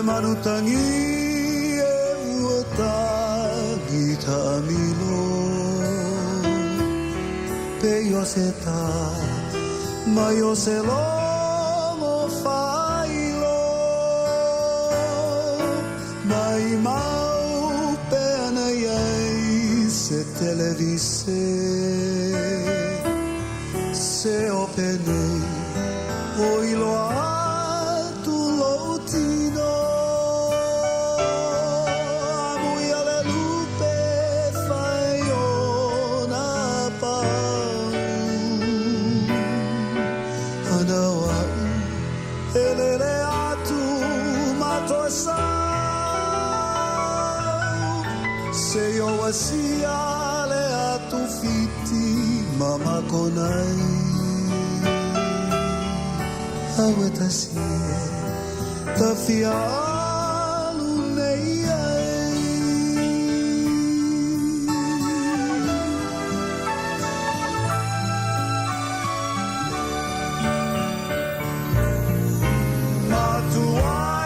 Le manu tangi e ua tangi taamilo Pei o se tā mai o se logo faailo Maimau pe ana i ai se televise Se ope nei o iloa atu lou tino Amuia le lupe fai ona pau Ana o a'u e lele atu ma toe sau Se i o asia le atu fiti ma makonai Aua tasi e ta fia alu nei ai. Matua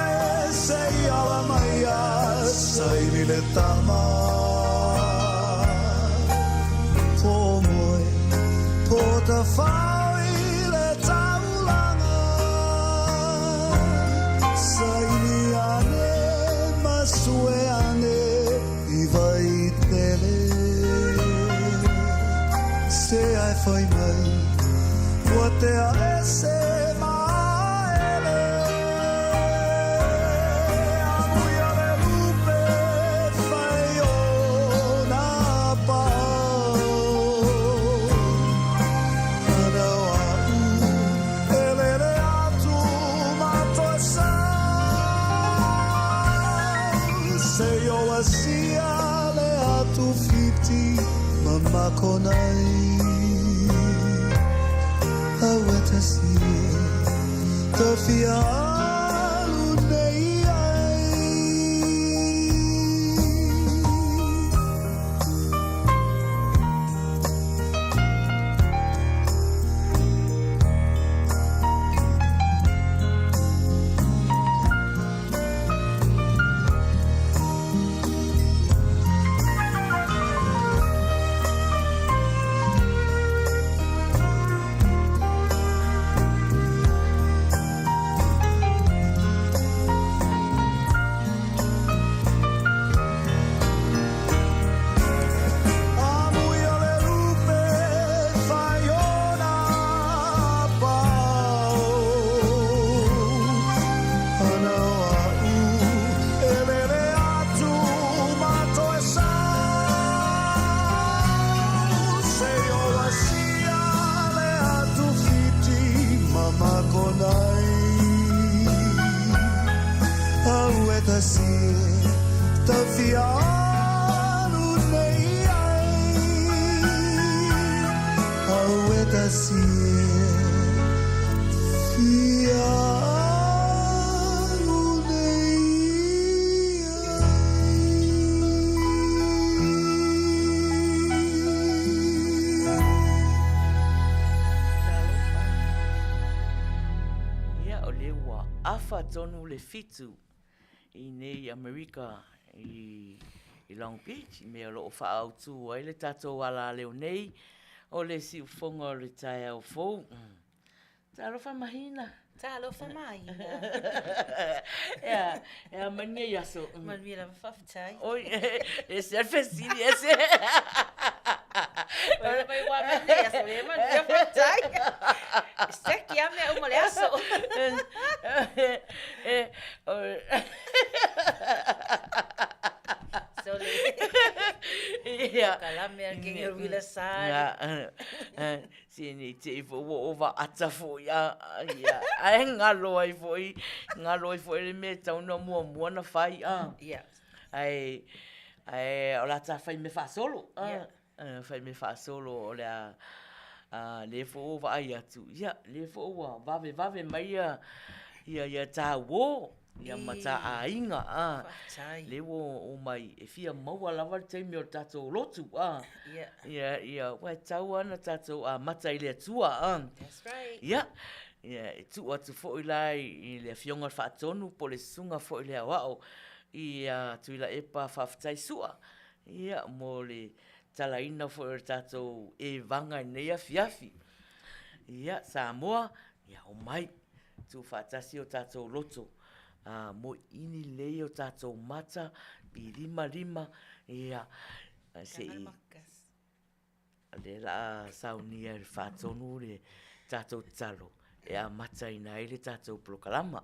e se i ala mai a saini le tama Po moe, po tawhao i le taulanga Saini ane ma sue ane i Vaitele Se ai whai mai, ua tea e se maele Amuia le lupe whai ona pao Ana o a'u e lele atu ma toe sau Se i o asia le atu fiti ma makonai Aua tasi e ta fia alu nei ai. Amuia le lupe fai ona pao Ana o a'u e lele atu ma toe sau Se i o asia le atu fiti ma makonai Au e tasi e ta fia alu nei ai Au e tasi e fia alu nei ai. Talofa. Ia, o lea ua afa tonu le fitu i nei Amerika i Long Beach, i mea o lo o faaautu ai le tatou alaleo nei o le siufofoga o le taeao fou. Talofa Mahina. Talofa Mahina. Ea, ea manuia i aso. Manuia lava faafetai. Oi, e se al fesili, e se. Oi, mai ua manuia i aso, e manuia faafetai. Seki a mea uma le aso. E, o... Sole. Ia. Kalame al ke wila sari. Se nei te i foi ua ova ata foi a, ia, ae galo ai foi, galo ai foi le mea e tatau ona muamua ona fai a. Ia. Ae, ae o le a ta fai mea faasolo a. Ia. Fai mea faasolo o le a, a lea foi ua vaai atu, ia, lea foi ua vavevave mai ia, ia, ia tāuō. Ia ma tā aiga, ā, Faafetai. lea ua omai e fia maua lava le taimi o le tatou lotu, ā. Ia. Ia, ia, ua e tatau lava ona tatou amata i le Atua, ā. That's right. Ia, Ia, e tuu atu foi la i le Afioga i le Faatonu po o le Susuga foi i le Aoao ia Tuilaepa Faafetai Sua, ia, mo le talaina foi o le tatou evaga i lenei afiafi. Ia, Samoa, ia omai, tuufaatasi o tatou loto, moeini lelei o tatou mata, pilimalima, ia, se i O lea o le a saunia e le faatonu le tatou tatalo e amataina ai le tatou polokalama.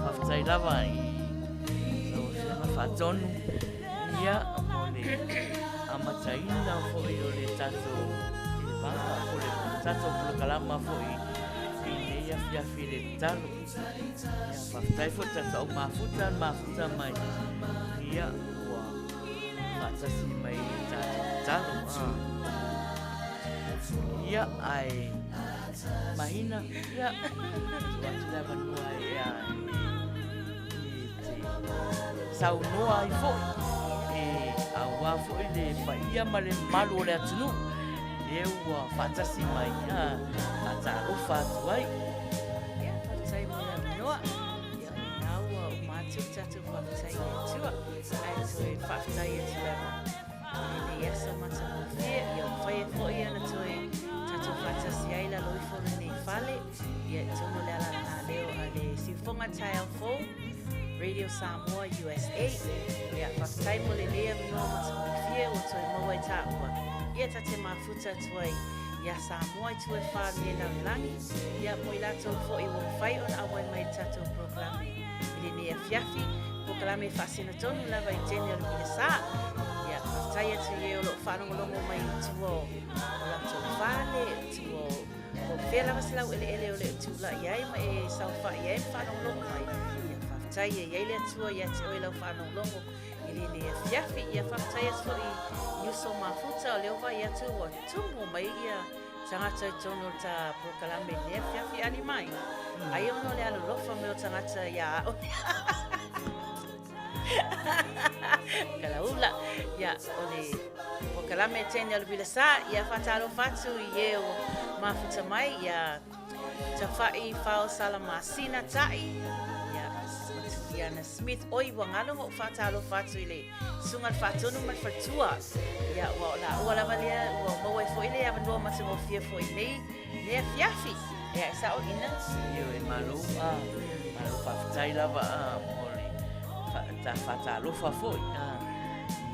Faafetai lava i lau Afioga Faatonu ia mo le amataina foi o le tatou elevaga po o le tatou polokalama foi i lenei afiafi i le tatalo. Ia, faafetai foi i le tatou au mafuta, mafuta mai ia ua faatasi mai i le tatou tatalo. Ia, ae Mahina, ia, tuu atu le avanoa e a e te saunoa ai foi e auā foi le paia ma le mamalu o le atunuu lea ua faatasi mai, faatalofa atu ai. Ia, faafetai mo le avanoa. Ia, o lena ua uma atu le tatou faafetai i le Atua, ae toe faafetai atu lava i lenei aso matagofie. Ia, ua mafai ai foi ona toe tatou faatasi ai i lalo ifo o lenei fale, ia, i totonu o le alalaleo a le Siufofoga Taeao Fou, Radio Samoa USA. Ia, faafetai mo lenei avanoa matagofie ua toe maua ai taua, ia, ta te mafuta atu ai iā Samoa i tua e whā me lalolagi, ia mo i latou foi ua mafai ona auai mai i le tatou polokalame i lenei afiafi, polokalame e faasino tonu lava i teine o le uilasā. Ia, faafetai atu i e o lo o faalogologo mai i tua o o latou fale, tua o po o fea lava se laueleele o le o tulai ai ma e saofai ai ma faalogologo mai. Ia, faafetai e i ai le Atua ia te oe lau faalogologo i lenei afiafi. Ia, faafetai atu foi i uso mafuta o lea ua vaai atu ua tumu mai ia tagata i totonu o le ta polokalame i lenei afiafi ali mai. Ai ona o le alolofa mai o tagata ia au. Kalaula. Ia, o le polokalame e teine o le Uilasā, ia faatalofa atu i e ua mafuta mai, ia Tafa'i Fao Salamasina Ta'i, ia, ma Tuliana Smith. Oi, ua galo ona ou faatalofa atu i le Susuga i le Faatonu ma le Faletua. Ia, ua o laua lava lea ua maua ai foi le avanoa matagofie foi i nei, nei afiafi. Ia, e sa'o Ina? Ioe, malo, a, malo faafetai lava a, mo le fa, ta faatalofa foi, a,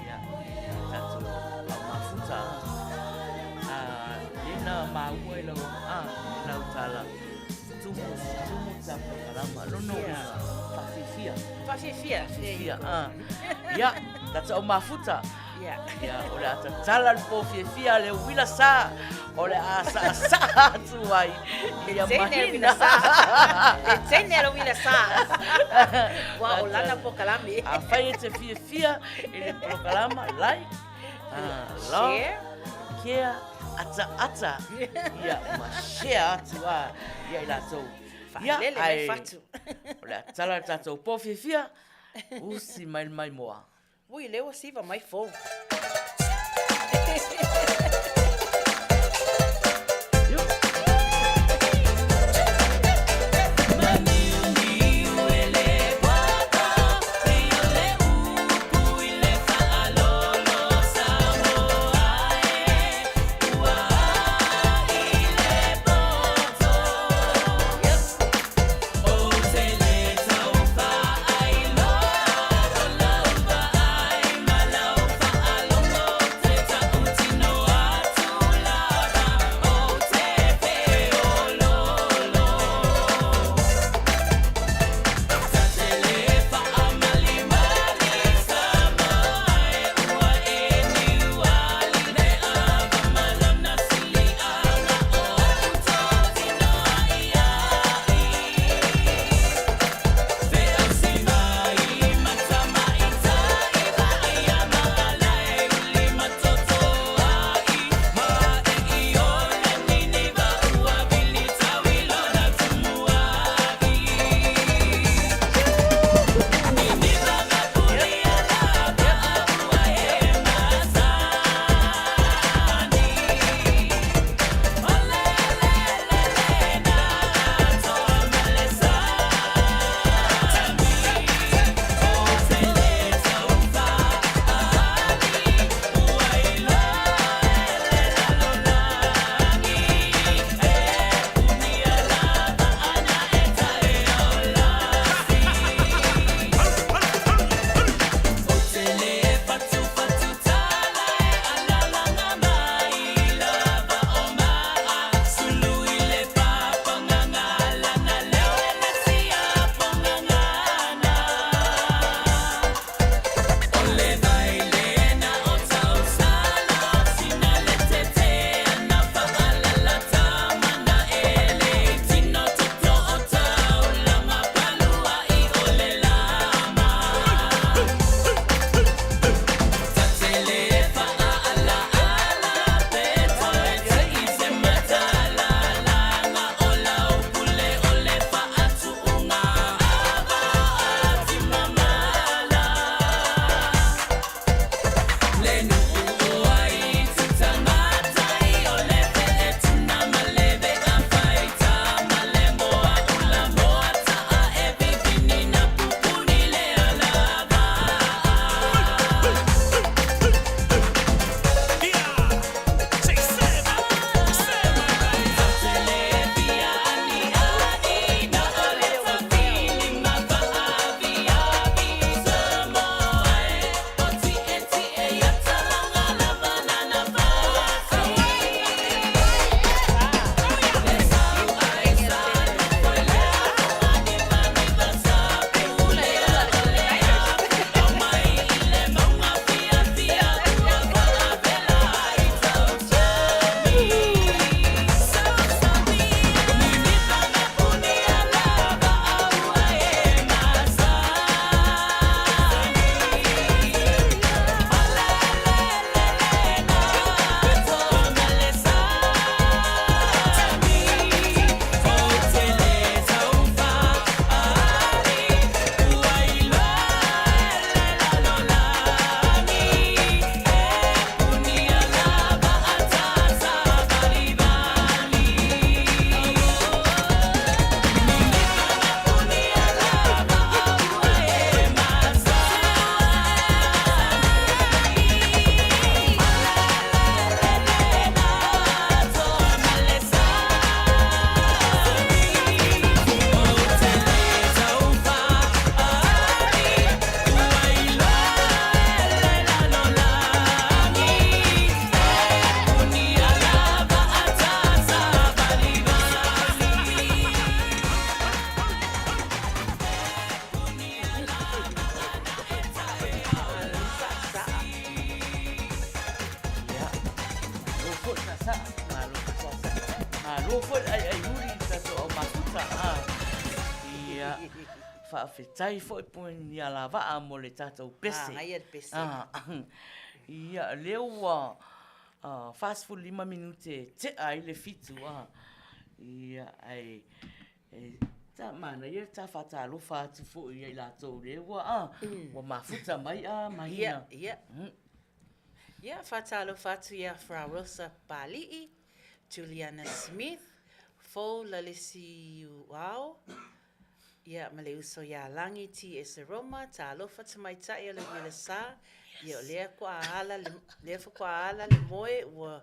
ia, i le tatou au mafuta, a, a, lea na maua i lau, a, i lau tala, tumu, tumu ta polokalama, lona uiga, faafiafia. Faafiafia. Fiafia, a. Ia, tatou au mafuta. Ia. Ia, o le a tatala le po fiafia a le uila sa, o le a saasaa atu ai ia mahina. Le teine le uila sa. Ua o lana polokalame. Afai e te fiafia i le polokalama, like, love, Share. care, ataata, ia, ma share atu a ia i latou. Ia, Faalele mai fatu. O le a tatala le tatou po fiafia, usi mai le maimoa. Ui, lea ua siva mai fou. Malo foi le aiai huli i tatou au mafuta. Ah. Ia, faafetai foi po ni alavaa mo le tatou pese. Ah, aia le pese. Ah. Ia, lea ua 45 minute e tea ai le 7. Ah. Ia, ai, e, ta manaia le ta faatalofa atu foi ia i latou lea ua, ah, ua mafuta mai, ah, mahina. Ia, ia. Ia, faatalofa atu ia Fra Rosa Papali'i, Juliana Smith, Fou Lalesiuao, ia ma le uso ia Lagi T. Eseroma, talofa tamaitai o le uila sa, ia o lea kua ala le, lea faatoa ala le moe ua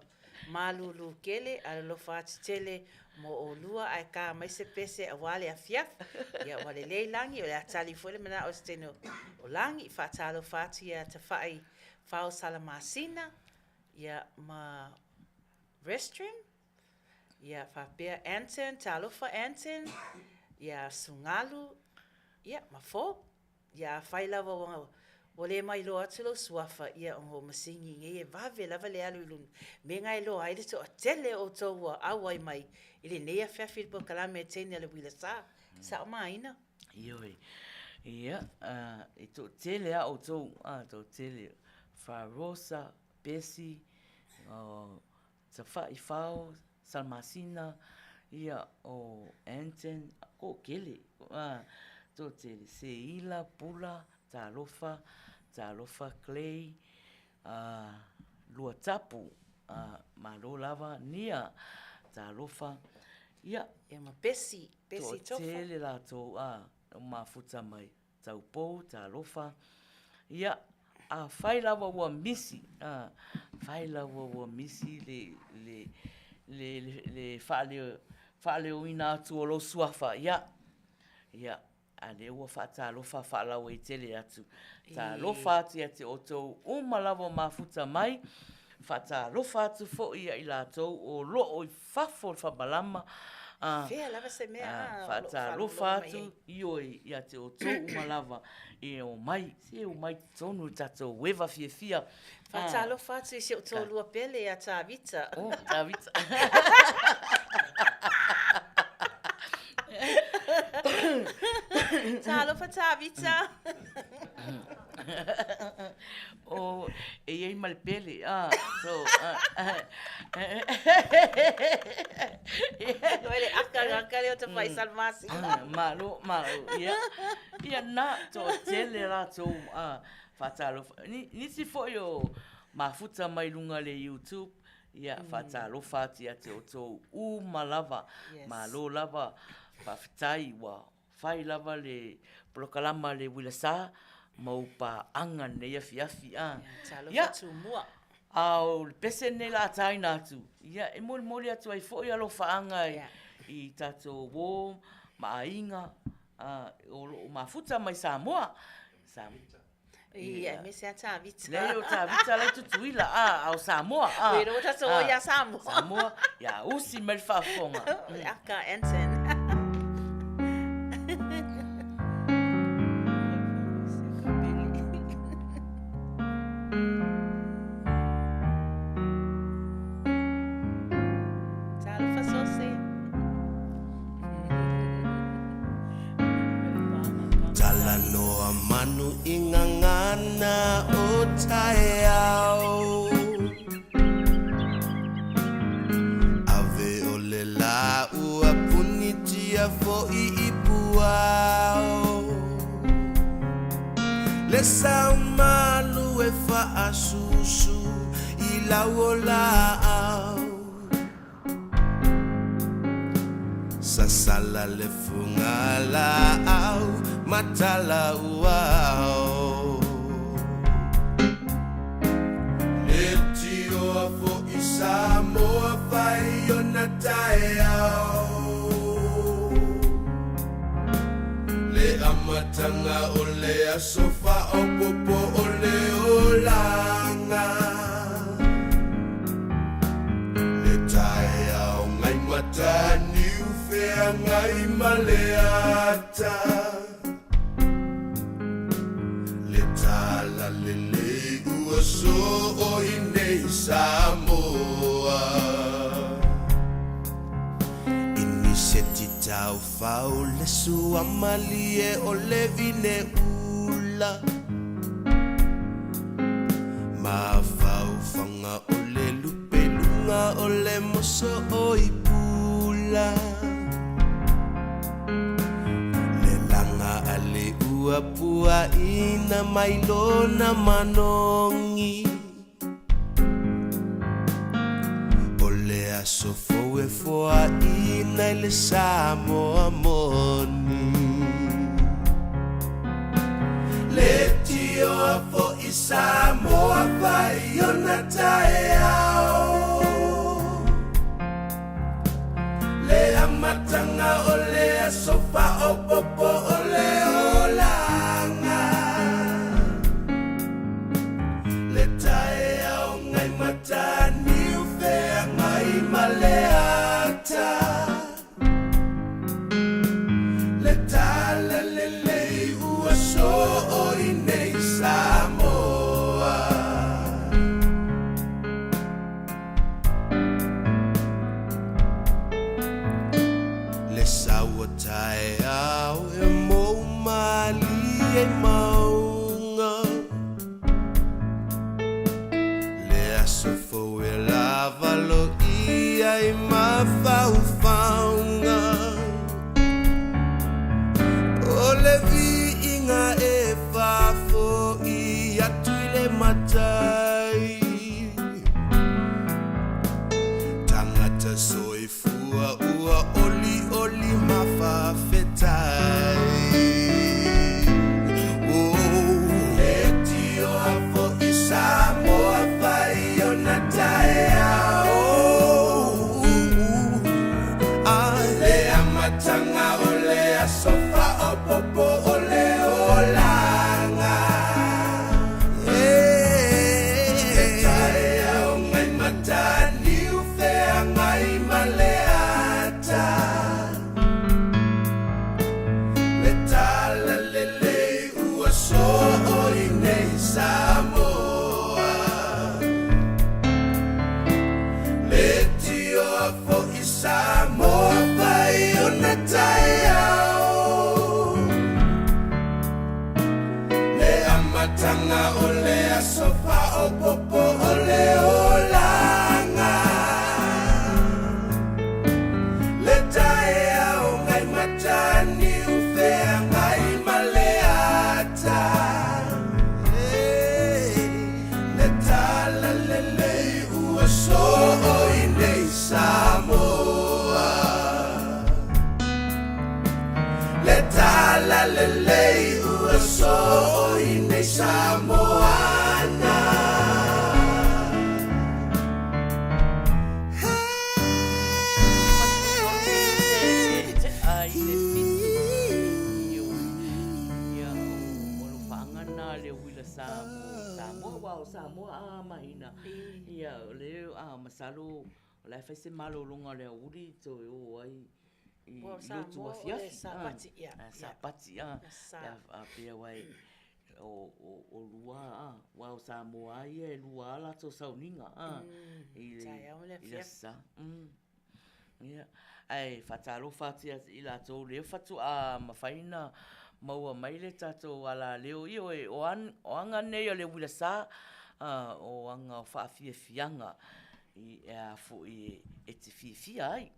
malūlū tele, alolofa atu tele mo ʻolua ae kā mai se pese aua le afiafi. Ia ua lelei Lagi, o le a tali foi le manaʻo i se taimi o Lagi, faatalofa atu ia Tafa'i Fao Salamasina, ia ma Restream, ia faapea Anton, talofa Anton, ia Sugalu, ia ma Fo. Ia afai lava ua ua le mailoa atu lou suafa, ia ona o masini nei e vave lava le alu i luna, mea na e iloa ai le toatele o outou ua auai mai i lenei afiafi i le polokalame a teine a le uila sa, sao maina. Ioe. Ia, e toatele lava outou, a, toatele, Fra Rosa, Pesi, Tafa'i Fao, Salamasina, ia, o Anton, toatele, a, toatele, Seila, Pula, Talofa, Talofa Clay, a, Luatapu, a, malo lava, Nia, Talofa, ia. Ia ma Pesi, Pesi Tofa. Toatele latou, a, o mafuta mai. Taupou, talofa, ia, afai lava ua misi, a, fai lava ua misi le, le, le, le, le faaleo, faaleoina atu o lou suafa, ia, ia, a lea ua faatalofa faalauaitele atu. Talofa atu ia te outou uma lava o mafuta mai, faatalofa atu foi ia i latou o loo i fafo o le faamalama, a, Fea lava se mea, a, faatalofa atu, ioe, ia te outou uma lava e omai, se omai totonu i le tatou eva fiafia. Faatalofa atu i si ou toalua pele ia Tavita. Oh, Tavita. Talofa Tavita. Oh, e i ai ma le pele. Ah, so, ah, Oi le aka nga kare o te whai salmasi. Malo, malo. Ia, ia na, toatele latou, ah, faatalofa. Ni, nisi foi o mafuta mai luga le YouTube, ia, faatalofa atu ia te outou uma lava. Yes. Malo lava, faafetai ua fai lava le polokalama le uila sa ma ou paaga lenei afiafi. Ah. Talofa Ia, Tumua. a o le pese lenei la a taina atu, ia, e molimoli atu ai foi alofaaga i, Yeah. i tatou uo ma aiga, ah, o loo mafuta mai Samoa. Sa, Ia, aemaise lava Tavita. Leai o Tavita la e Tutuila, a, a o Samoa. A, Oi, ua tatou o ia Samoa. Samoa, ia usi mai le faafofoga. O le aka Anton. Talofa Sose. Talanoa manu i gagana o taeao Ave o le lā ua punitia foʻi i puao Le saumalu e faasusu i lau olaau Sasala le fugalaau ma talauao Le tioa foʻi Samoa fai ona taeao Le amataga o le aso faaopoopo o le olaga Le taeao ngai mataniu feagai ma le ata Le tala lelei ua soo i nei Samoa. taufao le suamalie o le vine ula. Mafaufaga o le lupeluga o le moso o i pula. Le laga a le ua puaina mai lona manogi. O le aso fou e foaina i le Samoa moni. Le tioa fo'i Samoa fai ona taeao. Le amataga o le aso faaopoopo o le olaga. Le taeao ngai Mataniu feagai ma le ata. Le talalelei ua soo i nei Samoa. Le sau o taeao e mou malie i mauga. Le aso fou e lava loia i mafaufauga. O le viiga e faafoi atu i le matai. Tagata soifua ua olioli ma faafetai. Oh. Le tioa fo'i Samoa fai ona taeao. Le amataga o le aso faaopoopo o le olaga. Le taeao ngai Mataniu feagai ma le ata. Le talalelei ua soo i nei Samoa. Le tioa fo'i Samoa fai ona taeao. Le amataga o le aso faaopoopo o le olaga. Le taeao ngai Mataniu feagai ma le ata. Le talalelei ua soo i nei Samoa. Le talalelei ua soo i nei Samoana. Ai le fitu. Ia, o lo whaanga nā le uila Samoa. Samoa, wa o Samoa a mahina. Ia, o le a masalo, o la e fai se malologa o le aoauli toe o ai i Ua o lotu Samoa o le afiafi. Sapati, ia, A, ia. Sapati, a. Sa. Ia, a pea wai, o, o, o lua, a, wa o Samoa a ia e lua a latou sauniga, a, i le, Taeao ma le i le afiafi. aso Sa. Ia, ae faatalofa atu ia i latou lea faatoa mafai ona maua mai le tatou alaleo. Ioe, o o aga nei o le uila sa, o aga o faafiafiaga i a foi e te fiafia ai.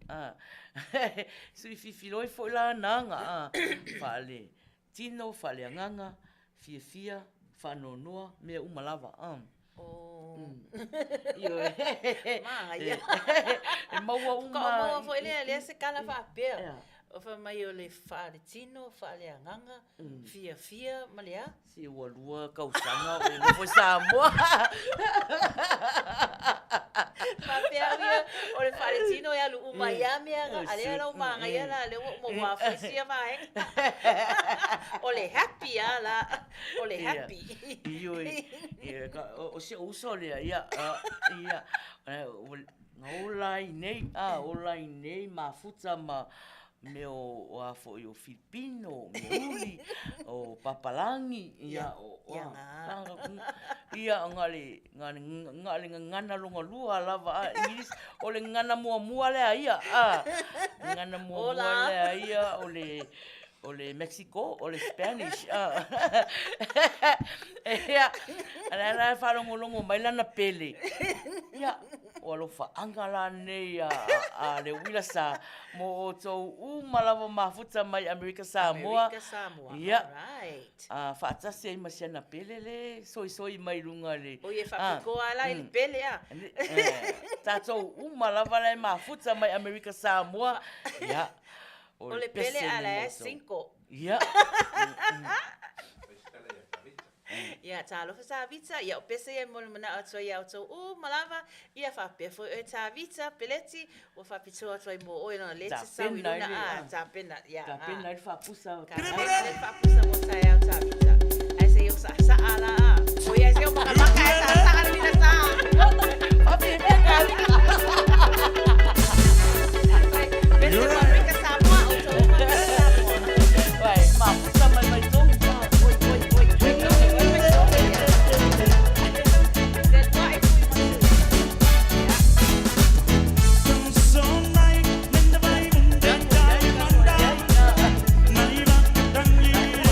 Sui fifiloi foi la na aga, faale tino, faaleagaga, fiafia, faanoanoa, mea uma lava. Oh. Ioe. Māia. E maua uma. Faatoa maua foi lea, lea se tala faapea. O fai mai o le faaletino, faaleagaga, fiafia ma le a? Se ua lua kausaga o e nofo i Samoa. Faapea au ia, o le faaletino e alu uma ai lava mea na, a lea la ua manaia la, lea ua uma ua afu sia vaega. O le happy lava la, o le happy. Ioe, o si ou uso lea, ia, ia, na ola ai nei, a, ola ai nei mafuta ma mea o a foi o Filipino, o Meuli, o. papalagi, ia, o, Ia, ia, na le, na le, na le gagana lona lua lava a, English, o le gagana muamua lea ia, a, gagana muamua lea ia, o le, o le Mexico, o le Spanish, a. Ia, a o la e faalogologo mai lana pele, ia, o alofaaga la nei a, a, a le uila sa mo outou uma lava mafuta mai Amerika Samoa. Amerika Samoa, Ia. alright. A, faatasi ai ma si ana pele le soisoi mai luga le... Oi e faapitoa la i le pele a. Tatou uma lava la e mafuta mai Amerika Samoa. Ia. O le pele a la e cinco. Ia. Ia, talofa Tavita, ia o pese ia e momoli manao atu ai ia outou uma lava, ia faapea foi oe Tavita, Peleti, ua faapitoa atu ai mo oe lona le te sau i luna a, tapena, ia. Tapena ai le faapusa. Tapena ai le faapusa mo taeao Tavita. Ae se i o saasaa la a. Oi ae se i o makamaka ae saasaa le uila sa. Faapea Tavita. Pese mo Amerika Samoa, outou uma Amerika Samoa. Vai, mafuta mai mai tou. Oi, oi, oi, oi, oi, oi, oi, oi. Te tuai tui matu. Ia.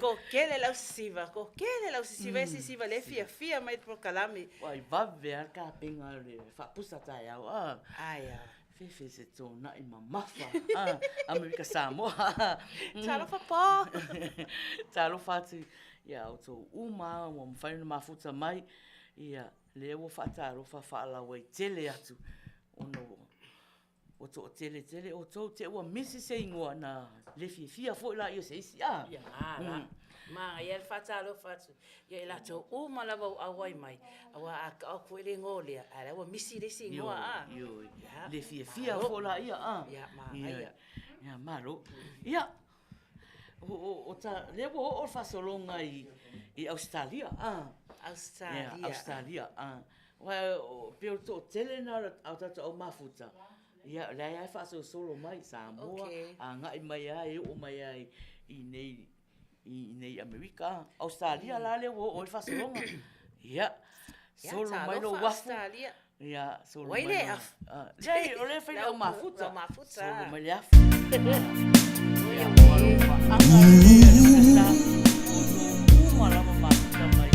Toatele le au sisiva, toatele le au sisiva e sisiva lea e fiafia mai i le polokalame. Ua i vave lava le tapena o le faapusa taeao a. Ae a. Fefe se tonai mamafa a Amerika Samoa. Talofa Paul. Talofa atu ia outou uma ua mafai ona mafuta mai ia lea ua faatalofa faalauaitele atu ona ua Ua toatele tele outou te ua misi se igoa na le fiafia foi laia o se isi a. Ia a la. Manaia le faatalofa atu ia i latou uma lava ua auai mai, aua a tau atu foi le igoa lea, ae la ua misi le isi igoa a. Ioe, le fiafia foi laia a. Ia, manaia. Ia, malo. Ia, o ta, lea ua oo le faasologa i Ausetalia a. Ausetalia. Ia, Ausetalia a. Aua pei o le toatele lena o tatou au mafuta, ia o la e faasolosolo mai i Samoa, agai mai lava e oo mai lava i inei i Amerika. Ausetalia la lea ua oo i ai le faasologa. Ia, solo mai lou afu. Ia, solo mai. Ua i le afu? Leai, o lea e fai le au mafuta. Solo mai le afu. Ia, uma lava mafuta mai.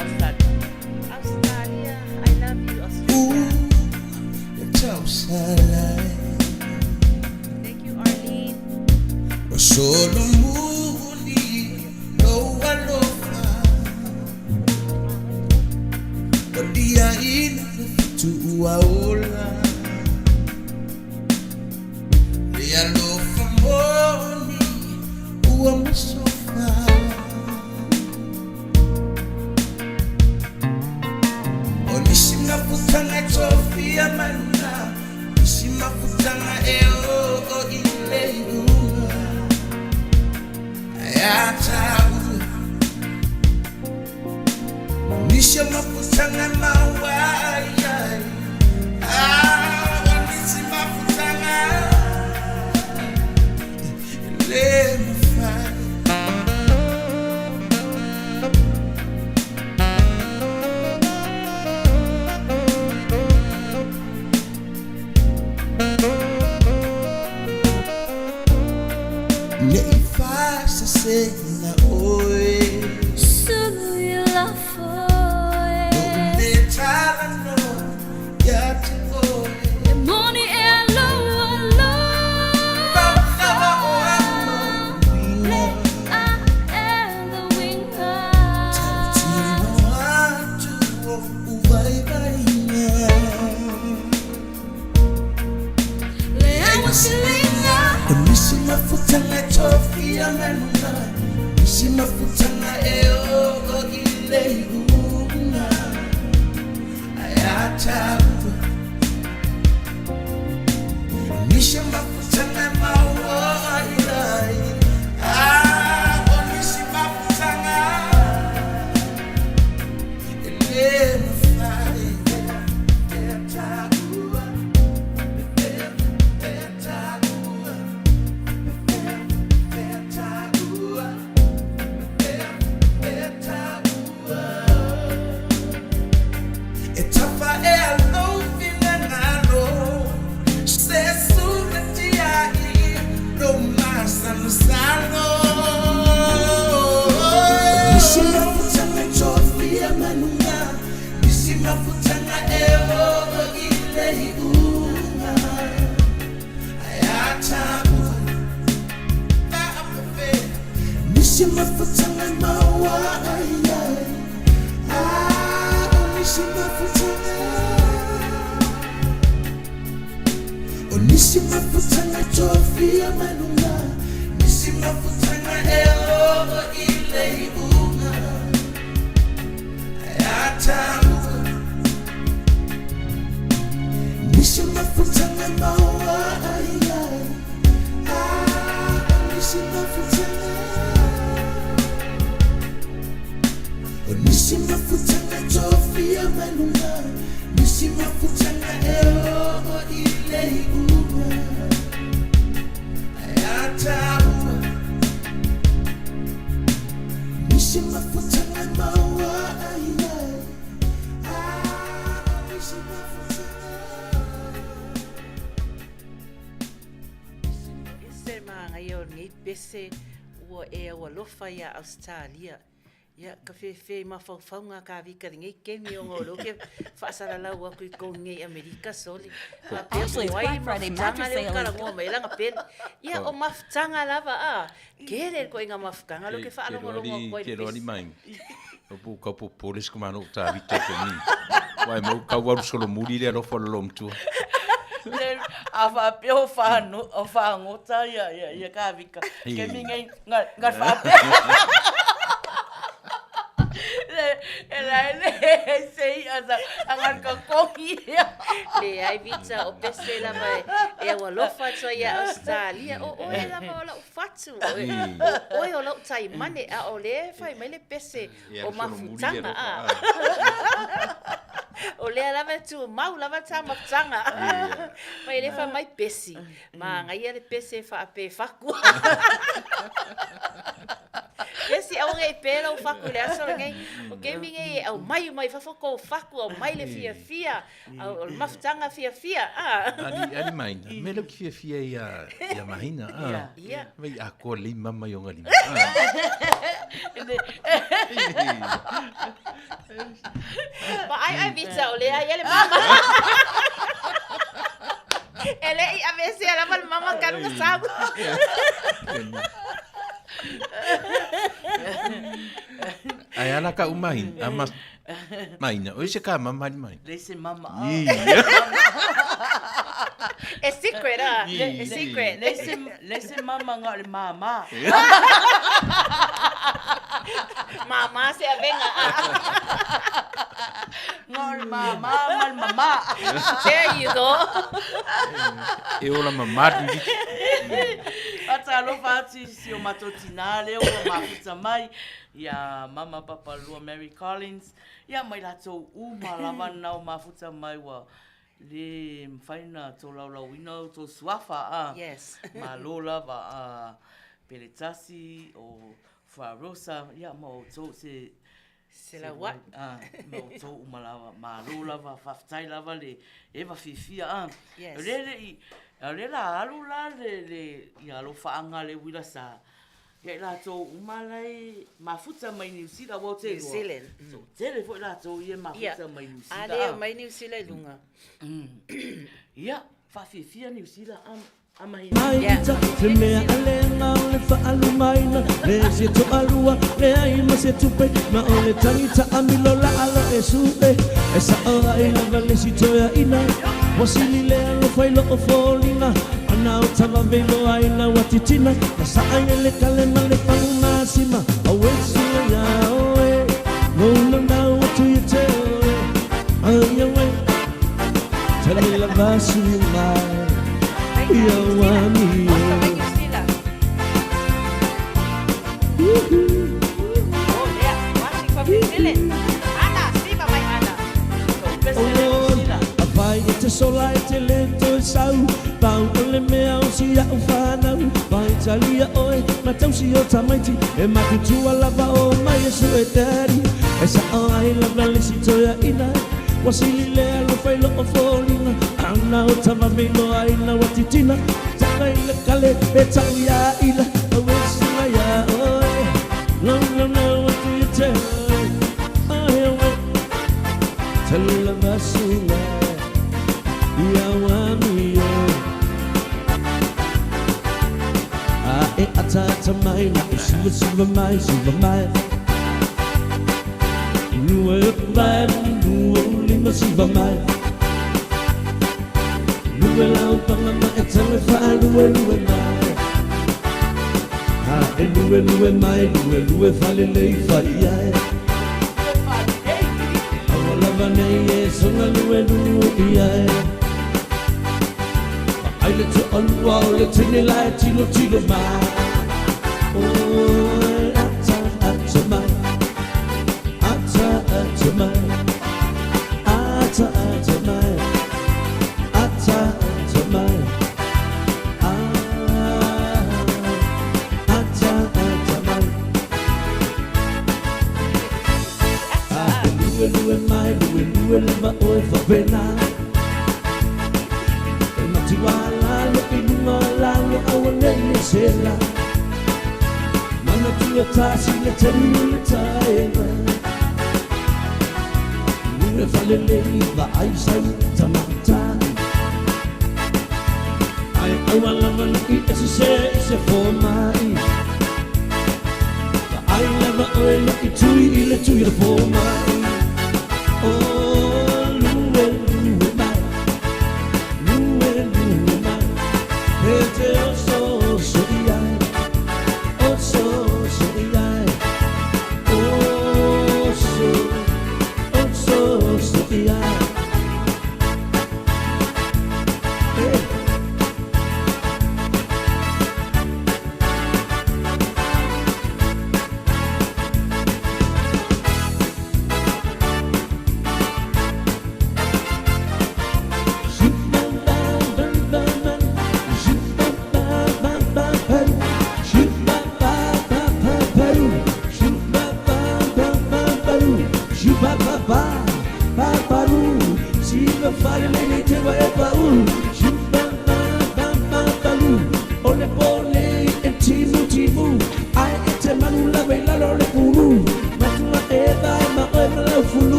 Australia. Australia, I love you, Australia. Thank you, Arlene. Magaia o lenei pese ua e aualofa ia Ausetalia. Ia, ka fefe i mafaufauga a Kavika i lenei kemi ona o lea ou te faasalalau atu i totonu nei i Amerika, sole. Faapea Ashley's po o ai Black Friday mafutaga mattress lea ua sale is talanoa mai ai lana pele. Ia, o mafutaga lava a, tele le ituaiga mafutaga lea ou te faalogologo atu ai i Te le roa pese. ni mai. O pu kau po pole se kumano o tā vita te ni. Wai mau kau aru solomuli le alofa lo lomtua. Le, a faapea o whano, o whangota ia, ia, ia Kavika. Ke mi ngai, nga, nga faapea. Le, e la e le, sei asa, a ngal ka kongi ia. Leai Vita, o pese lava e, e aualofa atu ai ia Ausetalia, o oe lava o lau fatu, o oe, o oe o lau taimane, a o lea e fai mai le pese o mafutaga, a. O lea lava e tumau lava ta mafutaga. Ma e le fai mai pesi, manaia le pese e faape fatu. Pesi, aua nei pe lau fatu i le aso lenei. O kemi nei e aumai uma i fafo kou fatu, aumai le fiafia, o le mafutaga fiafia. Ali, ali mai, me lau ki fiafia ia, ia mahina. A. Ia. Vai a koa lei mama i o ngalima. Ma ai ai vita o lea ia le mama. E le i aveesea lava le mama talu na sau. Ai ala ka umahi, a mas, maina, o se ka mama ali mai. Le se mama. E secret ah, e secret. Le se, le se mama nga le mama. Mama se avega ah. Nga le mama ma le mama. There you go. E ola mamalu i Faatalofa atu i si o matou tinā lea ua mafuta mai, ia Mama Papalua Mary Collins, ia ma i latou uma lava na o mafuta mai ua le mafai ona tolaulauina o outou suafa a. Yes. Malo lava a Peletasi o Fuarosa, ia ma outou se Selaua'i. A, ma outou uma lava, malo lava, faafetai lava le eva fiafia a. Yes. O lea le i, o lea la alu la le, le, ia alofaaga le uila sa, ia i latou uma la e mafuta mai Niu Sila, aua ou te New iloa. Zealand. Toatele foi latou ia e Ia, mafuta mai Niu Sila. a lea omai Niu Sila i luga. Ia, faafiafia Niu Sila a. Yeah. Se mea alega o le faalumaina le se toalua leai ma se tupe ma o le tagi taamilo laalo e suʻe e sao ai lava le si toeaina ua sili le alofa i loo foliga ana o tavaveiloaina ua titina na saai e le kale ma le fagu masima auē sua iā oe lou naunau atu ia te oe ai auē tali lava sui mai ia ua amio. Osa mai Niu Sila. Oh, lea. Watching from New Zealand. Ana, siva mai Ana. Oh, afai e te sola e te le toe sau pau o le mea o si a'u fanau vai talia oe ma tausi o tamaiti e matutua lava o mai e su'e daddy e sa'o ai lava le si toeaina ua sili le alofa i loo foliga ana o tavaveiloaina ua titina taka i le kale pe ta'u iā ila auē susuga iā oe launaunau atu ia te oe ae auē tali lava suga ia ua amio a e ataata mai na e suvasuva mai suva mai lua mai lua lima siva mai lua lau panga ma e tanga whaalua lua mai a e lua lua mai lua lua falelei fai ai aua lava nei e songa lua lua i ai ai le toalua o le teine la e tilo tilo mai Oi, ata ata mai ata ata mai ata ata mai ata ata mai ah, ata ata mai Ah, e lue lue mai lue lue lava oe faapena e matua lalo i luga o lalo aua nei e sē. la Manatua tasi le taimi o le taena Lue falelei vaai sau tamaitai Ae aua lava nei e sese i se fomai Vaai lava oe lo'i tui i le tui o le fomai Oh, lue lue mai Lue lue mai E te oso oso i ai Oso oso i ai Oso oso oso i ai Hey.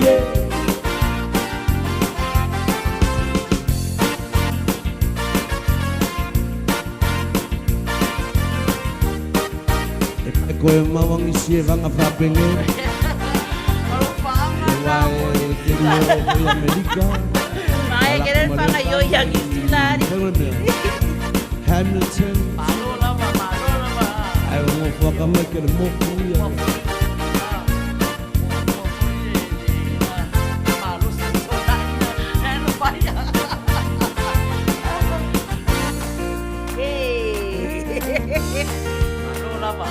Yeah. E koe mauagisi e vaga faapege Ua e te lua o Amerika Mai ke le fanga yo ya ki sila ari. Hamilton Malo lava, malo lava. Ai o ngofoaka mai ke le moku ia Hey. Malo lava.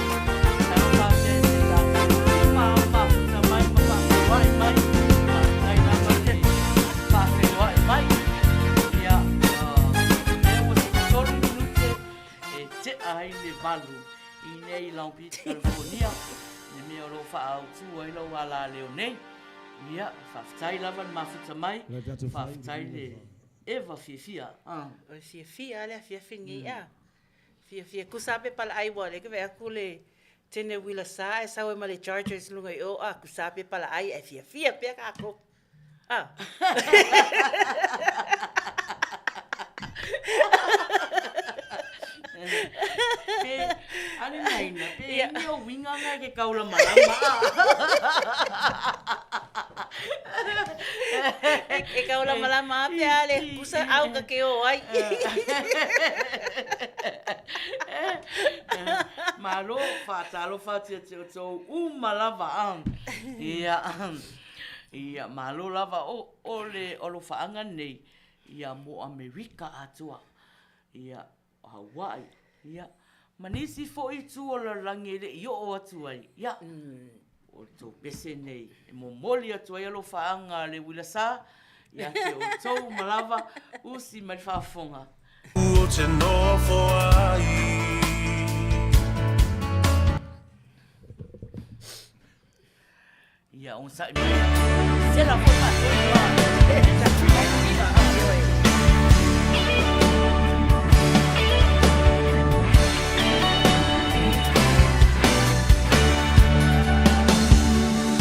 Talofa te te tatou ma mafuta mai ma faafeiloai mai. Faafetai lava le faafeiloai mai. Ia, lea ua 13 minute e tea ai le 8 i nei Long Beach, California, le mea o lo o faaautu ai lou alaleo nei. Ia, faafetai lava le mafuta mai, faafetai le eva fiafia. O le fiafia a le afiafi lenei a. Fiafia kusa pe pala ai ua le ke ve aku le tene wila sa e sau e ma le Chargers lunga i o a kusa pe pala ai e fiafia pea kākou. A. Pe, ale naina, pe ini o winga ngai ke kaula malama. E kaula malama a pe ale kusa au ka ke o ai. Malo, faatalofa atu ia te outou uma lava a. Ia, ia, malo lava o, o le alofaaga lenei, ia mo Amerika atoa. Ia, o Hawaii, ia, ma nisi foi itu o le lalolagi e le i oo atu ai, ia, o le tou pese nei e momoli atu ai alofaaga a le uila sa ia te outou uma lava, usi mai le faafofoga. Ou te nofo ai. Ia onosai mai. Sela foi matou.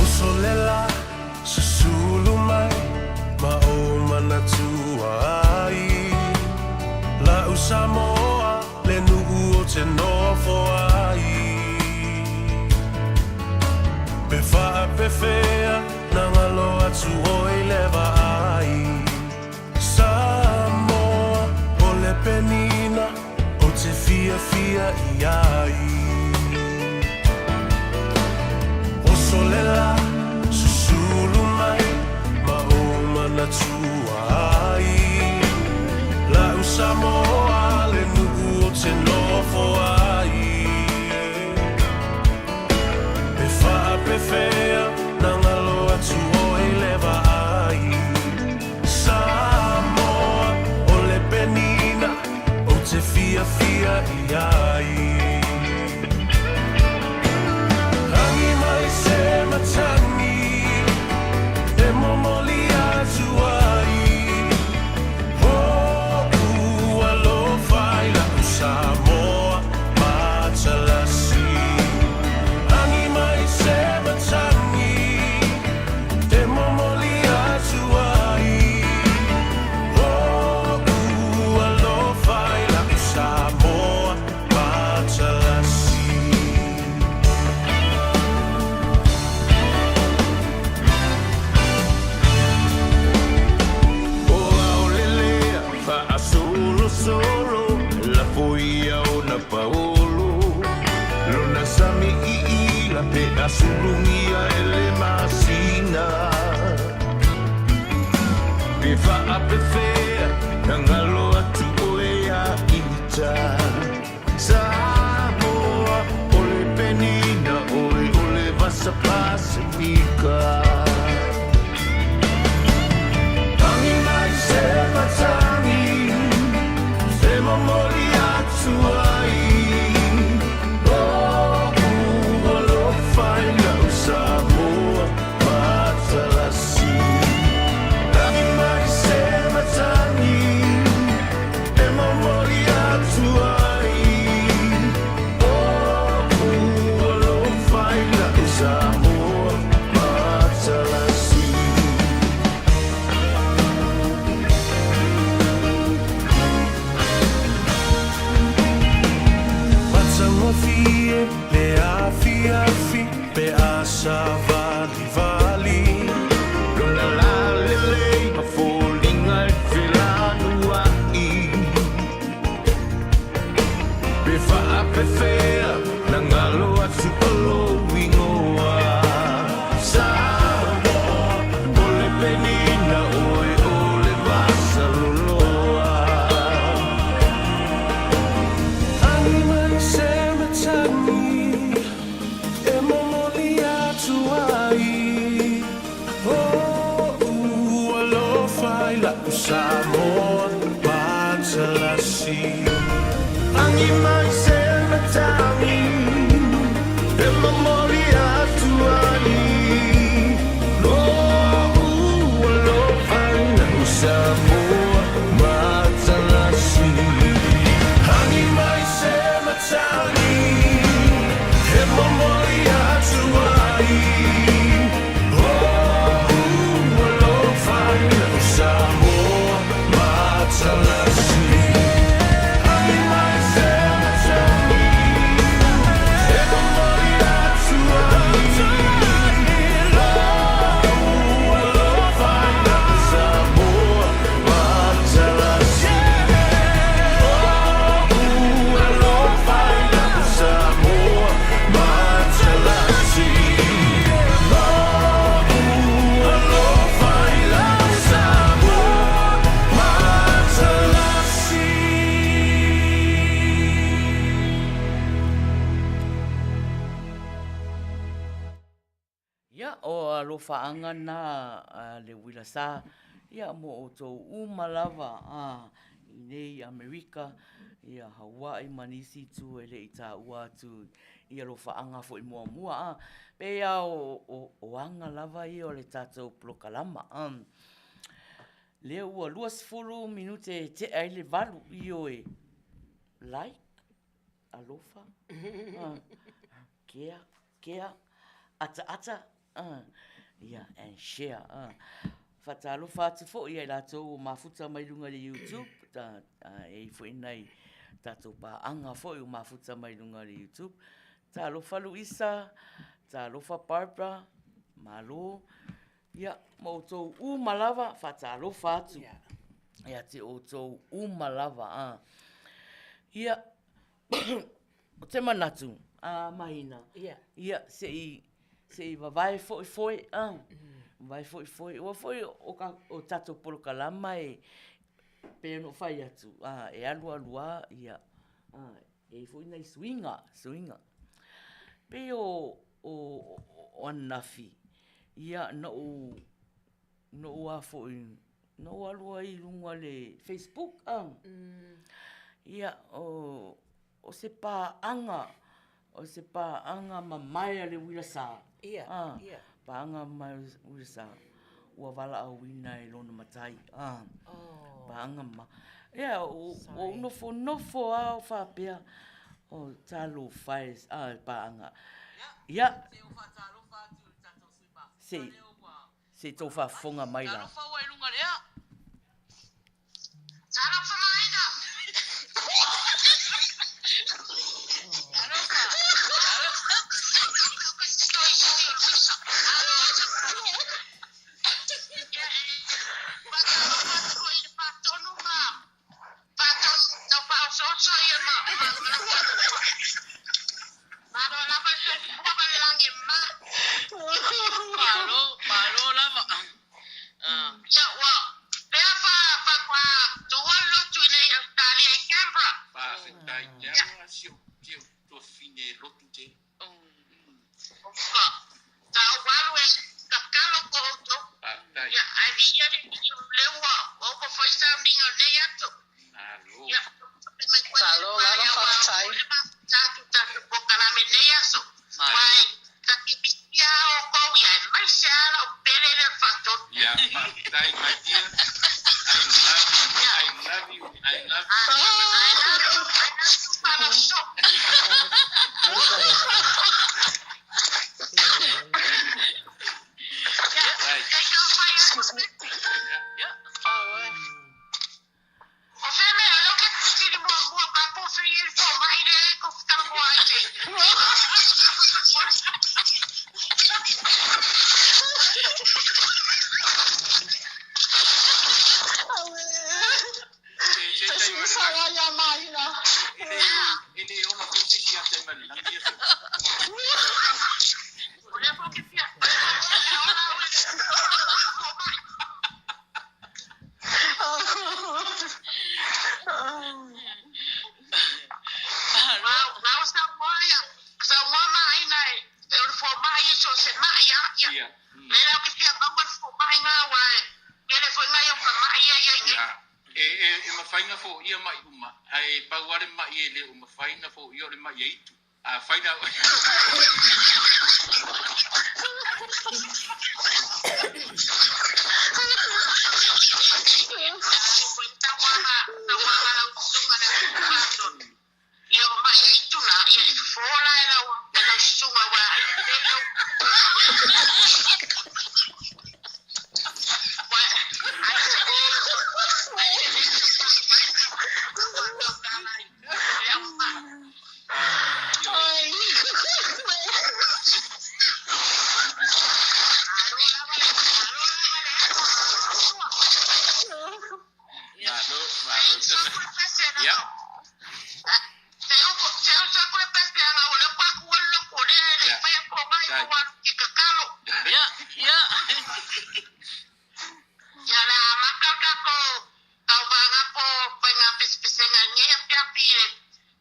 Uso lela, susulu mai, ma ou manatua ai. La'u Samoa, le nuu ou te nofo ai. Pe faapefea, na galo atu oe le Sulugia e le masina Pe faapefea na galo atu oe ia ita Samoa o le penina oe o le vasa Pasifika Tangi mai se matagi E momoli atu ai Lo'u alofa i lau Samoa matalasi Tangi mai se matagi E momoli atu ai Lo'u alofa i lau Samoa matalasi. Matagofie le afiafi pe a savalivali Lona lalelei ma foliga e felanuai Pe faapefea na galo atu o lou igoa Samoa o le penina oe o le vasa loloa Tangi mai se matagi E momoli atu ai Lo'u alofa i lau Samoa matalasi Tangi mai se matagi E momoli atu ai Lo'u alofa i lau Samoa matalasi Tangi mai se matagi E momoli atu ai Lo'u alofa i lau Samoa matalasi Tangi mai se matagi E momoli atu ai Lo'u alofa i lau Samoa matalasi Lo'u alofa i lau Samoa matalasi Lo'u alofa i lau Samoa matalasi. Ia, o alofaaga na a le uila sa, ia, mo outou uma lava a i nei Amerika, ia, Hawaii ma nisi itu e le i taua atu i alofaaga foi muamua a. Pei lava o, o aga lava ia o le tatou polokalama a. Lea ua 20 minute e tea ai le 8, ioe, like, alofa, a, kea, kea, ataata, a, ia, and share, a. Faatalofa atu foi ia i latou ua mafuta mai luga i le YouTube, ta, e i ai foi nai tatou paaga foi ua mafuta mai luga i le YouTube. Talofa Luisa, talofa Barbara, malo. Ia, ma outou uma lava, faatalofa atu ia te outou uma lava. A. Ia, ou te manatu, a Mahina, ia, se i, se i vavae foi foe, a, vavae foi foe. Aua foi o, ka, o tatou polokalama e, pei ona ou fai atu, a, e alu alu lava, ia, a, e i ai foi nai suiga, suiga. Pei o, o, o ananafi, ia, na ou, na ou a foi, na ou alu ai i luga o le Facebook, a, ia, o, o se paaga, o se paaga mamae a le uila sa. Ia, a, ia. Paaga mamae a le uila sa, ua valaauina e lona matai, a, Oh. paaga mamae. Ia, ua ou nofonofo lava o faapea, o talofa e, a, le paaga. Ia, se i, se i tou faafofoga mai la. Talofa Maina! Talofa! Ia, ua lea fa faatoa tuua le lotu i nei Ausetalia i Canberra. Faafetai te alo a si ou si ou tuafafine e lotu tele. Ua sa ou alu e tatalo ko outou. Faafetai. Ia, ae viia le Alii o lea ua ua uma foi sauniga o lenei aso. Malo. Ia, Malo lava faafetai. Tatou tatou polokalame i lenei aso. Aua ta te fiafia lava outou ia aemaise lava lau pele lea o le faatonu. Ia, faafetai my dear. I love you. I love you. I love you. I love you. I love you, Falaso. Right. Excuse me. Yeah. Auē. O fea mea, o lea ou te fesili muamua pe a po o fea i ai le fomai lea e tou te talanoa ai nei. Auē. Fesili sao ai ia Maina. E le e le ola foi se isi ia Taimalelagi ia. O lea foi ou te fia fia ola au i le fomai. Na ua saunoa ia, saunoa Maina e o le fomai e so o se mai lava. Ia, Ia. lea la ou te fia maua le fomai lena aua e tele foi nai o faamai ia i ai nei. Ia. E e e mafai ona foia ma'i uma, ae pau lava le ma'i e le o mafai ona foia o le ma'i aitu. Afai la oe. Ai. Malo, malo te Ia. Ia, ia. Ia le a maka le tatou tauvaga po o faiga pesepesega i lenei afiafi i le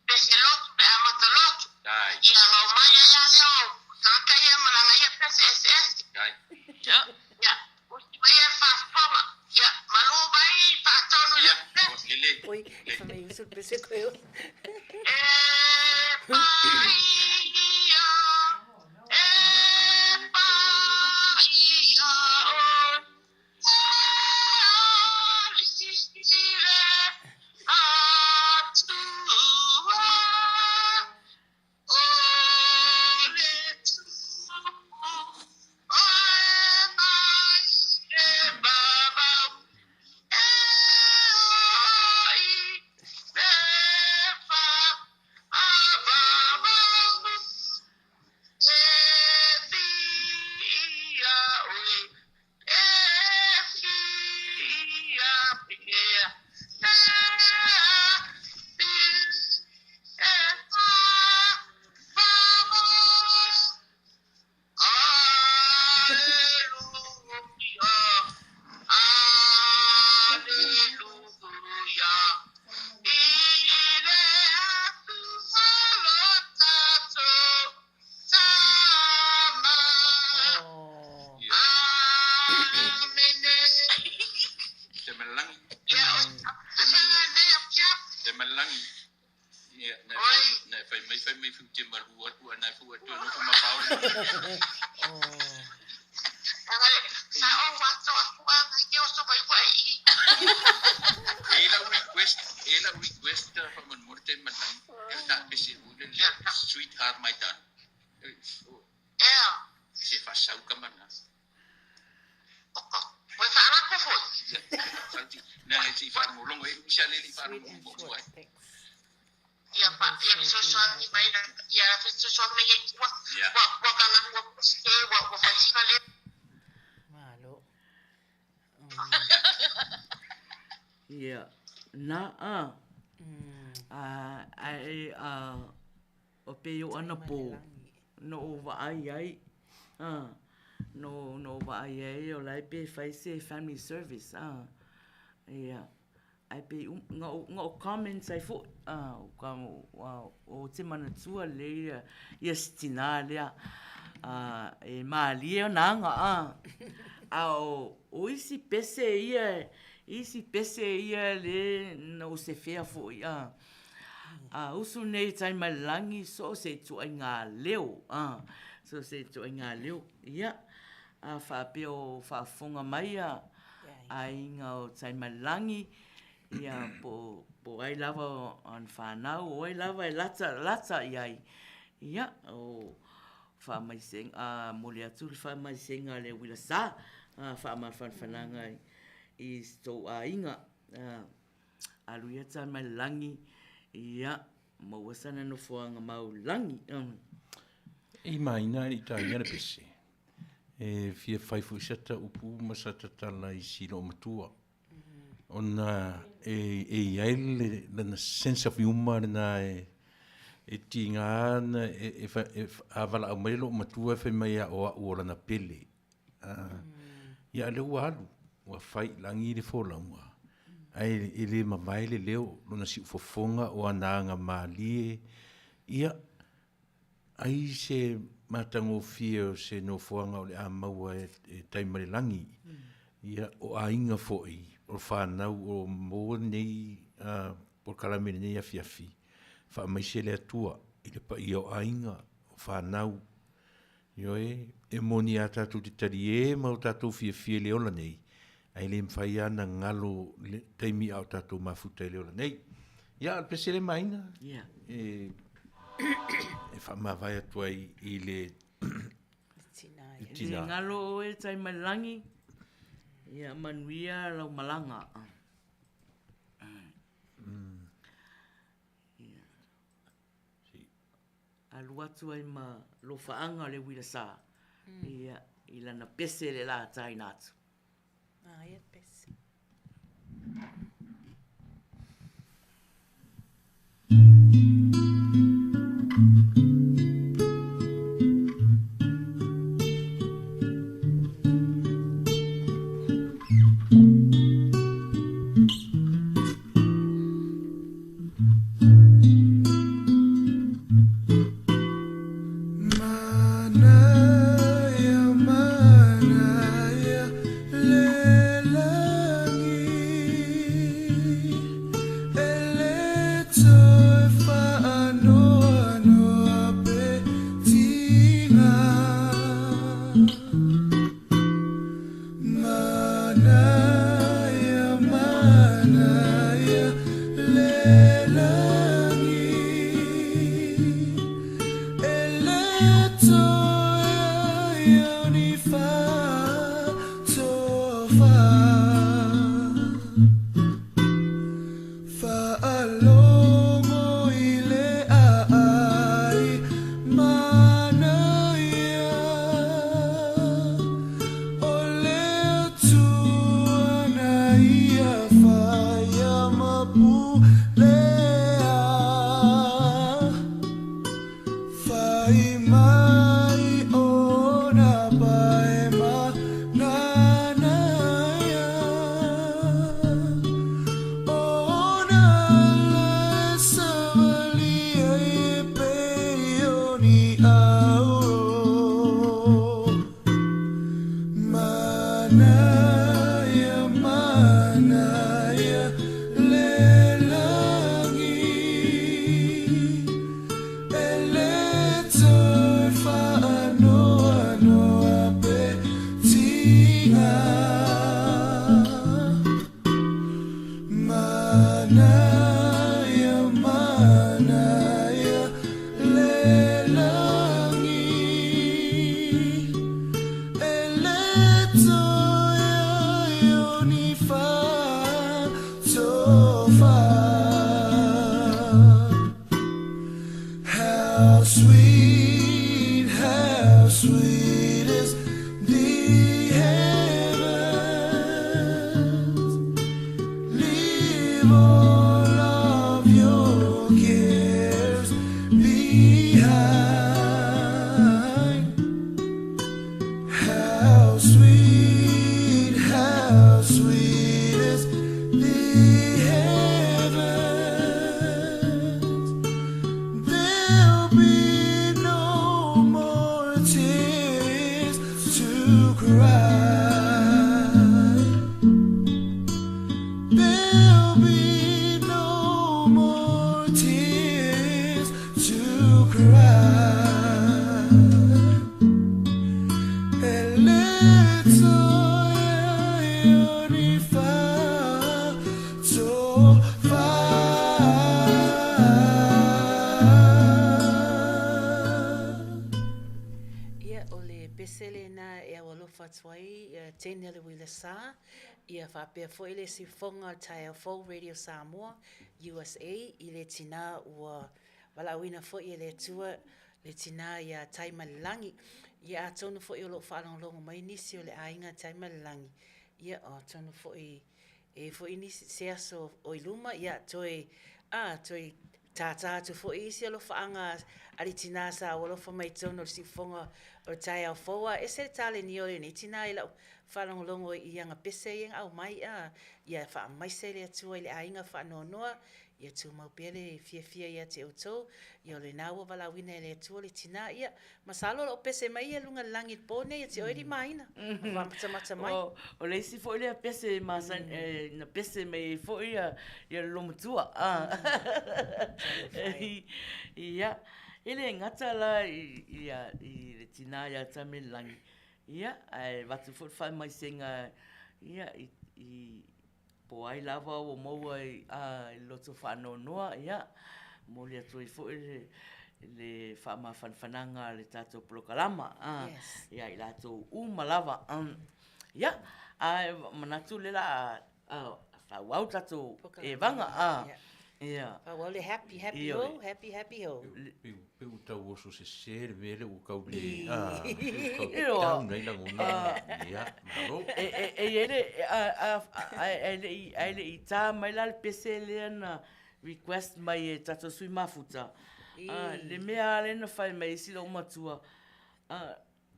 pese lotu, le amata lotu. Dai. Ia na omai ai lava lea o tagata ia ma lana ia pese eseese. Dai. Ia. Ia, usi mai ia le faafofoga. Ia, malu mai faatonu i le Ia, pese. lelei. Oi, fa mai uso le pese koe oe. E paia, e paia o le Atua, o le o e mai e vavau, e oi le fa avavau, e fia oe, e fia fia, e fi, e fa, fa, Aleluia, aleluia. Ile Atua lo tatou sama. Oh. Ia. Amene. Taimalelagi. Ia, o se nei afiafi. Taimalelagi. Ia, na Oi. fai na fai mai fai mai fu te malu atu ana fu atu no ma pao. Oh. Sa o wato atua ngai ke oso mai ua i. E la request, e la request fa mon mo Taimalelagi. E ta pese u le sweetheart my darling. Ea, Se fa sau ka mana. oko. Ua whaalako foi. Ia. Falti. Na e ti fa mo longo e usa le li fa Sweet mo and mo short, ai. thanks. Ia pa, ia fesoasoani mai na, ia fesoasoani mai e tua. Ia. Ua, ua kanga ua puske, ua, ua faitila le. Malo. Ia, na a. A, ae a, o pe o ana po, no o vaai ai. A, No no vaai ai o la e pe fai se family service a. Ia. Ae pei na ou na ou comments ai foi a ou te manatua lelei ia ia si tina lea a e malie ona aga a. A o isi pese ia isi pese ia le na ou sefea foi a. A usu nei e tai mai le lagi so o se ituaiga leo a, so o se ituaiga leo. Ia, a faapea o faafofoga mai a aiga o Taimalelagi, ia po o ai lava o ana fanau, o ai lava e lata, lata i ai, ia, o faamaisega, a momoli atu le faamaisega a le uilasā, faamafanafanaga i si tou aiga. Alu ia Taimalelagi, ia, maua sana nofoaga mau i le lagi. E maina e le i taia le pese. E fia fai foi sata upu ma sata tala i si loomatua. Ona e, e i ai le, lana sense of humor lena e, e tiga ana e, e, e, a valaau mai le loomatua e fai mai ia o au o lana pele. Ia a lea ua alu, ua fai i lagi le folauga, ae e le mavae le leo, lona siufofoga o ana aga malie, ia, ai se matagofie o se nofoaga o le a maua e tai ma le lagi. Ia, o aiga foi, o fanau o maua lenei polokalame i lenei afiafi, faamaise le Atua i le paia o aiga, o fanau, Ioe, e moni lava tatou te talie ma o tatou fiafia i le ola nei, ae le mafai lava ona galo le taimi a o tatou mafuta i le ola nei. Ia, o le pese lea Maina, e, e faamavae atu ai i le tina. I le galo oe Taimalelagi, ia manuia lau malaga. Ia. Alu atu ai ma lofaaga o le uila sa, ia, i lana pese le la taina atu. Ah, ia pese. Ia, o le pese lena e aualofa atu ai ia Daniel Lewilasa, ia faapea foi le siufofoga o le Taeao Fou Radio Samoa, USA, i le tina ua valaauina foi e le Atua le tina ia Taimalelagi. Ia atonu foi o lo o faalogologo mai nisi o le aiga Taimalelagi, ia atonu foi e i ai foi nisi, se aso o i luma, ia toe, a, toe tātā atu foi isi alofaaga a le tina sa ou alofa mai i totonu o le siufofoga o le taeao fou. A ese le talenia o lenei tina i lau faalogologo i ana pese ia na aumai, a, ia faamaise le Atua i le aiga faanoanoa, Ia tumau pea le fiafia ia te outou, ia o lena ua valaauina e le Atua le tina, ia, masalo o lo o pese mai ia luga i le lagi i le po nei ia te oe Limaina, ma faamatamata mai. O le isi foi lea pese e masani, na pese mai ai foi ia le loomatua. Ia, e le gata la i le tina ia Taimalelagi, ia, ae avatu foi le faamaisega ia i Po o ai lava ua maua i le loto faanoanoa, ia, momoli atu ai foi le faamafanafanaga a le tatou polokalama ia i latou uma lava. Ia, ae manatu o lea o le a faaauau le tatou evaga. Ia. Faaauau le happy, happy ho, happy, happy ho. Pei ua tau oso sese le mea lea ua tau le, a, ua tau down ai lagona. Ia, malo. E i ai le, ae le i ta mai la le pese lea na request mai e tatou sui mafuta, le mea lava lea na fai mai ai si loomatua,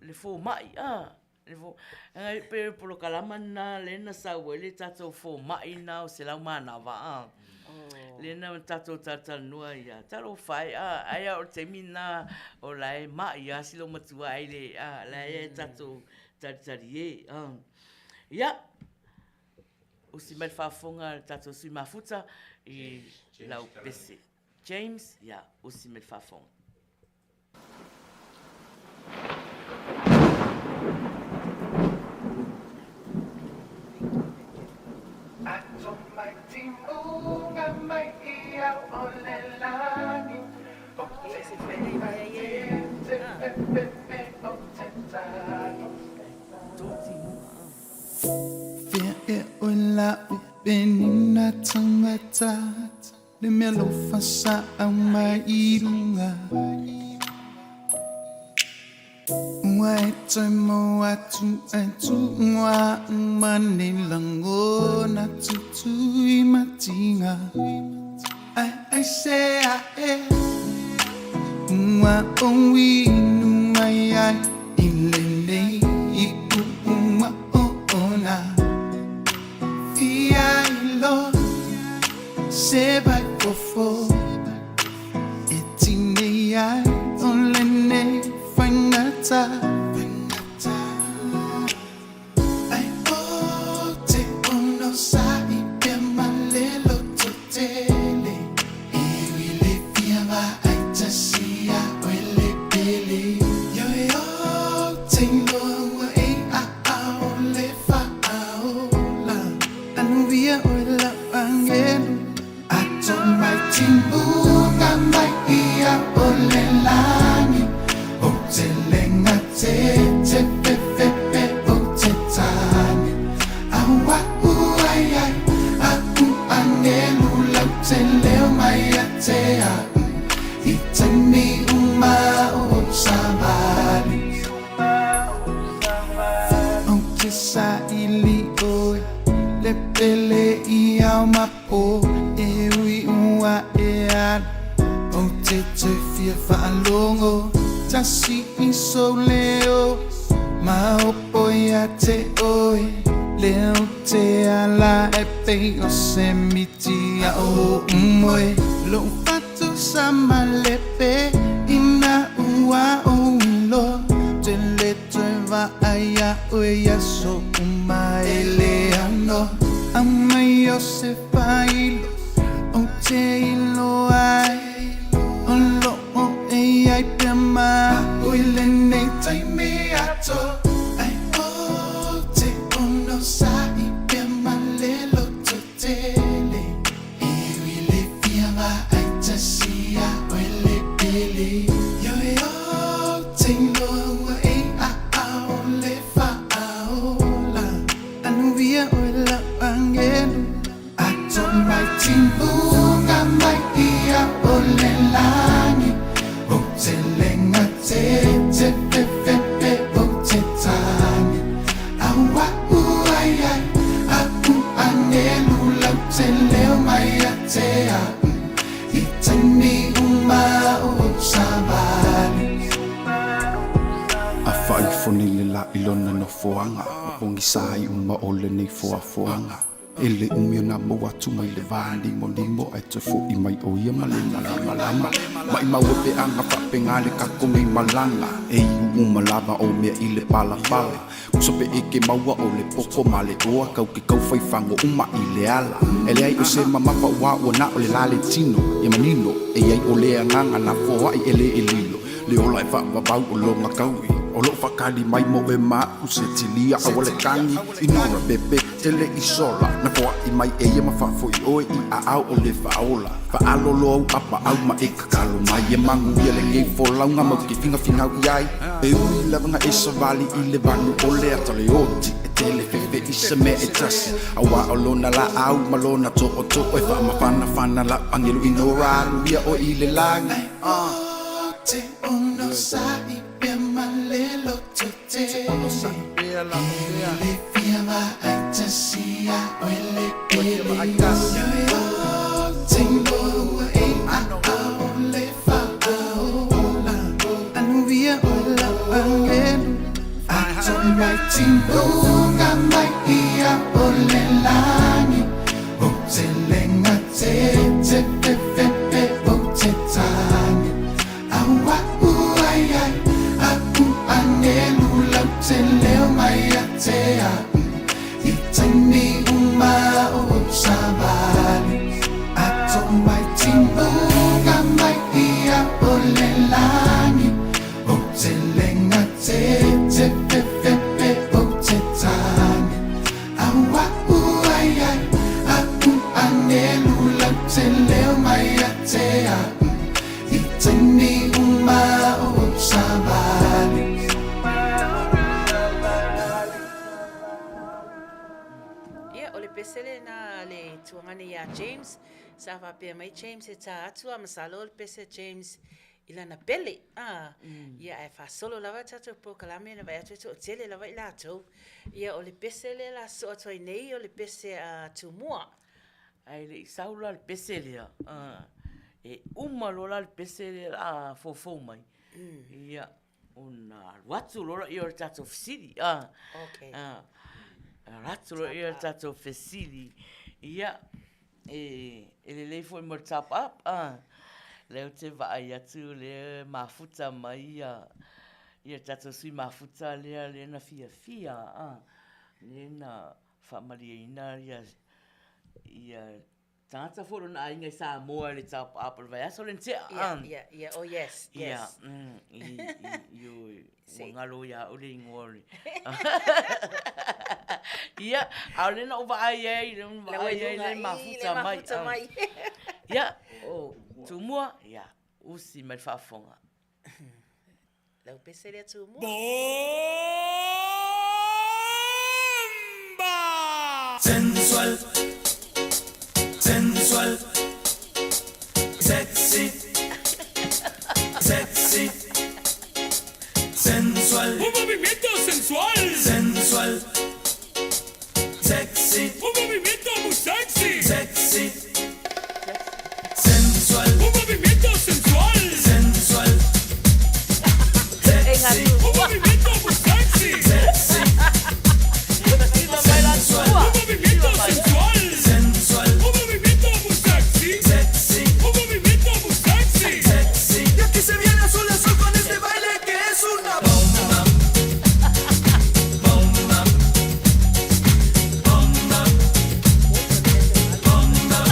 le fomai, a. E pei o le polokalama lena lea na sau ai le tatou fomai lena o Selau Manava a. Lea na tatou talatalanoa ai lava, talofa e, a, ai lava o le taimi lena o la e mai lava si loomatua ai le, a, la e tatou talitalie. Ia, usi mai le faafofoga a le tatou sui mafuta i lau pese. James, ia, usi mai le faafofoga. Le mea lofa sa au mai i lunga Ua e toe mau atu ai tuua uma nei lagona tutui matinga Ai ai se a e Ua ou inu mai ai i lenei ipu ua oona Fia ilo se vai fofo E tinei ai o lenei faigata Ai o te ono sa'i pea ma le loto tele E ui le fia vaai tasi a oe le pele Ioe o te iloa ua e a ʻAʻole faaola Anuia ʻoe lau agelu Ato mai timuga mai ia o le lani O te lenga te te fe fe pe o te tane Au a'u ai ai a'u agelu lau te leo mai a te a'u I taimi uma o savali O ke saili ʻoe le pele i ao ma pō E ui ua e alu O te toe fia faalogo Tasi i sou leo Maopo ia te ʻoe Lea ou te ala e pei o se miti aʻo oʻu moe Loʻu fatu sa malepe Ina ua ou iloa Tele toe vaai iā ʻoe i aso uma e le ano Aumai o se failo Ou te iloa ai O loʻo e ai pea ma aʻu i lenei taimi ato Ai o te ono saʻi pea ma le loto tele. timuga mai ia o le lagi Ou te lega te te fe fe fe ou te tagi Au au ai ai au anelu lau te leo mai ia te au I taimi uma o ou savali. A faaifo nei le la i lona nofoaga, ma pogisa ai uma o lenei foafoaga. E le umi ona maua atu mai le va nimonimo, ae toe fo'i mai o ia ma le malamalama. Maʻimau e peaga faapega le kako nei malaga, e iu uma lava o mea i le palapala. Uso pe e ke maua o le poko ma le oa, kau ke kau fai fago uma i le ala. E leai o se mamafa ua ua na o le la le tino, ia manino, e iai o le agaga na foai e le e lilo. Le ola e faavavau o loga kaui, o loo faakali mai mo e ma au se tilia aua le tagi i nora pepe tele i sola. Na foai mai e ia ma faafoi oe i aao o le faaola. Faalolo au apaau ma e kakalo mai e manuia lenei folauga mau ke figafigau i ai. E ui lava na e savali i le vanu o le ata le oti e tele fefe i se mea e tasi. Auā o lona laau ma lona tootoo e faamafanafana lau agelu ina ua alu ia oe i le lagi. Ou te onosai pea ma le loto tele E le fia vaai tasi ia oe le pele Ou te loa i aao le faaola Anuia oe lau agelu Ato mai timuga mai ia o le lagi Ou te lega te te fe fe fe ou te tagi Au au ai ai au anelu lau te leo mai ia te au I taimi uma o ou savali Ato mai timuga mai ia o le lagi Ou te lega te te fe fe fe ou te tagi Au au ai ai au anelu lau te leo mai ia te au I taimi uma o ou savali. Ia, o le pese lena a le tuagane ia James. Sa faapea mai James e tā atu a masalo o le pese a James i lana pele. A, ia, ae faasolo lava tatou polokalame na vaai atu e toatele lava i latou. Ia, o le pese lea la sosoo atu ai nei o le pese a Tumua. Ae le i sau la le pese lea, e uma loa la le pese lea o le a foufou mai, ia, ona alu atu loa lea o le tatou fesili. Okay. Alu atu loa lea o le tatou fesili. Ia, e lelei foi mo le top up. Lea ou te vaai atu lea e mafuta mai ia le tatou sui mafuta lea lea na fiafia, lea na faamalieina ia ia tagata foi o lona aiga i Samoa i le top up o le vaiaso lea na tea. Yeah, yeah, yeah. Oh, yes, yes. Yeah, i, i, i, ua galo ia au le igoa o le. Ia, a o lea na ou vaai ai, lea na vaai ai le mafuta mai. Mafuta mai. Ia, o Tumua, ia, usi mai le faafofoga. Lau pese lea Tumua. Bomba! Sensual, sensual, sexy, sexy, sensual. Un movimiento sensual, sensual, sexy. Un movimiento muy sexy, sexy, sensual. Un movimiento sensual, sensual, sexy. Un movimiento muy sexy, sexy. Sensual. Un movimiento sensual, sensual. Un movimiento muy sexy, sexy. Un movimiento muy sexy, sexy. Y aquí se viene azul azul con este baile que es una bomba. Bomba. Bomba. Bomba.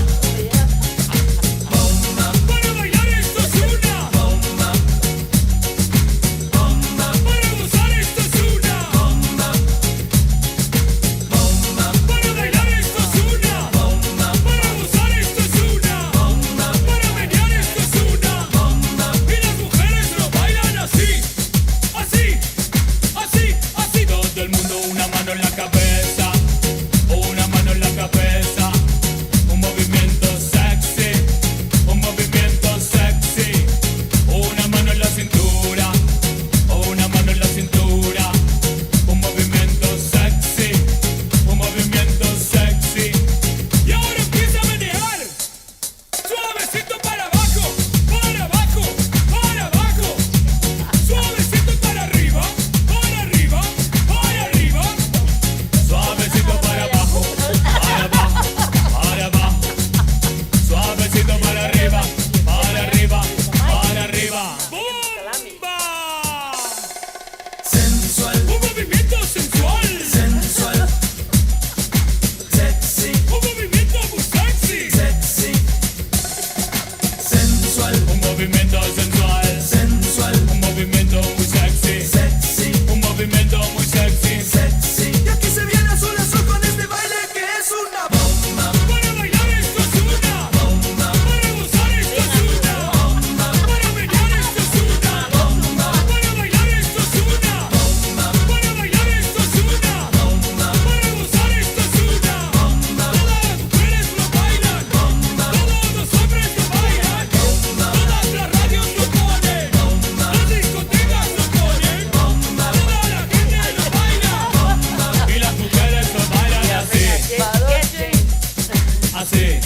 Así,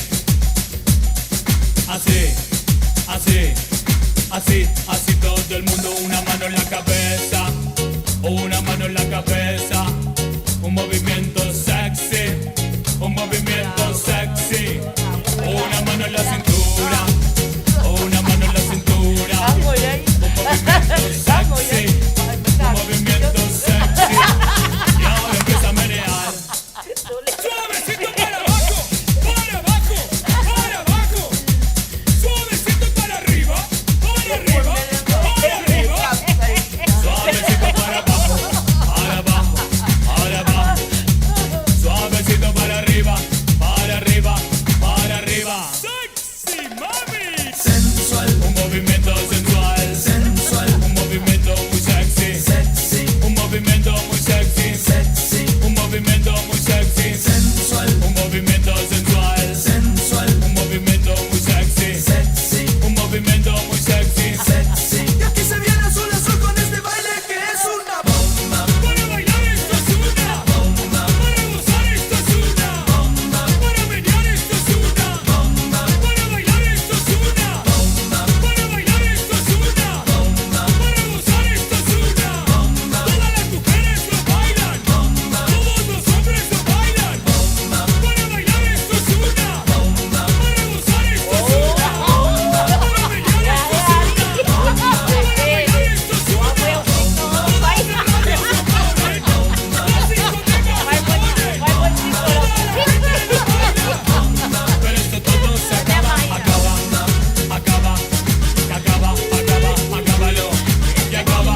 así, así, así, así todo el mundo, una mano en la cabeza, una mano en la cabeza, un movimiento sexy, un movimiento sexy, una mano en la cintura, una mano en la cintura, un movimiento sexy, un movimiento sexy, y ahora empieza a menear. Suavecito para abajo, para abajo, para abajo. Suavecito para arriba, para arriba, para arriba. Suavecito para abajo, para abajo, para abajo. Suavecito para arriba, para arriba, para arriba. Sexy mami. Sensual. Un movimiento sensual. Sensual. Un movimiento muy sexy. Sexy. Un movimiento muy sexy. Sexy. Un movimiento muy sexy. Sensual. Un movimiento sensual. Sensual. Un movimiento muy sexy. Sexy. Un movimiento muy sexy. Sexy. Y aquí se viene azul azul con este baile que es una bomba. Para bailar esto es una bomba. Para gozar esto es una bomba. Para menear esto es una bomba. Para bailar esto es una bomba. Para bailar esto es una bomba. Para gozar esto es una bomba. Todas las mujeres lo bailan. Bomba. Todos los hombres lo bailan. Bomba. Para bailar esto es una bomba. Para gozar esto es una bomba. Para menear esto es una bomba. Para bailar esto es una bomba. Las discotecas se ponen. Toda la gente lo baila. Pero esto todo se acaba, acaba, acaba, acaba, acaba, acábalo. Y acaba,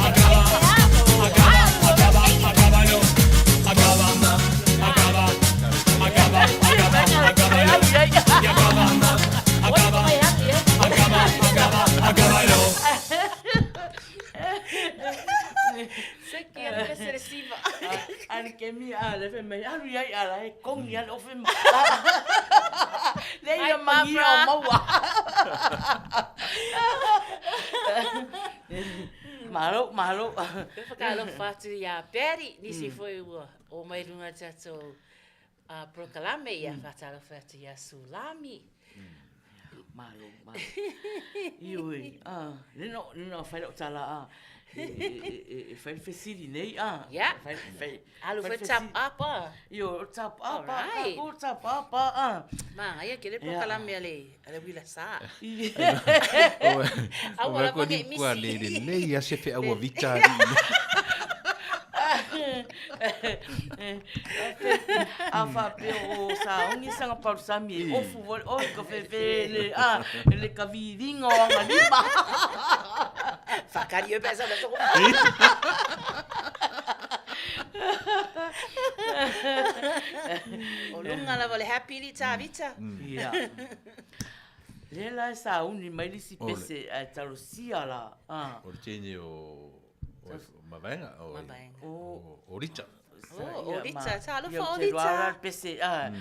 acaba, acaba, acaba, acábalo. Acaba, acaba, acaba, acaba, acábalo. Y acaba, acaba, acaba, acaba, acábalo. Se ki a pese le siva. A le kemi a le fe mai alu iai a la e kongi a le ofe ma. Le ia mangia o maua. Malo, malo. E whakaalofa atu iā Barry, nisi foi ua o mai runga tatou porokalame ia whakaalofa atu iā Sulami. Malo, malo. Ioi, ah, le no, le no whai lau tala a. E whai le fesili nei a. Yeah. Whai, whai, Alu whai foi le tap fesili. up a. Io, tap up a, Alright. kako tap up a. a. Māngaia ke le porokalame a le, a le wila sa. O Aua lava ko nge ni kua misi. le le le ia se fe aua vita A whapea o saongi sanga palusami e ofu vole oi ka fefe le a le ka viringa o anga lima. Whakari o pesa na toko. O lunga lava le happy li tā vita. Ia. Le la e sauni mai lisi Ole. pese a talosia la. Ah. O le teine o o Mavaega o Mavaega. o o Rita. Oh, o Rita, talofa Ia, o o te roa Rita. la pese a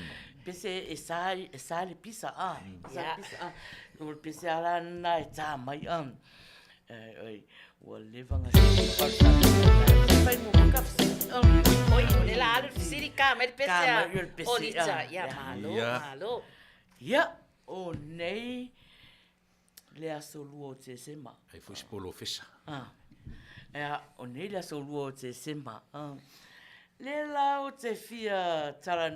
pese e sa e sa le pisa a. Sa Ia. pisa a. O le pese ala na e tā mai a. Eh, oi, ua leva nga se palusami. Fai mo ka fsi. Oi, o le la alu fisiri ka mai le pese Ka a. mai le pese O Rita, a. ia malo, Ia. malo. Ia, o nei le aso lua o Tesema. Ai foi se polo fesa. Ah. Ea, o nei le aso lua o Tesema. Ah. Le la o te fia tala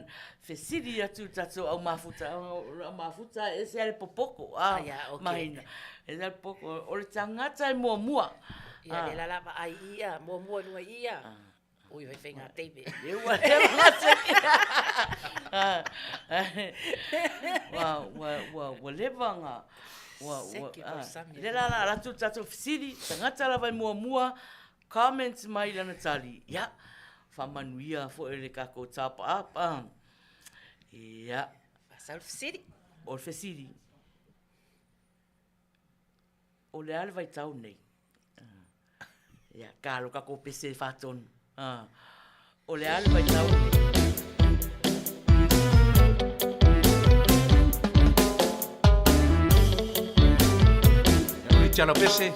fesili atu tatou au mafuta, au mafuta e se ale popoko. Ah, Ah, ia, ok. mahina. E se ale popoko. O le tangata e muamua. Ia le la lava ai ia, mua mua nua ia. Ui, hoi whainga teipe. E ua le mate. Ah. Ua, ua, ua, ua leva ngā. Ua, ua, Seke ah. pausami. Le la la, la tu tatou fesili, tangata lava e muamua, comment mai lana tali. Ia, whamanuia fo e le kako tapa up. Ah. Ia, Whasau le fisiri. o le fesili. O le ale vai tau nei. Ah. Ia, ka lo kako pese whatonu. Ah. O le ale vai tau nei. O Rita la pese.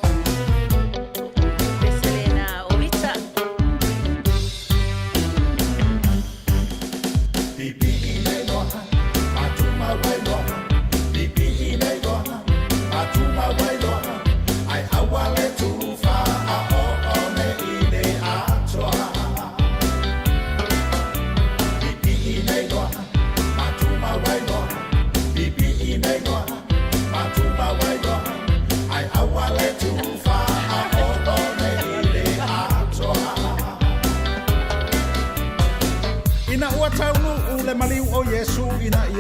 Pese le na o Rita. Pipi i le noa, a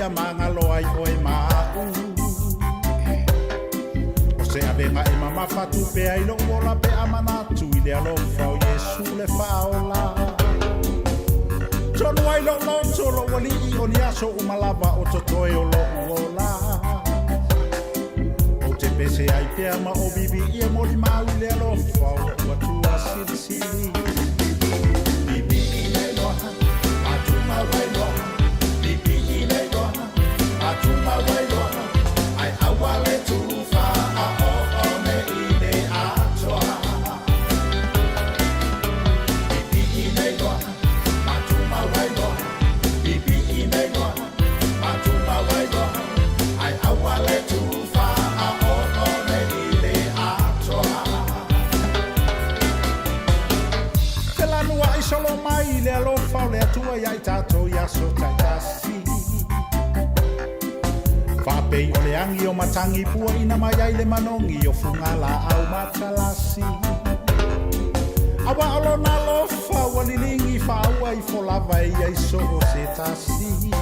fia magalo ai oe ma a'u. O se avega e mamafa atu pea i lo'u ola pe a manatu i le alofa o Iesu le fa'aola. Tonu ai lo'u loto lo'u ali'i o ni aso uma lava o totoe o lo'u ola. Ou te pese ai pea ma o vivi'ia molimau i le alofa o lo'u Atua silisili. Pipi'i le igoa, atumau ai loa. Pipi'i le igoa, atumau ai loa. Ae aua le tufa a oo nei i le atoa. Pipi'i le igoa, atumau ai loa. Pipi'i le igoa, atumau ai loa. Ae aua le tufa a oo nei i le atoa. Felanua'i solo mai le alofa o le Atua iā i tatou i aso ta'itasi. Fa'apei o le agi o matagi pua'ina mai ai le manogi o fugala'au matalasi. Auā o lona alofa ua liligi fa'aua ifo lava e ia i so o se tasi.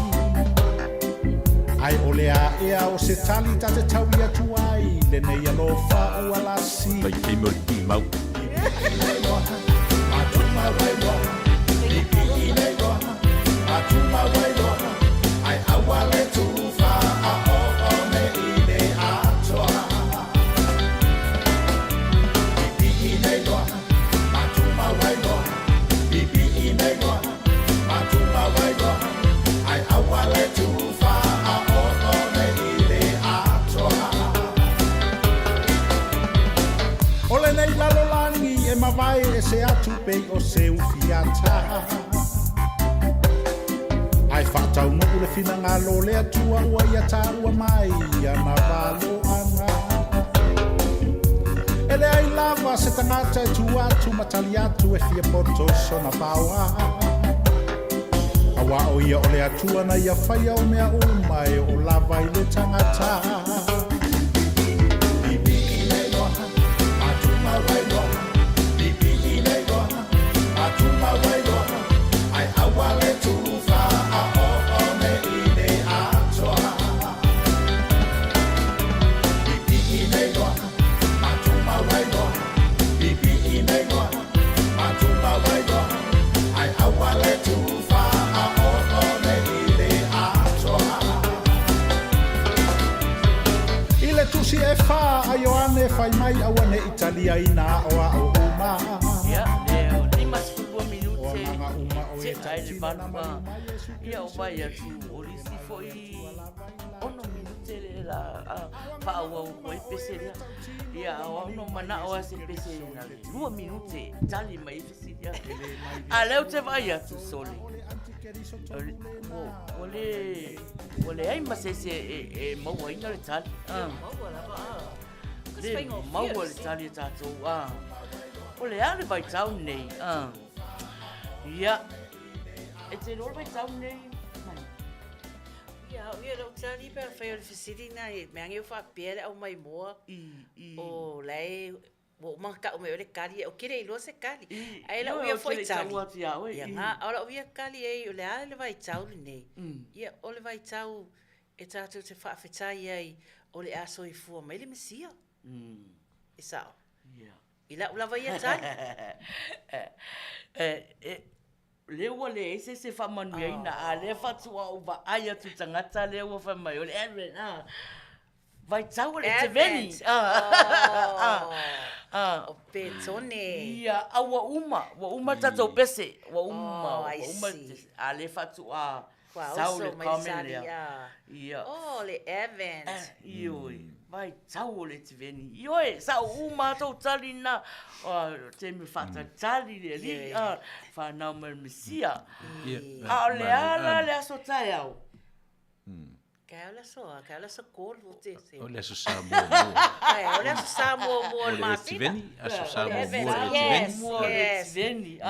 Ae o le a'ea o se tali ta te taui atu ai lenei alofa ua lasi. Vaitaimi o le timau. Atumau ai loa, pipi'i le igoa, atumau ai loa. Ae aua le tufa a oo nei i le atoa. Pipi'i le igoa, atumau ai loa. Pipi'i le igoa, atumau ai loa. Ae aua le tufa a oo nei i le atoa. O lenei lalolagi e mavae e se atu pei o se ufiata. Ae fa'ataunu'u le finagalo o le Atua ua ia tāua mai ana valo'aga. E leai lava se tagata e tu atu ma tali atu e fia poto sona paoa. Auā o ia o le Atua na ia faia o mea uma e oo lava i le tagata. Pipi'i le igoa, atumau ai loa. Pipi'i le igoa, atumau ai loa. Ae aua le tufa a oo nei i le atoa. Pipi'i le igoa, atumau ai loa. Pipi'i le igoa, atumau ai loa. Ae aua le tufa a oo nei i le atoa. I le tusi e fā a Ioane fai mai aua ne'i taliaina a'oa'o uma. Ia, le 52 minute O agaga uma o e te'a i le tautino 8 na ma maliu mai Iesu ia o Keriso vai e atu o le lisi mai fo'i Atua lava i 6 lagi. minute le la fa'aauau atu ai pese lea. Ia o au no mana'o a se pese na le 2 minute tali mai ai fesili a. A o lea ou te vaai atu sole. Ua le ua leai ma se isi e mauaina le tali. Maua lava a. Le maua le tali a tatou a. O le a le vaitau lenei a. Ia. E te iloa le vaitau lenei mai? Ia, au ia lou tali pe afai o le fesili lena e mea ane ua faapea le aumaimoa o la e ua uma ona tau mai oe le kali, ou te le iloa se kali. Ae lau ia foi tali, ia na, a o lau ia kali ai, o le a le vaitau lenei? Ia, o le vaitau e tatou te faafetai ai o le a soifua mai le Mesia. E sao? I lau lava ia tali. Lea ua leai se isi e faamanuiaina, a lea faatoa ou vaai atu i tagata lea ua fai mai o le Advent, a. Vaitau o le Eteveni. Oh. O Petone. Ia, a ua uma, ua uma le tatou pese, ua uma, Oh, ua I uma, see. a lea faatoa Ua sau oso le mai le comment sali, lea. a. Ia. Oh, le Advent. Ioe, vaitau o le Etiveni. Ioe, sa o uma tou tali na, taimi faatalitali le alii, a, whanau mai le Mesia. A o le a la le aso taeao? Kai o le aso a, kai o le aso kolu o te se. O le aso Samoa mua. Kai o le aso Samoa mua o O le le masina. Etiveni, aso Samoa Advent, mua o le Etiveni. yes, Mua o le yes. Etiveni, a.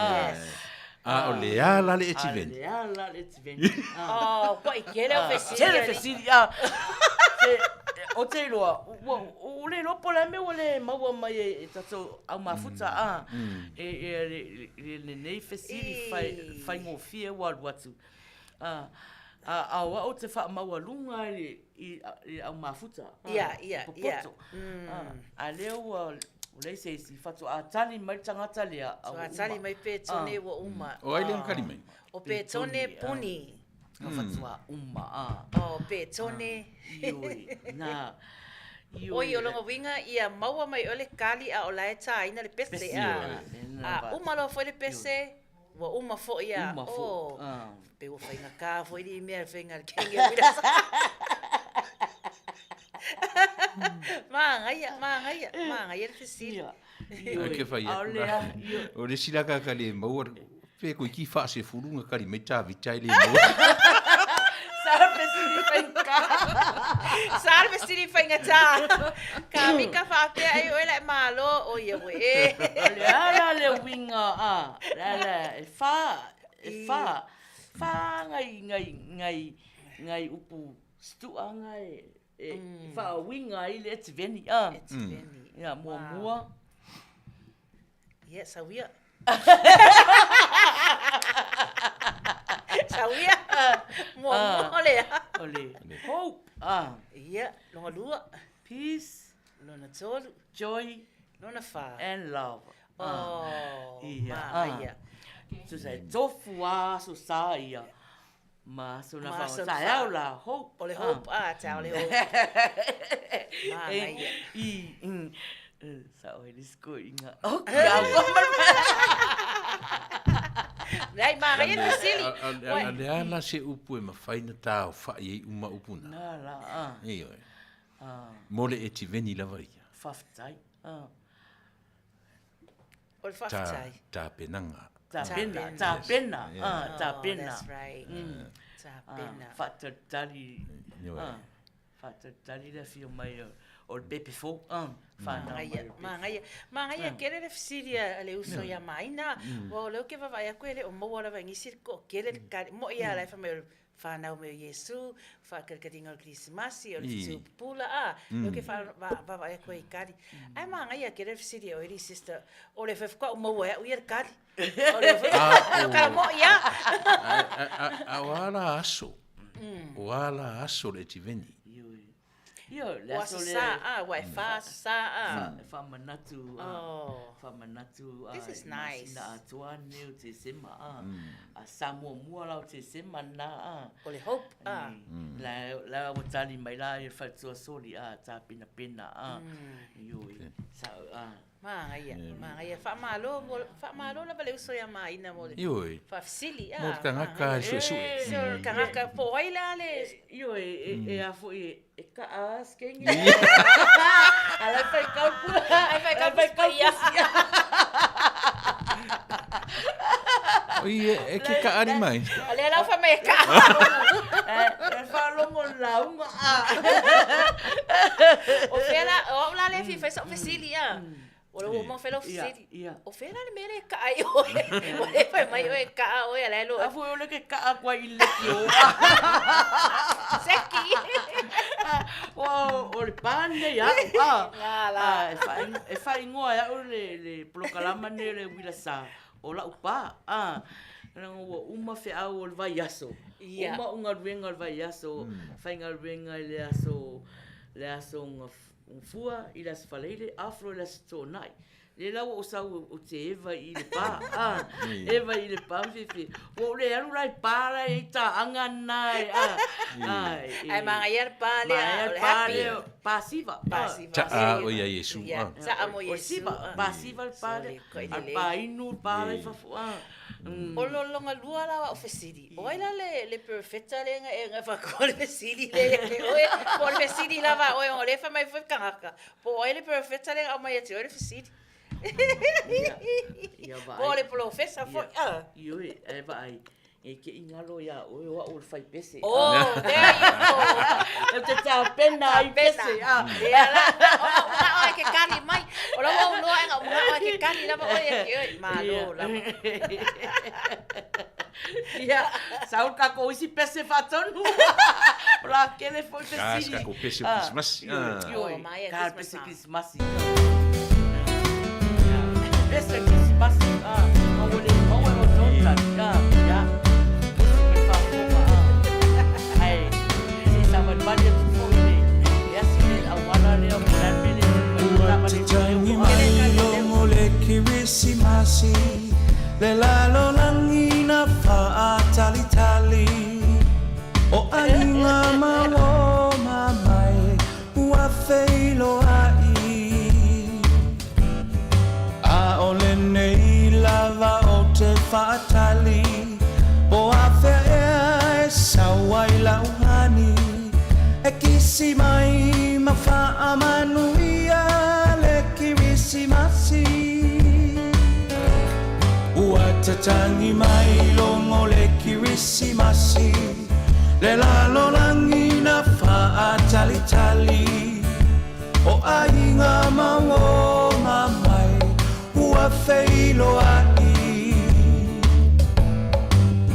A o le a la le A Etiveni. le a la le Etiveni. Oh, kua i kele o fesili. Tele fesili, a. Se, o te iloa, ua, ua le iloa po o le a mea ua le maua mai e, e tatou au mafuta, a. E, e, le, le, lenei fesili fai, faigofie ua alu atu. A. A o au ou te faamaualuga i le au mafuta. Ia, ia, ia. Popoto. A lea ua leai se isi faatoa tali mai le tagata lea a ua uma. Faatoa tali mai Petone ua uma. O ai lea na tali mai? O Petone Puni. Ka faatoa uma, a. O Petone. Ioe, na. Ioe. Oi, o lona uiga ia maua mai oe le kali a o la e tāina le pese, a. A uma loa foi le pese, Ua uma foi a, Uma foi. oh, Ah. pe ua faigata foi lii mea le faiga a le kenge o Wilasa. Magaia, magaia, magaia le fesili. Ia. Ai ke fai atu Aole la. a, io. O le isi la kaka le maua, pe koe ki faasefulu nga kali mai Tavita e le maua. Sa le fesili faigata. Sa le fesili faigata. Ka mika faapea ai oe la e malo, o ia ue e. O le a la le uiga a, la la e fa, e fa, fa ngai, ngai, ngai, ngai upu stu'a ngai e faauiga ai le etiveni a. Etiveni. Ia, muamua. Ia, sauia. Sauia. Muamua o le a. O le hope. Ah. Ia, lona lua. Peace. Lona tolu. Joy. Lona fa. And love. Oh, Ia. manaia. Tusa e tofu a aso sa ia. Ma aso na Ma aso na whaonga. Taeao la hope. O le hope, ah, taeao le hope. Manaia. I, i, sa oe le siko inga. Ok, a Leai, manaia le fesili. A le a la se upu e mafai na taofa'i ai uma upu na. Na la, ah. Ioe. Ah. Mo le etiveni lava ia. Faafetai. Ah. O le faafetai. Tapenaga. Tapena, tapena, ah, tapena. Oh, that's right. Tapena. Ah, faatalitali, ah, faatalitali le afio mai o le pepe fou, ah, whanau mai o le pepe. Magaia, magaia kele le fesili a le uso ia Maina. Ua o lea ou te vaavaai atu e le o maua lava i nisi le toatele le kali. Mo'i lava la e fai mai o le whanau mai o Iesu, whaakalikaliga o le Kerisimasi, o le fetu pupula, a, lea ou te vaavaai atu ai i kali. Ae magaia kele le fesili a oe alii sister, o le faatoa ou maua e au ia le kali. O le kala mo'i lava. A o a la aso? O a la aso le etiveni? Ioe. Ioe, le Ua aso aso lea. sa, a, ua e wha aso sa, a. E whamanatu, a. Oh. Whamanatu, a. This is nice. Masina atoa nei o Tesema, a. A sa muamua la o Tesema na, a. O le hope, a. La, la ua tali mai la e whatua soli, a, tā penapena, a. Ioe, sa, a. Magaia, magaia. Faamalo, mo, faamalo lava le uso ia Maina mo le Ioe. faafesili, a. Mo le tagata e suesue. Se o le tagata po o ai la le... Ioe, e a foi e kaa a skenge. A la fai kaupu. Ai fai kaupu ia. Oi, e ke kaari mai. O lea lau fai mai e kaa. E whaalongo launga, a. O fea la, o au la le fia fai sa'u fesili, a. O le ua uma ona fai lau fesili. Ia, ia. O fea la le mea lea e kaa ai oe. Ua le fai mai oe e kaa oe a la e loa. A foi o le ke kaa kua i leki o. Seki. O, o le pane au, a. Ngā la. A, e whaingoa e au le polokalama nei o le uila sa. O lau pa, a. Leaga ua uma feau o le vaiaso. Ia. Uma ugaluega o le vaiaso, faigaluega i le aso, le aso gafua i le aso Faleile, afro i le aso Toonai. Lea la ua ou sau ou te eva i le pa, a. Eva i le pa ma fiafia. Ua ou le alu la i pa la e i taaga na e, a. A, e. Ae magaia le pa lea, Magaia o le le pa happy. lea, pa siva. Pa siva. Taa o ia Iesu, Ia, a. taa mo O Iesu, siva, a. pa siva le pa lea. Sole, koe A lelei. pa inu le pa la i fafo, a. O lo longa lua la au fesili. O ai la le le perfecta le nga e nga fa ko le fesili le le oe po le fesili lava oe o le fa mai foi kangaka. Po ai le perfecta le au mai ati oe le fesili. Ia vaai. Po le profesa foi. Ah. Ioe, e vaai. E ke i ngalo ia oe o au le fai pese. Oh, there you go. E te tapena ai pese. Ah. Ia la, o la una oe ke kali mai. O la ua uloa e nga una oe ke kali lava oe e ke oe. Malo lava. Ia, sau ka ko isi pese whatonu. O la kele foi Ka fesili. ka ko pese o Krismasi. Ioe, ioe. Oh, mai e Ka Christmas, pese ah. Krismasi. Pese Krismasi. Ah, maua le maua o tonta. Ah, ia. Usi me whafonga. Ah. savali atu foi i le asi le auala lea po o le a le mea lea e tupu ai le Ua taavale tatagi mai logo le Kirisimasi Le lalolagi na faatalitali O aiga ma uo ma mai ua feiloai A o lenei lava ou te faatali Po afea ea e sau ai lau hani E kisi mai ma faamanuia le Kirisimasi Ua tatagi mai logo le Kirisimasi Le lalolagi na faatalitali O aiga ma uo ma mai ua feiloai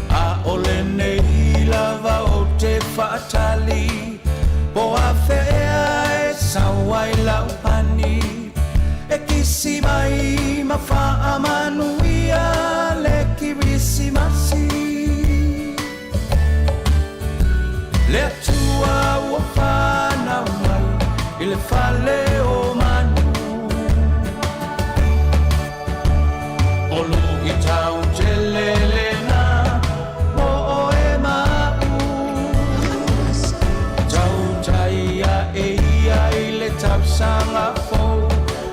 A o lenei lava ou te faatali Po afea ea e sau ai lau hani E kisi mai ma faamanuia le Kirisimasi Le Atua ua fanau mai i le fale o manu O luitau tele lena mo oe ma a'u Tautai ae ia i le tausaga fou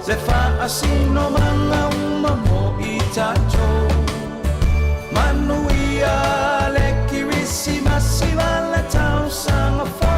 Le faasinomaga uma mo i tatou Manuia le Kirisimasi ma le tausaga fou.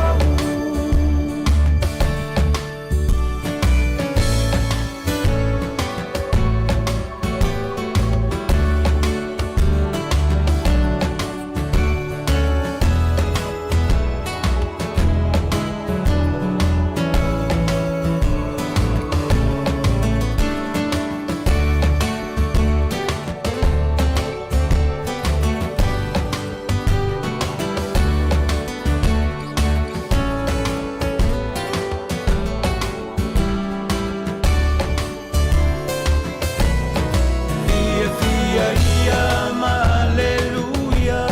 Fiafia ia ma Aleluia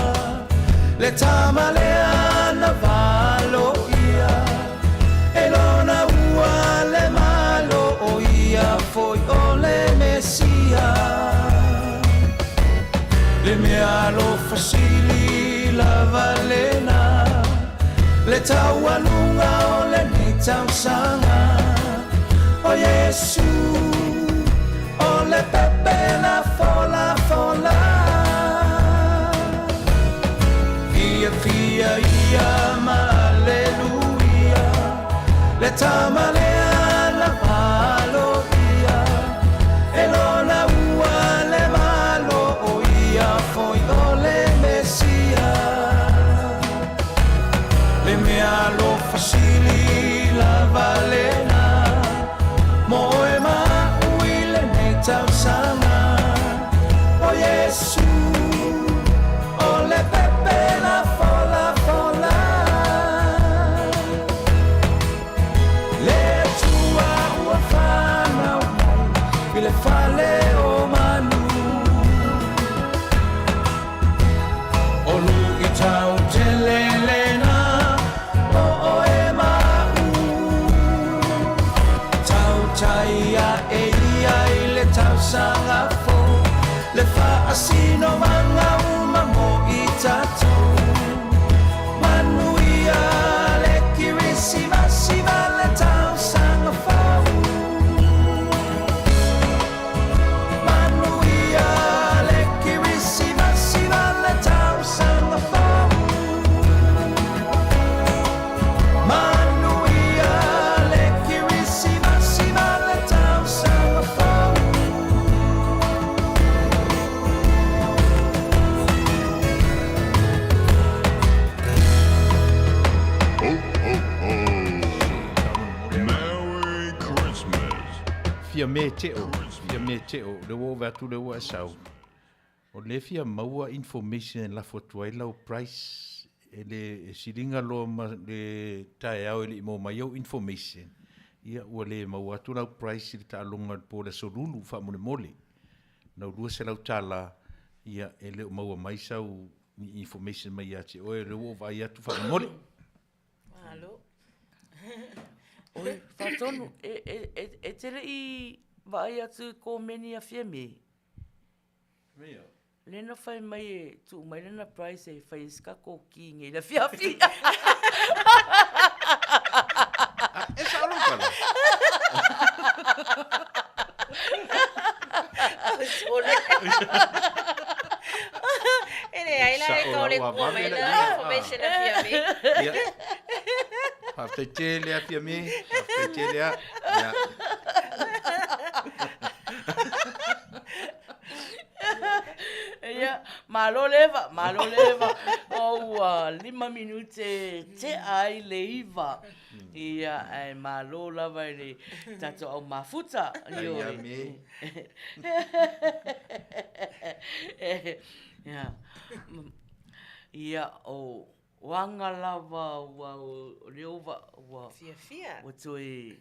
Le tama lea na valoia E lona ua le Malo o ia foi o le Mesia Le mea alofa sili lava lena Le taualuga o lenei tausaga O Iesu o le pepe na folafola Fiafia ia ma Aleluia Le tama lea na valoia E lona ua le Malo o ia foi o le Mesia Le mea alofa sili lava lena Mo oe ma a'u i lenei tausaga O Iesu o le pepe na folafola Le Atua ua fanau mai i le fale o manu O luitau tele lena mo oe ma a'u Tautai ae ia i le tausaga fou Le faasinomaga uma mo i tatou Manuia le Kirisimasi ma le tausaga fou Manuia le Kirisimasi ma le tausaga fou Manuia le Kirisimasi ma le tausaga fou. Merry Christmas. Fia me teo, fia me teo, le ua ove atu le ua e sau. O lea e fia maua information e lafo atu ai lau price e le e siliga loa ma le taeao e le i maua mai au information, ia ua le maua atu lau price i le taaloga i le po o le aso Lulu faamolemole. Nau $200 ia e le o maua mai sau ni information mai ia te oe, o lea ua ou vaai atu faamolemole. Malo. Oi, Faatonu, e, e, e, e te le i vaai atu i komeni a Fiame? Mea. Lea na fai mai e tuu mai lana price e fai ai se tatou ki nei le afiafi. Ah, e sao lou tala. Sole. E leai la e kau le kua mai la information a Fiame. Ia. Faafetai tele a Fiame. Faafetai tele a. Ia. Ia, malo le Eva, malo le Eva. O ua 5 minute tea ai le 9. Ia, ae malo lava i le tatou au mafuta. Ia me. Ia, ia, o aga lava ua o lea ua Fiafia. Ua toe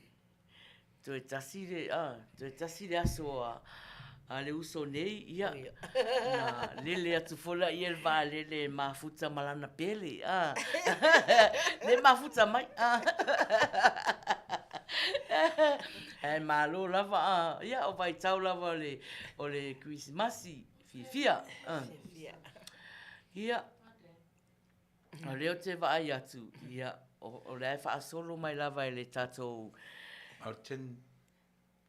Toe tasi le, a, toe tasi le aso a, a le uso nei, ia, na lele atu foi laia i le vaalele e mafuta ma lana pele, a. Le mafuta mai, a. Ae malo lava, a, ia, o vaitau lava o le, o le Kerisimasi, fiafia, a. Fiafia. Ia, O lea ou te vaai atu, ia, o la e faasolo mai lava e le tatou... Alten.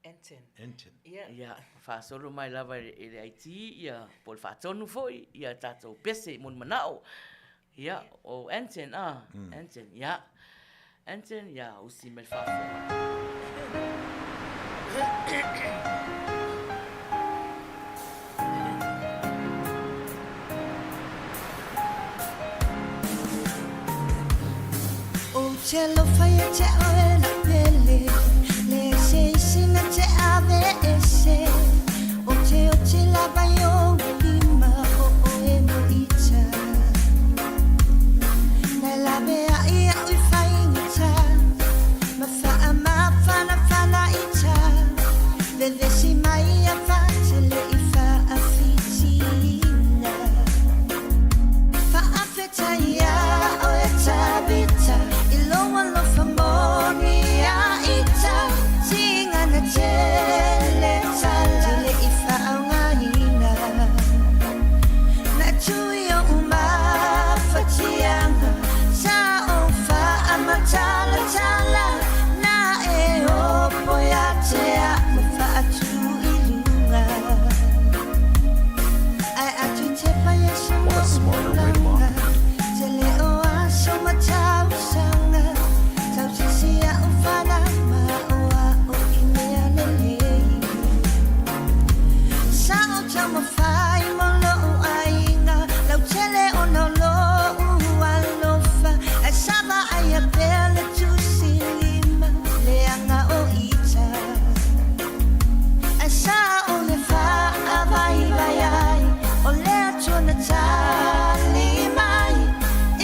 Anton. Anton. Ia. Ia, faasolo mai lava e le IT, ia, po o le faatonu foi, ia tatou pese mo ni manao. Ia, o Anton, a, Anton, ia. Anton, ia, usi mai le faafofoga. Ou te alofa ia te oe lau pele Leai se isi na te ave ese Ou te oti lava i ou lima O oe mo ita Na lawe ai au i faigata Ma faamafanafana ita Vevesi mai a fatele i faafitiina Faafetai ia oe Tabita I lou alofa moni a ita Tigana tele tala Tele i faaaogaina Na tui oʻu mafatiaga Sa ou faamatalatala Na e opo ia te au Ma faatu i luga Ae atu i tepa ia What a smarter way to tulaga market. Tele o aso ma tausaga Tausisi a'u fana ma o a'o i mea lelei Sa ou taumafai mo lo'u aiga Lautele ona o lo'u alofa Ae sa vaaia pea le tusi lima Leaga o ita Ae sa ou le faavaivai ai O le Atua na tali mai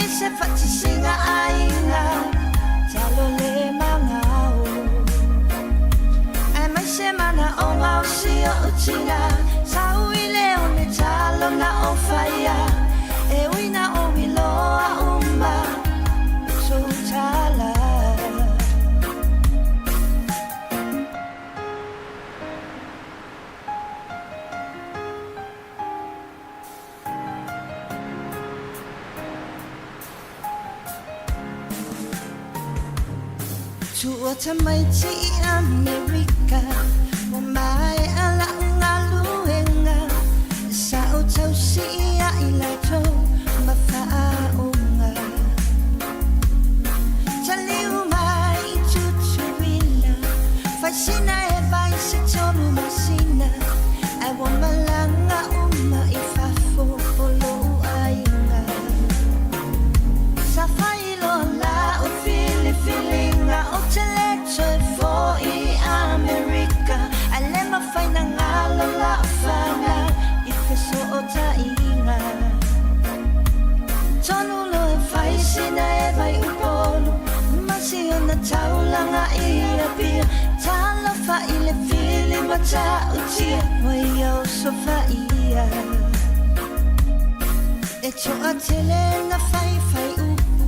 I se faatasiga aiga Talo le magao Aemaise manaoga o si o'u tina Sau i le one talo na ou faia E ui na ou iloa uma Tou tala. Tuua tamaiti i Amerika Ua maea la'u galuega Sa ou tausi ia i latou ma faauuga Taliu mai i Tutuila Fai sina e vai se tolu masina Ae ua malaga uma i fafo o lo'u aiga Sa fai loa la'u filifiliga Ou te le toe fo'i i Amerika Ae le mafai na galo la'u fanau I feso'otaiga Tonu loa e fai sina e vai Upolu Ma si ona taulaga i Apia Talofa i le fili matautia Ua ia osofaia E toatele na faifai upu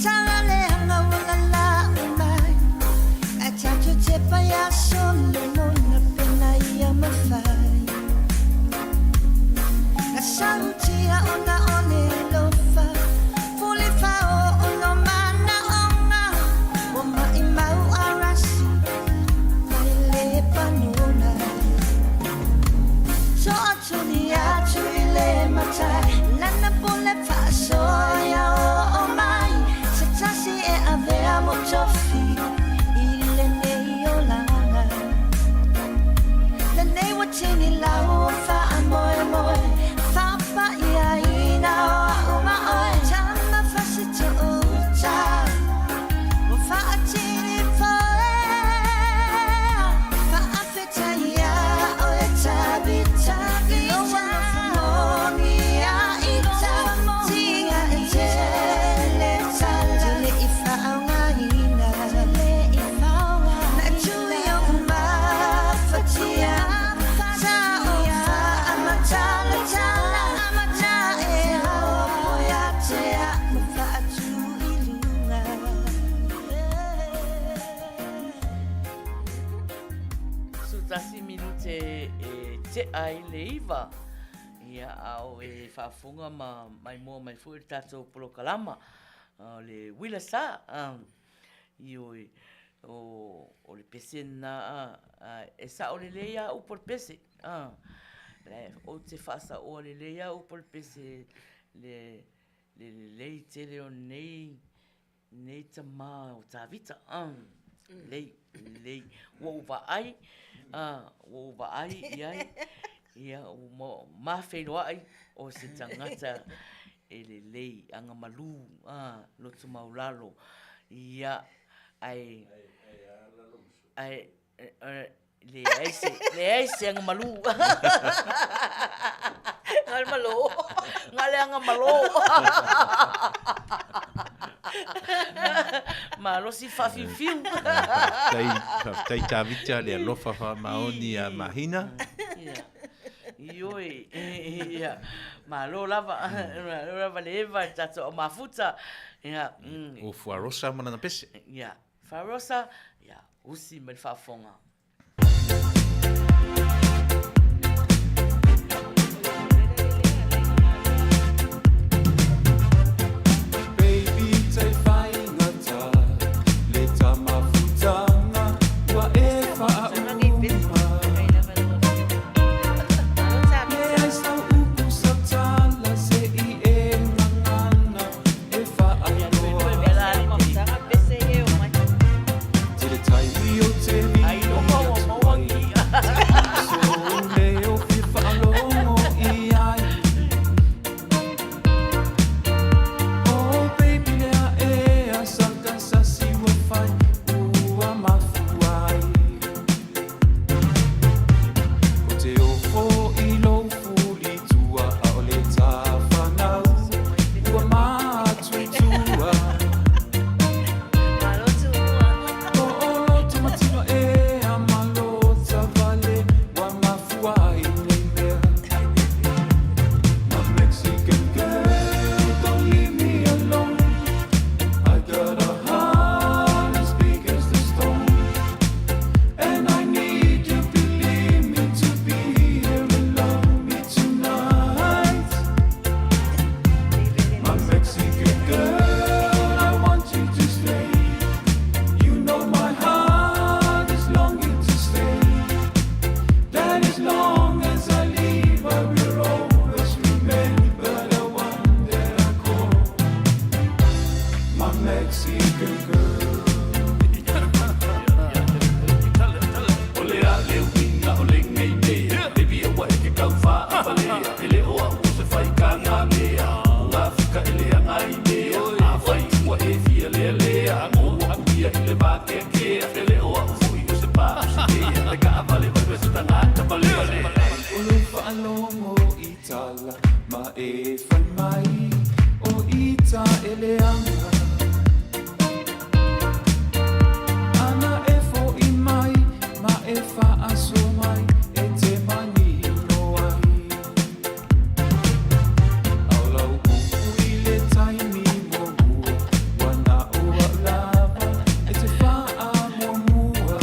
Tala leaga ua tofi i lenei olaga. Lenei ua tini lau o faamoemoe, faapaiaina o a'u ma oe. Tama fasitoo-uta, ua faatini poea, faafetai iā oe Tavita, i lou alofa moni ia ita, tiga e tele tala, te le i faaaogaina, na e tui ou mafatia, sa ou faamatalatala, na e hopo ia te a'u ma faatu i luga. 11 minute e tea ai le 9. Ia, a o e faafofoga ma maimoa mai foi le tatou polokalama o le uila sa. Ioe, o le pese lena e sao lelei lava upu o le pese. Ou te faasaoa lelei lava upu o le pese le lelei tele o lenei Nei tama o Tavita, lelei, lelei. Ua ou vaai, ua ou vaai i ai, ia, ua ma feiloai o se tagata e lelei, agamalu, loto maulalo, ia, ae, ae, leai se, leai se agamalu. Ngal malo. Ngal le agamalo. Malosi faafiufiu. Faafetai, faafetai Tavita le alofa faamaoni ia Mahina. Ia. Ioe, ia. Malo lava, malo lava le eva i le tatou au mafuta. Ia. O Fuarosa ma lana pese. Ia. Farosa, ia, usi mai le faafofoga. Baby te faigata le tamafutaga ua e faauma. Leai sau upu sau tala se i e gagana e faailoa. Te le taimi o te Ailoga ua maua atu ai. ni i'a. Sou leo fia faalogo i ai. Oh baby lea ea saka sasi ua fai ua mafua ai. Ko te oho i lou fulitua ʻaʻole tafanau ua matutua. Hoʻoloto matino ea malota wale ua mafua ai nei mea. My Mexican girl, don't leave me alone. I got a heart as big as the stone. And I need you, believe me, to be here and love me tonight. My Mexican girl, I want you to stay. You know my heart is longing to stay. That as long as I live, I will always remember the one that I call my Mexican girl. O le a le uiga o le nei mea Baby aua e ke kau faafalea E le o a'u o se faigāga mea O ngā fika e leaga ai mea Afai ua e fia lealea Mo aku ia i le vakeakea E le o a'u fo'i o se pa'usitea Le kaavale vave se tagata palele O lou faalogo i tala ma e fai mai o ita e leaga. Ana e fo'i mai ma e faaso mai e te manino ai. Ao lau upu i le taimi muamua, ua na o a'u lava e te faamuamua.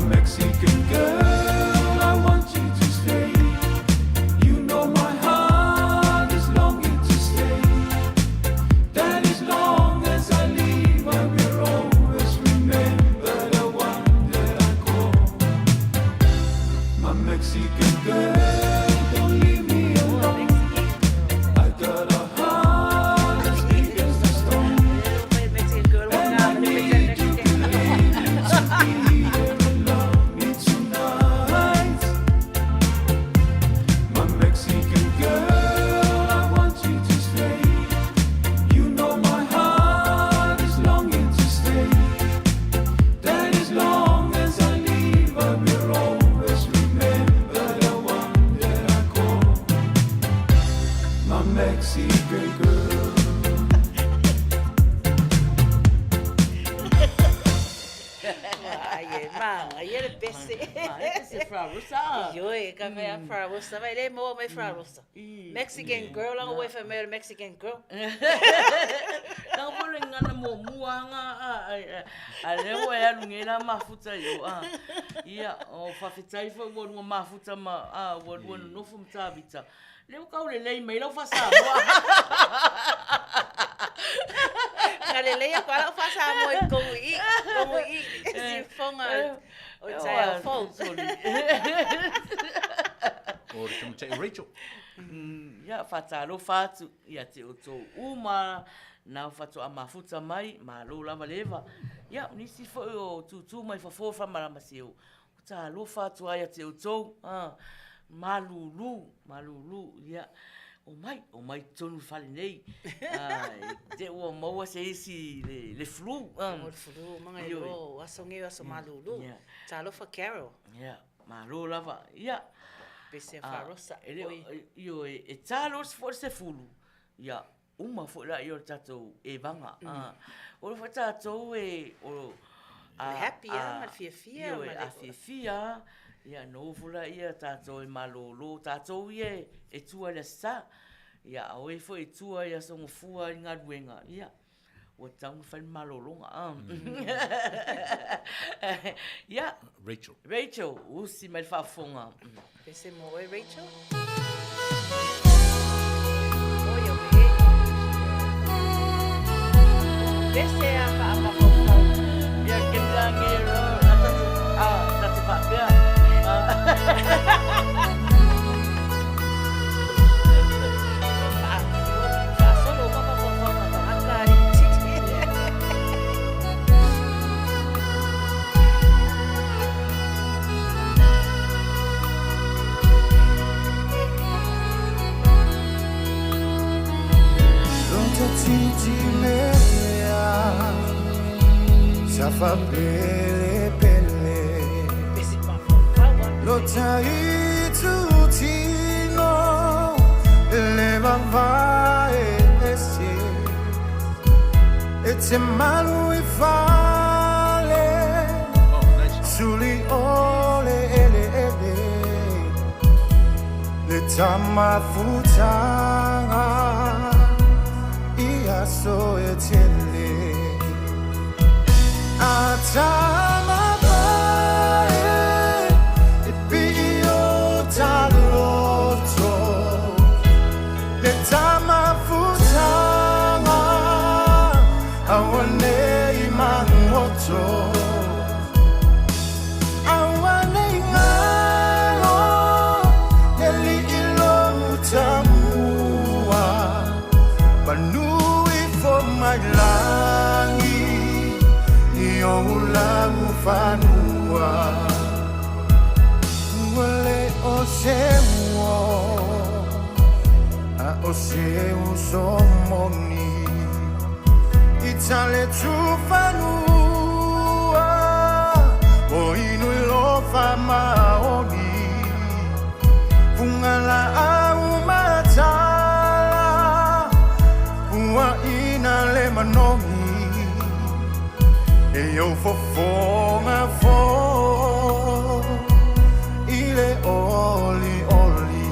Mexican girl, I want you to stay. You know my heart is longing to stay. That as long as I live, I will always remember the one that I call. My Mexican girl, don't leave me alone. I got a heart as big as the stone. And I need you, baby, to be here and love me tonight. My Mexican girl, I want you to stay. You know my heart is longing to stay. That as long as I live, I will always remember the one that I call my Mexican girl. Ai, e manaia le pese. Manaia pese Frarosa. Ioe, ka mea Frarosa, vai le maua mai Frarosa. Mexican girl, langa ua e fai mai o le Mexican girl. Langa foi le gagana muamua anga a lea ua e alu nei la mafuta i o a. Ia, o faafetai foi ua lua mafuta ma a ua lua nonofo ma Tavita. Lea ua kaulelei mai lau faa-Samoa. Na lelei aku lava lau faa-Samoa i totonu i i, totonu i i, siufofoga o le taeao fou. O le tamaitai o Rachel. Ia, faatalofa atu ia te outou uma nau faatoa mafuta mai, malo lava le eva. Ia, o nisi foi o tūtū mai fafo faamalama se o, talofa atu ai ia te outou, a, malulu, malulu, ia, omai, omai i totonu i le fale nei, a, i te i ua maua se isi le, le flu, a. O le flu, maga e loa o aso nei o aso malulu. Talofa Carol. Ia, malo lava, ia. Pese a Farosa. E le o, ioe, e tā loa foi le sefulu, ia, uma foi laia o le tatou evaga. O le foi tatou e o a happy a ma le fiafia ma le a fiafia ia nofo laia tatou e malolo tatou ia e tua i le Aso Sa. Ia a o e foi e tua i Aso Gafua i galuega ia ua tatau ona fai le malologa. Ia Rachel. Rachel, usi mai le faafofoga. Pese mo oe Rachel. Oi o me. Pese a faamafaufau. Ia ke mea nge ro a tatu a tatu faapea. Faasolo uma mafaufauga o tagata i titi. Lota titi mea Safa pele pele Lota itu tino Le vavae ese E te malu i fale Suli ole ele ele Le tamafutaga i aso e tele A tama pae e pii o taloto Le tamafutaga aua nei magoto Aua nei galo le alii lou tamua Manu ifo mai lagi i ou laufanua Ua le o se uo a o se uso moni I taletufanua o inu i lofa maoni Fugalaau matala puaina le manogi E ou fofoga foi i le olioli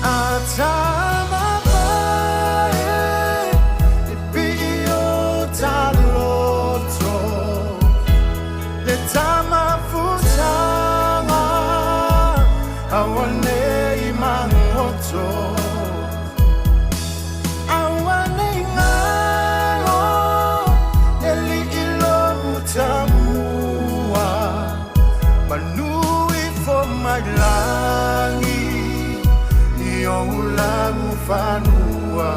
A tama pae e pii o taloto Le tamafutaga auanei magoto auanei galo le lii lou tamua manu ifo mai lagi i ou laufanua.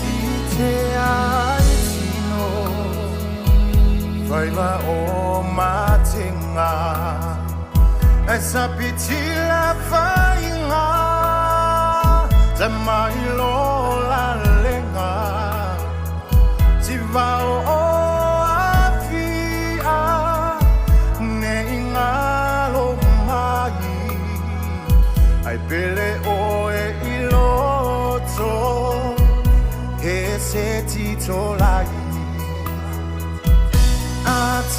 I te ai tino Faila o matenga E sapitila fainga Te mai lo la lenga Tivao o afia Ne ingalo mai Ai pele oe i loto He se tito lai A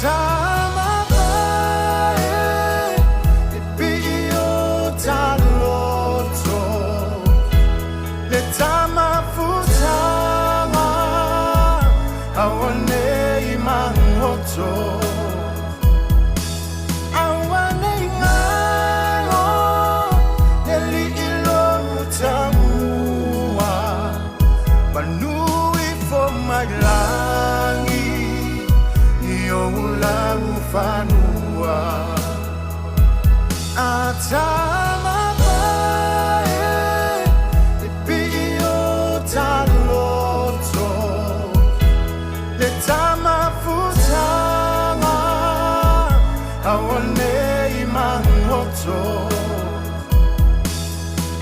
tama e E pii o taloto Le tamafutaga Auanei magoto Auanei galo Le lii lou tamua Manu ifo mai lagi I ou laufanua A tama e E pii o taloto Le tamafutaga Auanei magoto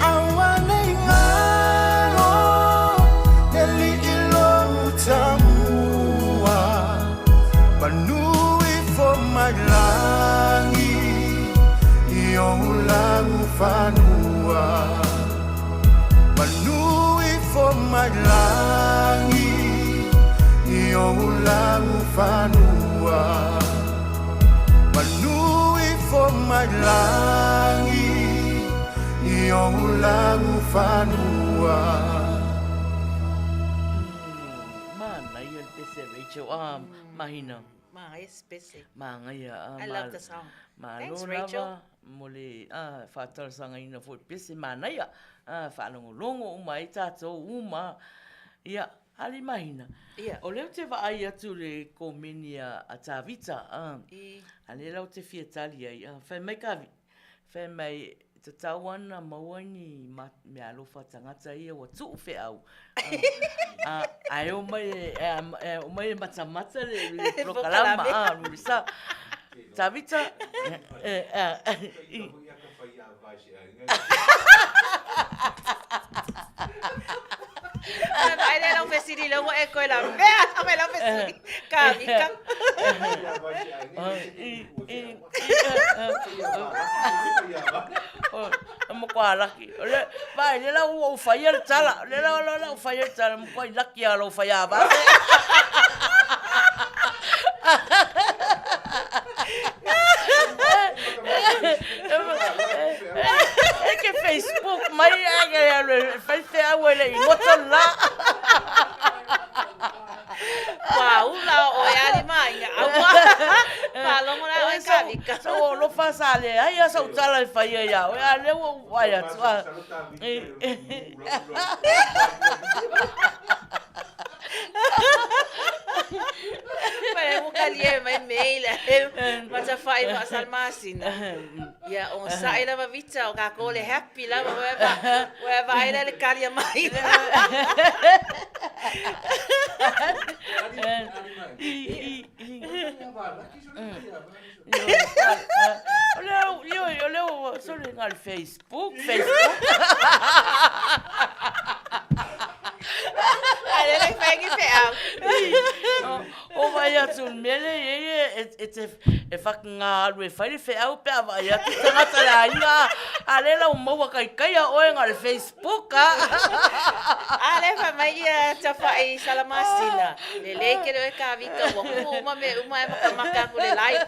Auanei galo Le lii lou tamua Manu ifo mai lagi I ou laufanua Manu ifo mai lagi I ou laufanua Manu ifo mai lagi I ou laufanua. Manaia le pese Rachel. Ah, mahina. Manaia se pese. Manaia. Ah, I love the song. Malo Thanks, Rachel. lava mo le ah, faatalosagaina foi pese manaia. Ah, faalogologo uma ai tatou uma. Ia, ali mahina. Ia. O lea ou te vaai atu le komeni a, a Tavita. Ah, I. a lea la ou te fia tali ai. Ah, fai mai Kavi. Fai mai, tatau ana maua ni meaalofa a tagata ia ua tuu feau. Ae omai e, omai e matamata le, le polokalama, a, Lurisa. Tavita, i. Ai le lau fesili le ua e koe la mea, mai lau fesili. Ka vika. O makuā laki. O le, vaai, le la ua ou faia le tala. Le la la ou faia le tala, makuai laki a lou faia vave. E ke Facebook mai a ke alu e fai feau e le i goto la. Ua ula o e ali mai nga aua. Faalogo la oe ka vika. Sa o lofa sa le ai a sa utala e fai ai a. A le ua ai atu. Mai ua kalie mai mail e matafai faasalmasina. Ia ogasai lava Vita o tatou le happy lava ua e vaai la le kali mai. O lea, ioe, o lea ua sole nga le Facebook, Facebook. Ai le atu i le mea lea e i ai e te e fucking alu e fai le feau pe a vaai atu tagata le aiga a lea la ua maua kaikaia oe na o le Facebook a. A lea fai mai ia Tafai Salamasina, lelei tele oe Kavita ua ku uma mea uma ae makamaka aku i le live.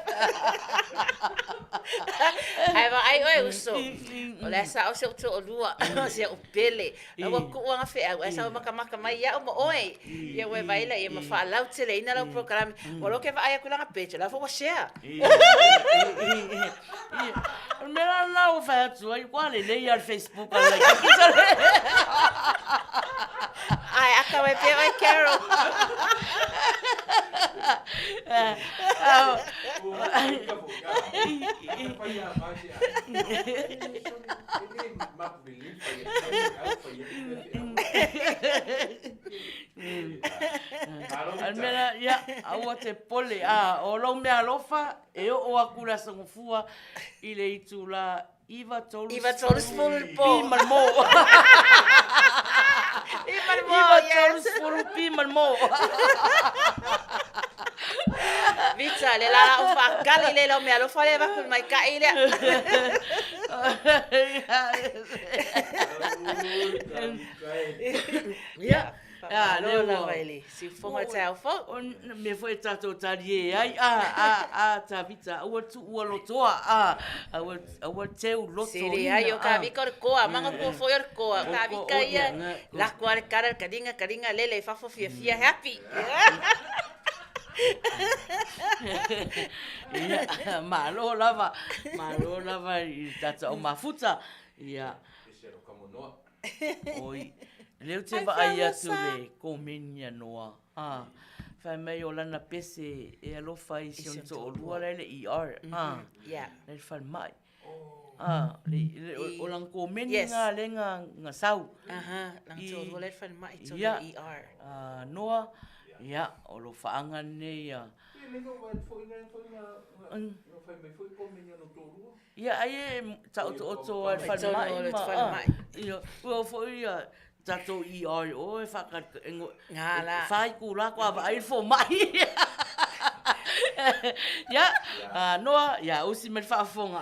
Ae vaai oe uso, o la e sao si ou toalua, si au pele. La ua kuu ana feau ae sau e makamaka mai ia'u ma oe. Ia ua e vaai laia ma faalauteleina lau polokalame. Ua iloa ke vaai atu i lana page, o la foi ua share. O le mea la lena ua fai atu ai, ua lelei lava le Facebook a le laitiiti sole. Ae akamai pea oe Carol. A le mea la, ia, aua te pole, a, o lou mea alofa, e oo atu le Aso Gafua i le itula 9:30 9:30 i le po. Pi ma le mo. Pi ma le mo, yes. 9:30 pi ma le mo. Vita, le la o whaakali le lau mea alofa le vaku mai kai lea. Ia, a, Malo lea ua- lava i le siufofoga o le taeao fou. O mea foi e tatou talie ai, a, a, a, Tavita, aua tuua lotoa, a, aua, aua teu loto Se leai, o Kavika o le koa, maga foi o le koa. O Kavika ia, lako a le kala, le kaliga, kaliga, lele i fafo, fiafia, happy. Ia, malo lava, malo lava i le tatou au mafuta. Ia. Oi, lea ou te vaai atu le komeni a Noa. A, fai mai o lana pese e alofa ai i si ona toalua la e i le ER. A, Yeah. la e i le falemai. A, le, le, o, o lana komeni Yes. nga lea nga, nga sau. Aha, lana toalua la e i le falemai, tonu Ia. i le ER. A, Noa, ia, o lou faaga lenei a. Ia, ai e taotooto ai le falemai ma, a, ia, ua foi ia tatou ER i o e whaka, e ngo, Ngā la. e whai kū rā koa vaai le fomai. Ia, a, Noa, ia, usi mai le faafofoga.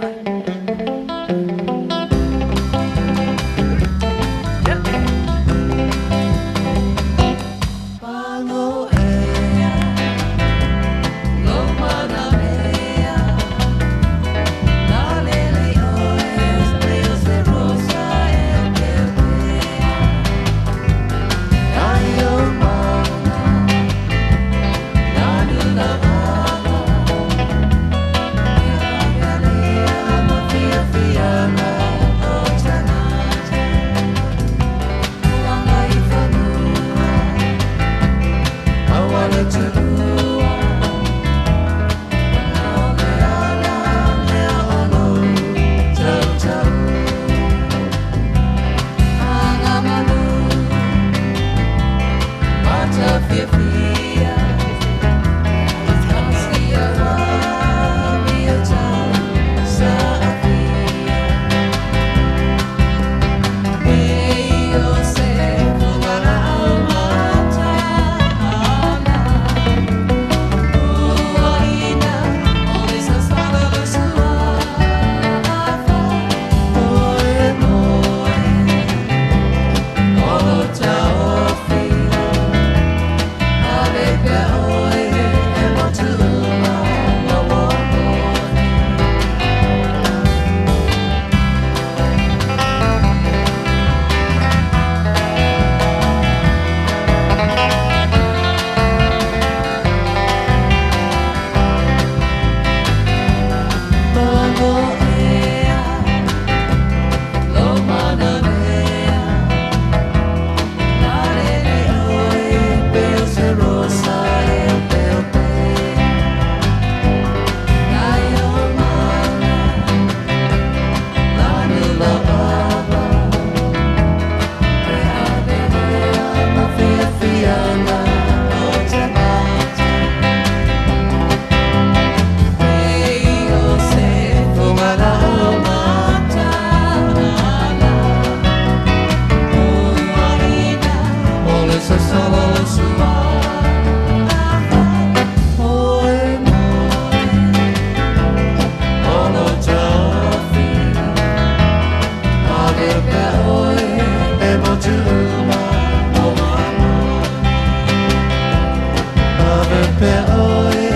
pea oe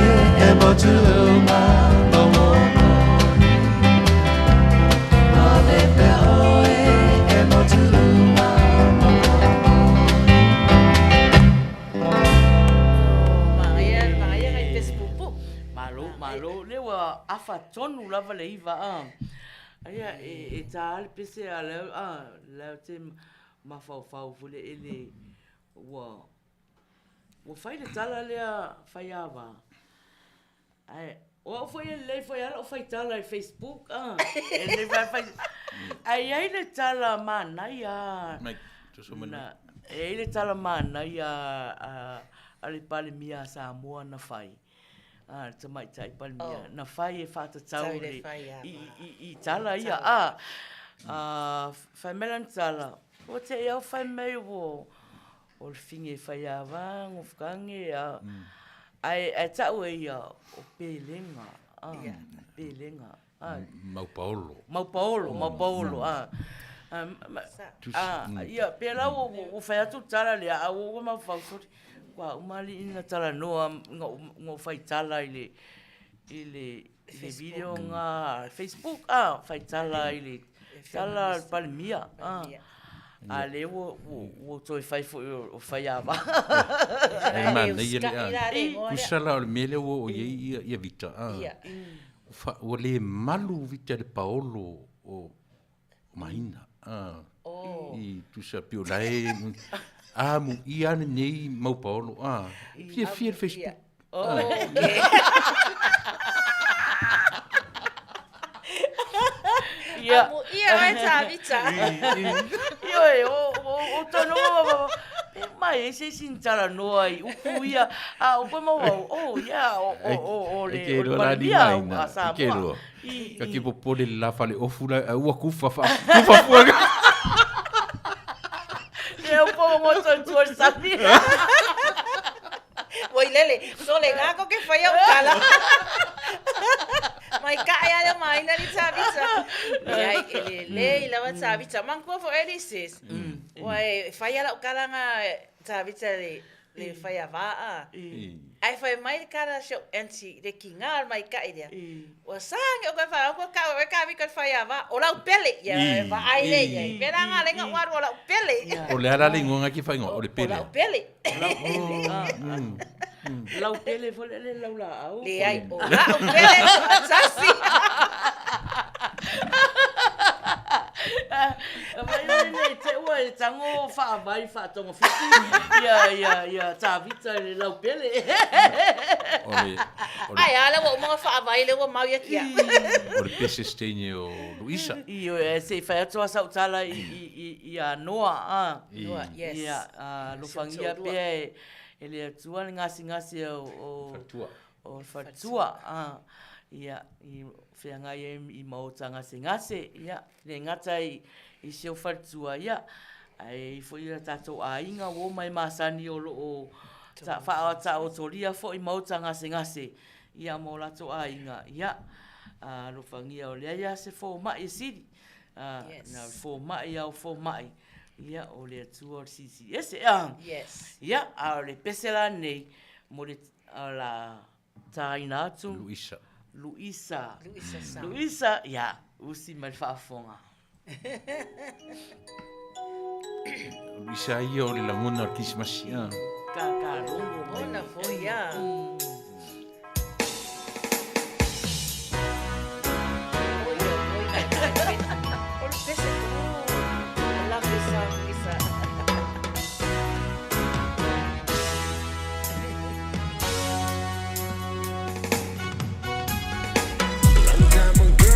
e motu uma o O le pea oe e motu uma Manaia, manaia nai pese puupuu. Malo, malo. Lea ua afa tonu lava le 9 a. Ia e tā lava le pese a o lea a lea ou te mafaufau foi lele ua ua fai le tala lea faiava. Ae o au foi e lelei foi lava lou faitala i le Facebook a. E lelei foi lava le fai ae i ai le tala manaia lava na e i ai le tala manaia a le Palemia a Samoa na fai, a le Tamaitai Palemia na fai e faatatau i tala ia a. Fai mai lana tala, ua te i lava fai mai ua O le fine e faiava gofukage a ae ae tau e ia o pelega a pelega a. Maupaolo. Maupaolo, maupaolo a. A ia pela ua ua fai atu le tala lea a ua mafaufau sole ua uma alii na talanoa na ou faitala i le i le video na Facebook a faitala i le tala a le Palemia a. A lea ua ua toe fai foi o Faiava. E manaia le a. Tusa la o le mea lea ua oo i ai ia Vita a. Ua le malu Vita i le paolo o Mahina a. I tusa pei o la e amuia lenei mau paolo a. Fiafia le Facebook. Ia. Amuia oe Tavita. Ioe, o tonu pe mai e se isi ni talanoa i upu ia, a o koe maua, oh yeah, o le Palemia a Samoa. Ka ki popole le la fale ofu la, ua kufa fa, kufa fua. Le o ko ngoto i tua sami. Ua i lele, sole ngā ko ke whai au tala. Mai ka ai ale mai na ni Tavita. Ia e le le i lawa Tavita. Manatua foi e sis. Ua e whai ala o kalanga Tavita le le whai a vaa. Ai whai mai le kala si au auntie le ki ngā mai ka i lea. Ua sāngi o koe whai, o koe ka o ka vi koe whai a vaa. O lau pele. Ia e vaai le ia. Pera ngā lenga uaru o lau pele. O le ala le ingoa nga ki whaingoa, o le pele. O lau pele. Lau pele foi le lau laau. Leai, o lau pele tuatasi. Mai nei nei te ua e tango faavai faatogafiti ia ia ia Tavita i le lau pele. O le o le Ai a lea ua uma ona faavai lea ua mau ia kia. O le pese steine o Luisa. Ioe, se i fai atu lava sau tala i i i ia Noa a. Noa, yes. Ia, alofagia pea e e le Atua le gasegase o Faletua. O le faletua, a, ia, i feagai ai i maota gasegase, ia, le gata i, i si ou faletua, ia, ae i ai foi ia tatou aiga ua omai masani o lo o ta, faataotolia foi maota gasegase, ia, ma o latou aiga, ia, alofagia o leai lava se fomai e sili, a, Yes. na o le fomai lava o fomai, ia, o le Atua o le Silisili Ese, a. Yes. Ia, a o le pese la lenei, mo le o la tāina atu. Luisa. Luisa. Luisa Sam. Luisa, ia, usi mai le faafofoga. Luisa ia o le lagona o le Kerisimasi, a. Ka, ka logo mai. Ona foi, ia. Oi, oi, oi. O le pese oh, I love this song, Luisa. Long time ago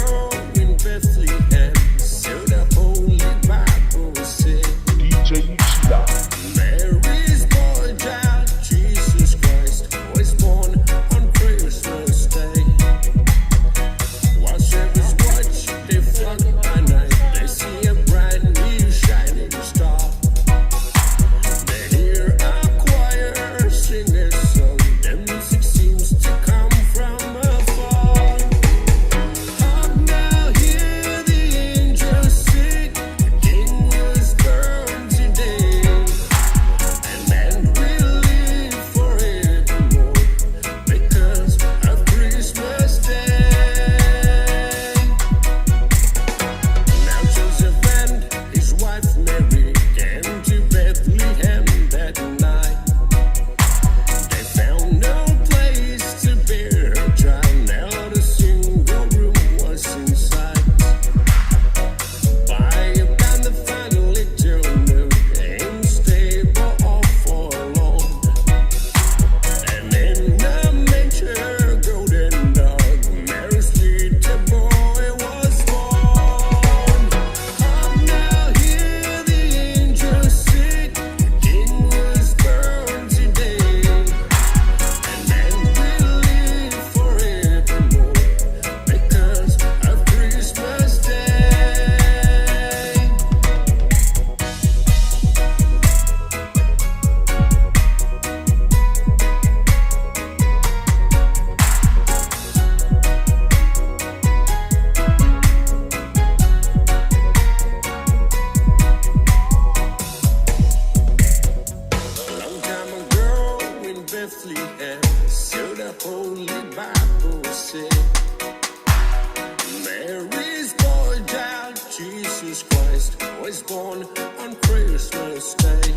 in Bethlehem, so the Holy Bible said, DJ Uchida. Mary's boy child, Jesus Christ, was Bethlehem, so the Holy Bible said. Mary's boy child, Jesus Christ, was born on Christmas Day.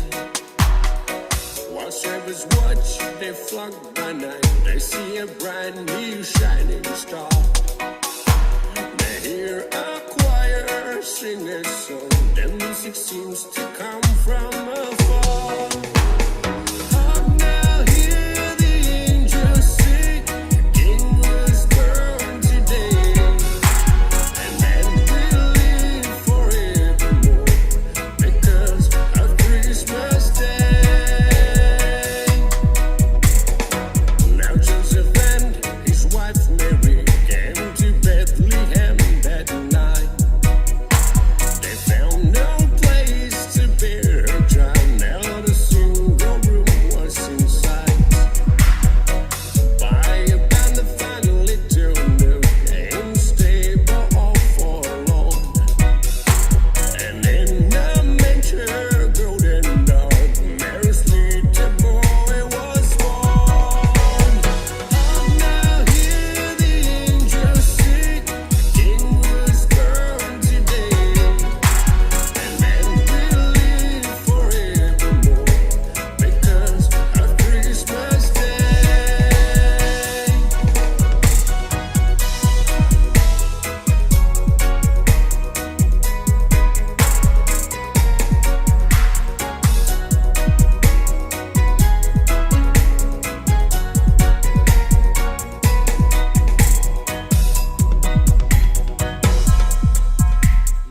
While shepherds watch their flock by night, they see a bright new shining star. They hear a choir sing a song. The music seems to come from afar. Hark now, hear the angels sing. The King was born today, and men will live forevermore because of Christmas Day. Now Joseph and his wife Mary came to Bethlehem that night. They found no place to bear her child. Not a single room was in sight. By a band of fine little nook in stable all forlorn. And in a manger, golden dog, Mary's little boy was born. Hark now, hear the angels sing. The King was born today, and men will live forevermore because of Christmas Day.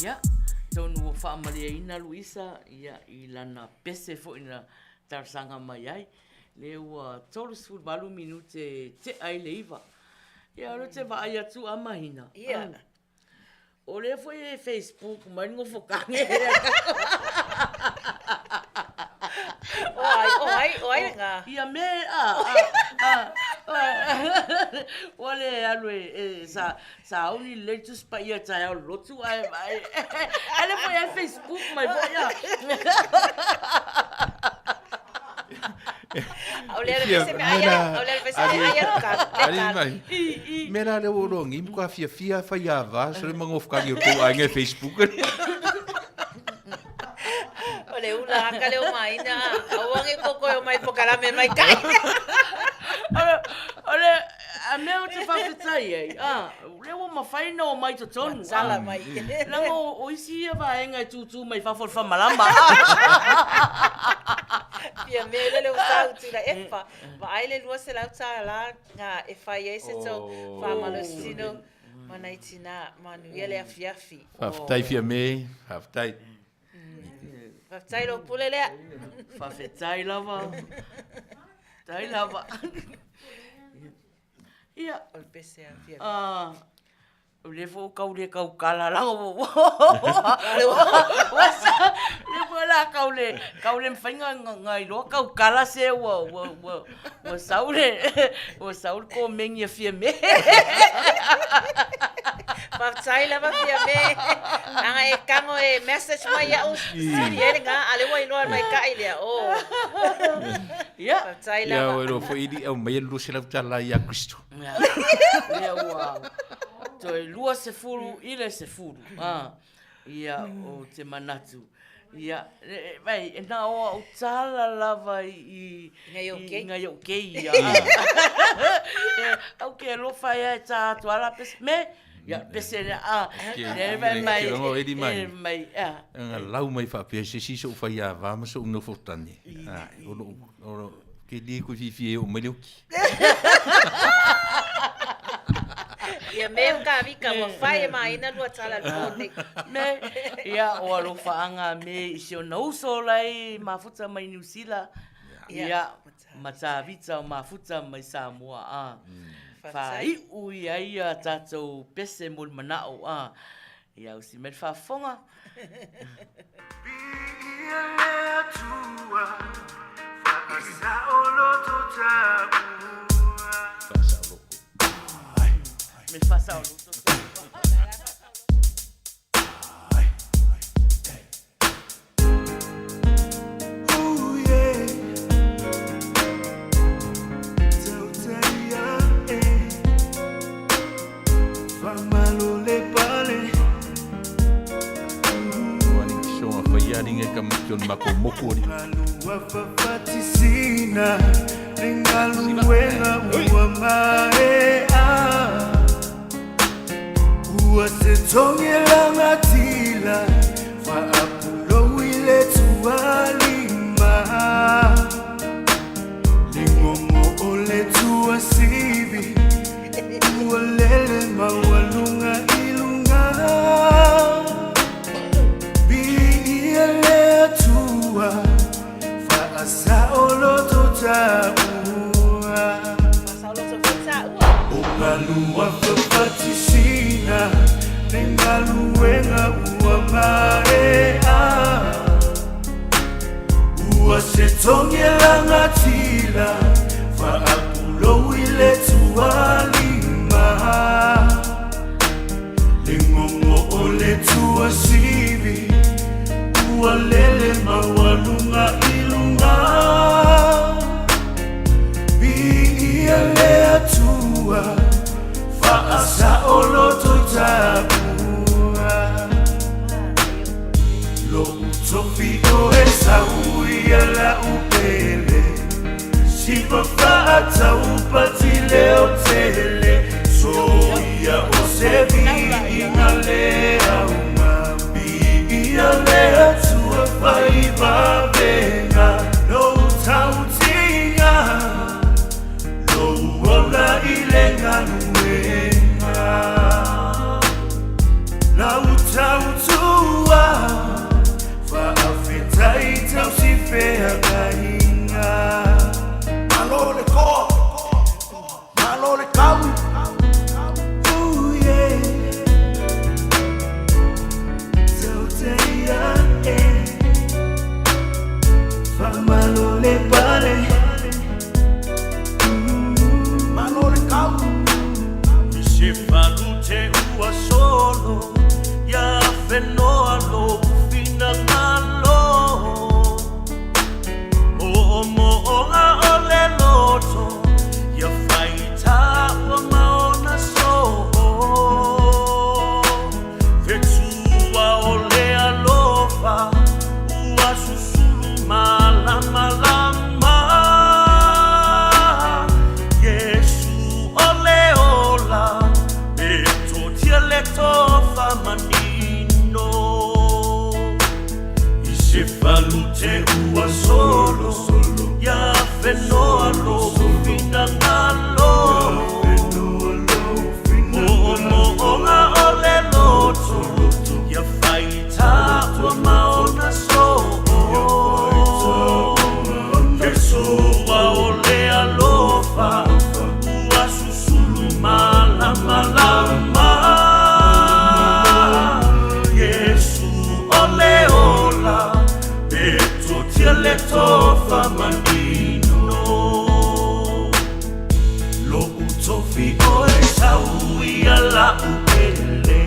Ia, tonu ua faamalieina Luisa ia i lana pese foi na talosaga mai ai, lea ua 38 minute e tea ai le 9. Ia, o lea ou te vaai atu a Mahina. Ia. O lea foi e Facebook mai le nofokage. O ai, o ai, o ai lena. Ia me, a, a, a, ua le alu e sa, sauni lelei le Tusi Paia i le taeao i le lotu, ae, ae, ae lea foi e Facebook mai foi, a. O le pese me ai o le pese me ai ka Ali mai. Me la le o longi mo ka fiafia fai ava so le mangofukagi o tou aiga i Facebook. O le ula aka le o maina aua nge koko e o mai pokalame mai kai. O le a mea ou te faafetai ai, a, lea ua mafai ona omai totonu. Sala mai. Leaga o isi ia vaega e tūtū mai fafo o le famalama. Fia mea lele o sau tula efa. Vaai le $200 nga e fai ai se tou faamalositino ma nai tina manuia le afiafi. Faafetai Fiame, faafetai. Faafetai lou pule lea. Faafetai lava. Faafetai lava. Ia. O le pese a Fiame. Ah, o lea foi ua kau le kau kala laga ua lea foi la kau le kau le mafai nga iloa kau kala se ua ua ua ua sau le ua sau le komeni a Fiame. Faafetai lava Fiame. Aga e kago e message mai ia'u sili ai lena a o lea ua iloa mai kai lea. Oh. Ia. Faafetai Ia lava. o iloa foi i aumaia le $200 ia Kristo. Lea ua toe 20 i le 10. Ah. Ia ou te manatu. Ia, vai, e na o au tala lava i i ngai ou kei ia. Au ke alofa ia e tā atu ala pese me, ia pese lea a, le vai mai, e mai, mai, a. Nga lau mai faapea se isi so'u faiava ma so'u nofotane, o lo'u, o lo'u, ke le koe fiafia e oo mai le oki. Ia me o ka vika ua fai e maina lua tala le po nei. Me, ia o alofaaga me i si ona uso la e mafuta mai Niu Sila, ia, ma Tavita o mafuta mai Samoa, a. Faai'u ia ia tatou pese mo le mana'o, a. Ia usi mai le faafofoga. Viia le Atua, faasaoloto taua. Faasaoloto. Me faasaoloto. Ooh, yeah. tatou motu alii. Ua fafatisina le galuega ua maea. Ua se togi lagatila faapulou i le tualima. Le gogo o le tuasivi ua lele maualuga i luga. Viia le Atua faasaoloto taua. O galua fafatisina le galuega ua maea. Ua se togi lagatila faapulou i le tualima. Le gogo o le tuasivi ua lele maualuga i luga. Viia le Atua faasaoloto i taua. Lo'u tofi o Esau ia la'u pele siva fa'ataupati leo tele soia o se vi'iga le auga vi'ia le Atua faivavega lou tautiga lou ola i le galuega lau tautua fa'afetai tausifeagaiga. Malo le koa, malo le kau. Ooh, yeah. Tauteia, eh. Faamalo le pale. Malo le kau. I se falute ua solo ia fenoa lou finagalo mo'omo'oga o le loto ia faitā ua maona so'o fetua o le alofa ua susulu malamalama Iesu o le ola e totia le tofa manino i se falute ua solo ia fenoa lou finagalo mo'omo'oga o le loto ia faitā ua maona so'o Iesu o le alofa ua susulu malamalama Iesu o le ola e totia le tofa manino lo'u tofi o Esau ia la'u pele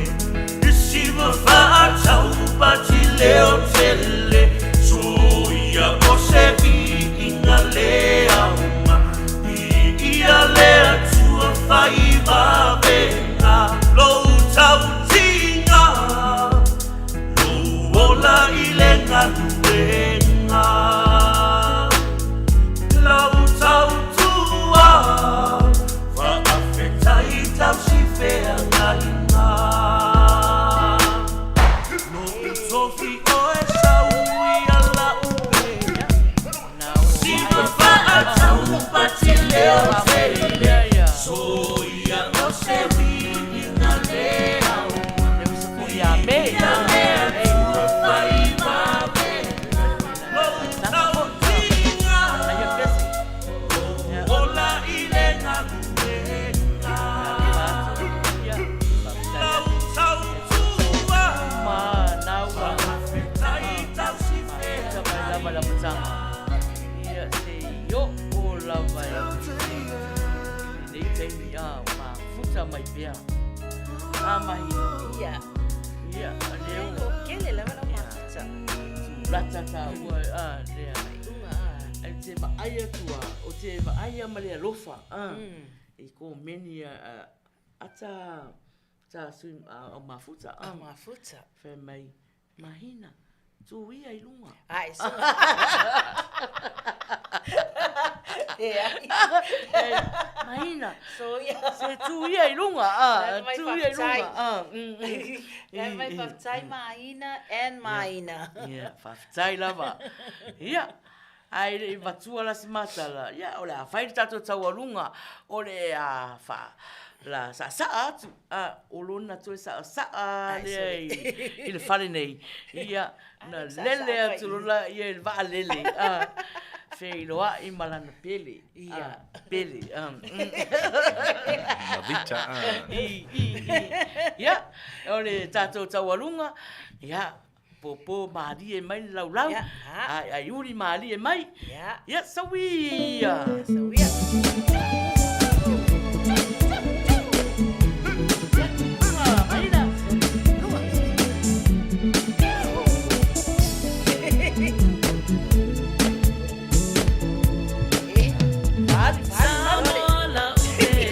i siva fa'ataupati leo tele soia o se vi'iga le auga vi'ia le Atua faivavega lou tautiga lou ola i le galuega lau tautua fa'afetai tausifeagaiga lo'u tofi o Esau ia la'u pele siva fa'ataupati leo tele soia o se vi'iga le auga vi'ia le Atua faivavega lou tautiga lou ola i le galuega lau tautua fa'afetai tausifeagaiga. Ia se i o'o lava i lenei taimi a mafuta mai pea a mahina. Ia. Ia, lea ua. Kele lava lau mafuta. Tulata tāua a lea. Ai te vaai atu a, o te vaai a ma le alofa a, i komeni a, a tā, tā sui, a, au mafuta a. Au mafuta. Fai mai, mahina. Tu ia i luga. Ai, so. E ai. Maina. So ia. Se tu ia i luga. Ah, tu ia i luga. Ah. Lai mai faafetai Maina and Maina. Ia, faafetai lava. Ia. Ae le i vatua la si matala. Ia, o le a fai le tatou taualuga, o le a fa la saasaa atu. A, o lona toe saasaa lea i le fale nei. Ia, na lele atu lola ia i le vaalele. A, feiloai ma lana pele. Ia. A, pele. A, Mavita, a. I, i, i. Ia, o le tatou taualuga, ia, Pōpō mālie mai le laulau, Ia. ai, ai uli mālie mai. Ia. Ia, sauia! Sauia. Maina. Fali, fali, fali.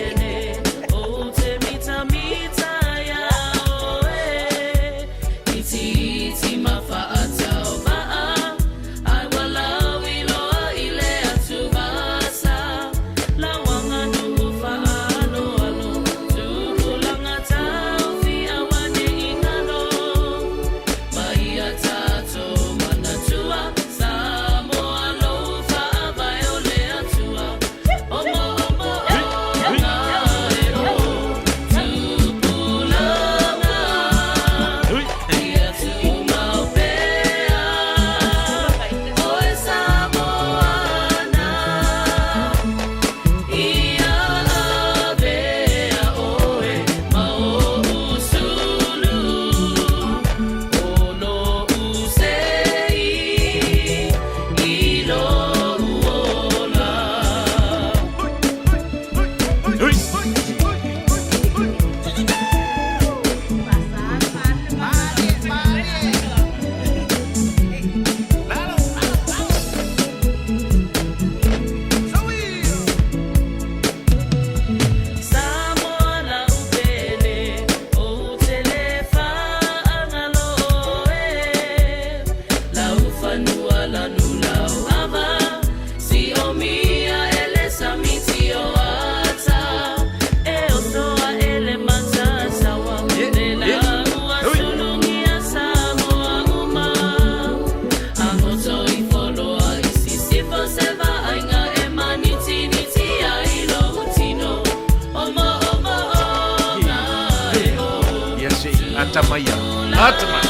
Ia se i ata mai au. Ata mai.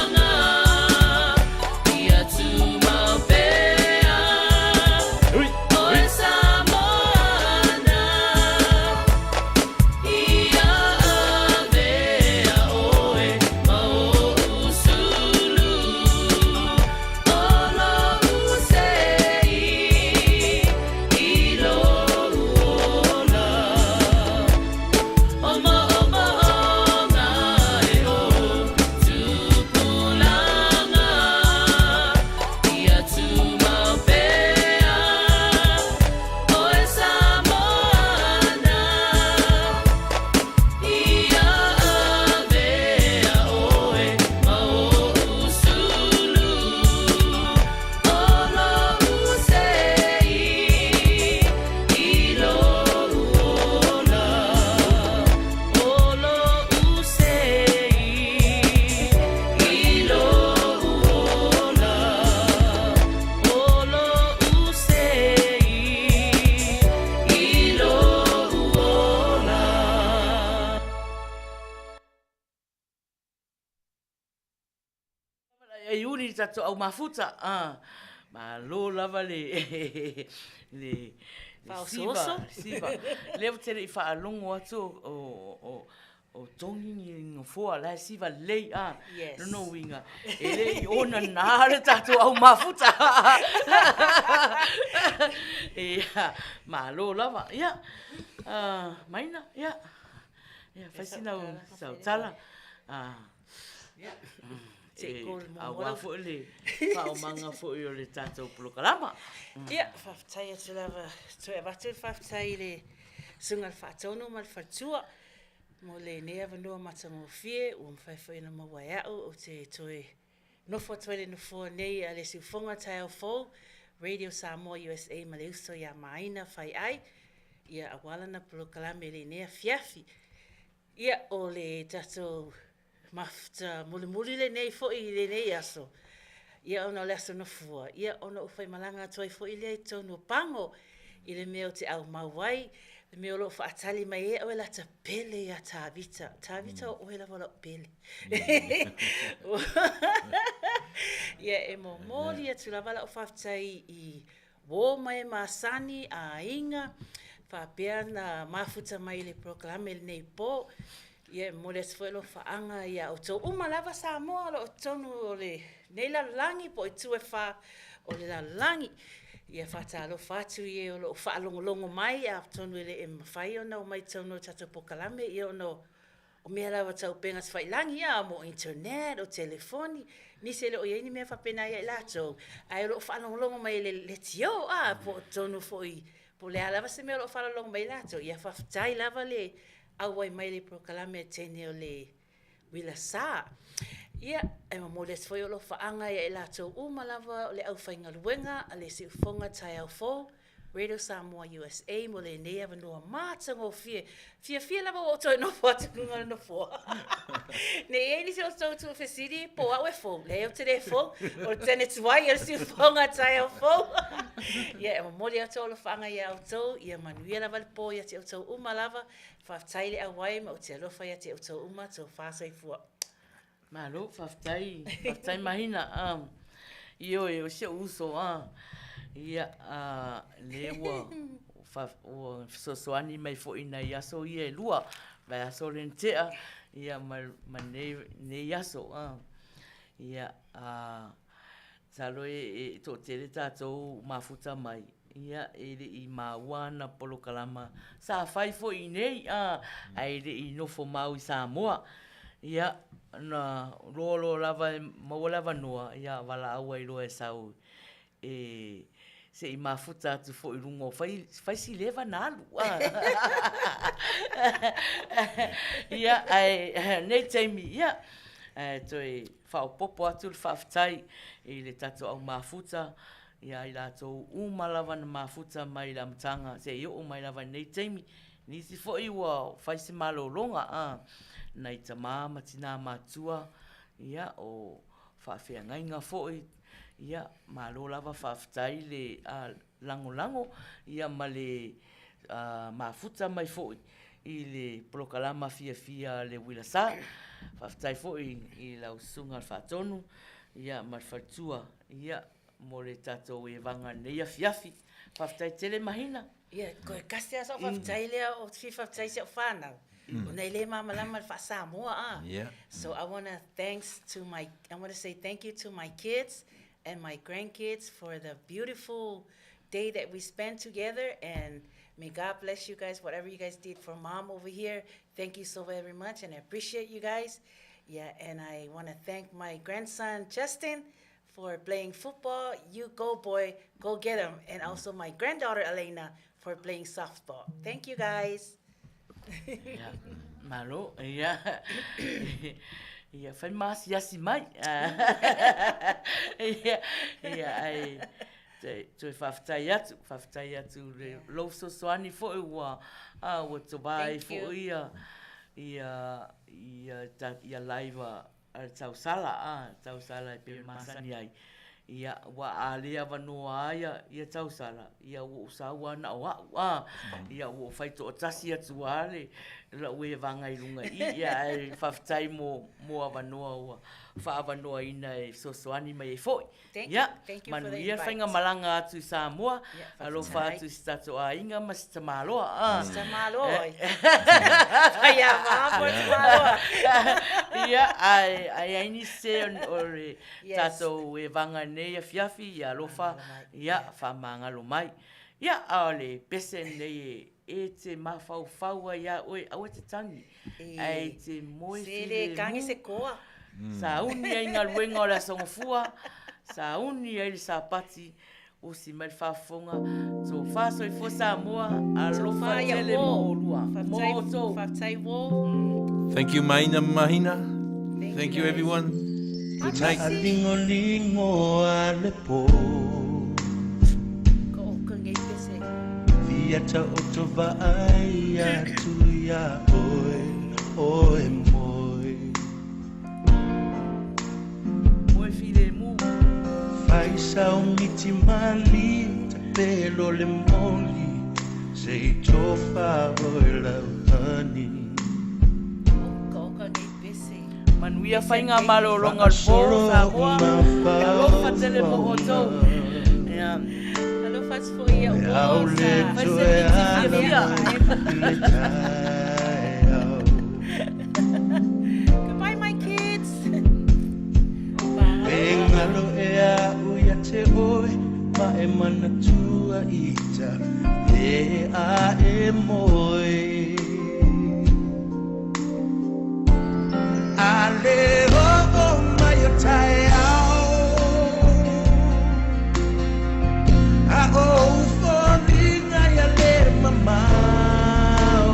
Ui, ui. E uli le tatou au mafuta, ah, malo lava le le Faaosooso. siva, siva. Lea ou te le i faalogo atu o, o, o togi ni nofoa la e siva lelei, ah. Yes. Lona uiga, e le i onana le tatou au mafuta. Ia, malo lava. Ia, ah, Maina, ia. Ia, fai sina au sautala. Ah, Se i call muamua Aua lava. foi le faaomaga foi o le tatou polokalama. Ia, faafetai atu lava, toe avatu le faafetai i le Susuga i le Faatonu ma le Faletua mo lenei avanoa matagofie ua mafai foi ona maua e au ou te toe nofo atu ai le nofoa nei a le Siufoga Taeao Fou, Radio Samoa USA ma le uso ia Maina Faiai, ia aua lana polokalame i lenei afiafi. Ia, o le tatou mafuta mulimuli lenei foi i lenei aso, ia ona o le aso Nofoa, ia ona ou faimalaga atu ai foi lea i totonu o Pago i le mea ou te aumau ai, le mea o lo o faatali mai ai au e lata pele ia Tavita. Tavita o oe lava lau pele. Ia e momoli atu lava lau faafetai i uō ma e masani, aiga, faapea na mafuta mai i le polokalame i lenei pō. Ia e momoli atu foi alofaaga ia outou uma lava Samoa o lo o totonu o lenei lalolagi po o itu e fā o le lalolagi. Ia faatalofa atu i e o lo o faalogologo mai atonu e le mafai ona omai i totonu o le tatou polokalame ia ona o mea lava tau upega tafailagi ia mo internet, o telefoni, nisi e le o i ai ni mea faapena ia i latou, ae o lo o faalogologo mai i le leitio a, po o totonu foi, po o le a lava se mea o lo o faalogologo mai ai latou, ia faafetai lava le auai mai i le polokalame a teine o le uila sa. Ia, e momoli atu foi alofaaga ia i latou uma lava o le aufaigaluega a le Siufofoga Taeao Fou, Radio Samoa USA mo lenei avanoa matagofie. Fiafia lava ua ou toe nofo atu i luga o le nofoa. Ne i i ai nisi o outou tuufesili po o au e fou. Leai ou te le fou, o le teine tuai o le Siufofoga Taeao Fou. Ia, e momoli atu alofaaga ia outou, ia manuia lava le po ia te outou uma lava. Faafetai le auai ma ou te alofa ia te outou uma, tofa soifua. Malo, faafetai, faafetai Mahina. Ioe, o si ou uso, ia, lea ua, ua fesoasoani mai foi i nai aso ia e lua, vaiaso lea na tea, ia, ma, ma nei, nei aso. Ia, masalo e toatele tatou mafuta mai, Ia, e le i maua ana polokalama sa fai foi i inei, a, ae le i nofo mau i Samoa. Ia, na loa loa lava e maua le avanoa, ia valaau ai loa e sau e se i mafuta atu foi i luga o fai, fai si leva na alu. Ia, ae nei taimi, ia, ae toe faaopoopo atu le faafetai i le tatou au mafuta, Ia i latou uma lava na mafuta mai i le amataga seia oo mai lava i lenei taimi. Nisi foi ua fai se malologa, a, nai tama ma tina matutua, ia, o faafeagaiga foi, ia, malo lava faafetai le a, lagolago, ia, ma le a, mafuta mai foi i le polokalama fiafia a le Uila Sa. Faafetai foi i lau Susuga i le Faatonu, ia, ma le faletua, ia, mo le tatou evaga i lenei afiafi. Faafetai tele Mahina. Ia, toe tasi lava sau faafetai lea ou te fia faafetai i si au fanau, ona e le malamalama i le faa-Samoa a. So I wanna thanks to my, I wanna say thank you to my kids and my grandkids for the beautiful day that we spent together and may God bless you guys, whatever you guys did for mom over here. Thank you so very much and I appreciate you guys. Yeah, and I wanna thank my grandson Justin for playing football. You go, boy, go get him. And also my granddaughter Elena for playing softball. Thank you guys. Ia, malo, ia, ia, fai ma asiasi mai. Ia, ia, ai, toe faafetai atu, faafetai atu i lou fesoasoani foi ua, a, ua tova ai foi ia, ia, ia, ia live a le tausala, a, tausala e pei ona masani ai. Ia, ua a le avanoa ai ia tausala, ia ua ou sau lava na o au, a, ia ua ou fai toatasi atu lava le lau evaga i luga i i, ia ae faafetai mo, mo avanoa ua faaavanoaina e fesoasoani mai ai foi. Thank you. Thank you for the Manuia le invite. faigamalaga atu i Samoa. Yeah, Alofa faafetai. atu i si tatou aiga ma si tamaloa. Ah. Si tamaloa. Faiava po tamaloa. Ia, ae ai ai nisi se o le Yes. tatou evaga nei afiafi, ia alofa, ia faamagalo mai. Ia, a o le pese lenei e e te mafaufau ai ia oe, aua e te tangi, ae e te moe Se le filemu. tangi se koa. Sauni ai galuega o le Aso Gafua, sauni ai le Sapati, usi mai le faafofoga, tofa soifua Samoa, alofa Tofa ia tele mo uō. oulua, mo Faafetai, outou. faafetai uō. Thank you Maina Mahina. Thank Thank you you guys. everyone. Good night. Taʻaligoligō a le pō. Fia taoto vaai atu iā oe, oe moe. Moe filemu. Fai saumiti mali, tapelo le moli, se i tofa oe lau honey. Manuia faiga malologa o le po Samoa. Alofa tele mo outou. Ia. Alofa atu foi ia o sa fai se miti fiafia. Goodbye my kids. E galo ea au ia te oe ma e manatua i ta le a e moe. A le oo mai o taeao, a o ou foliga ia le mamao.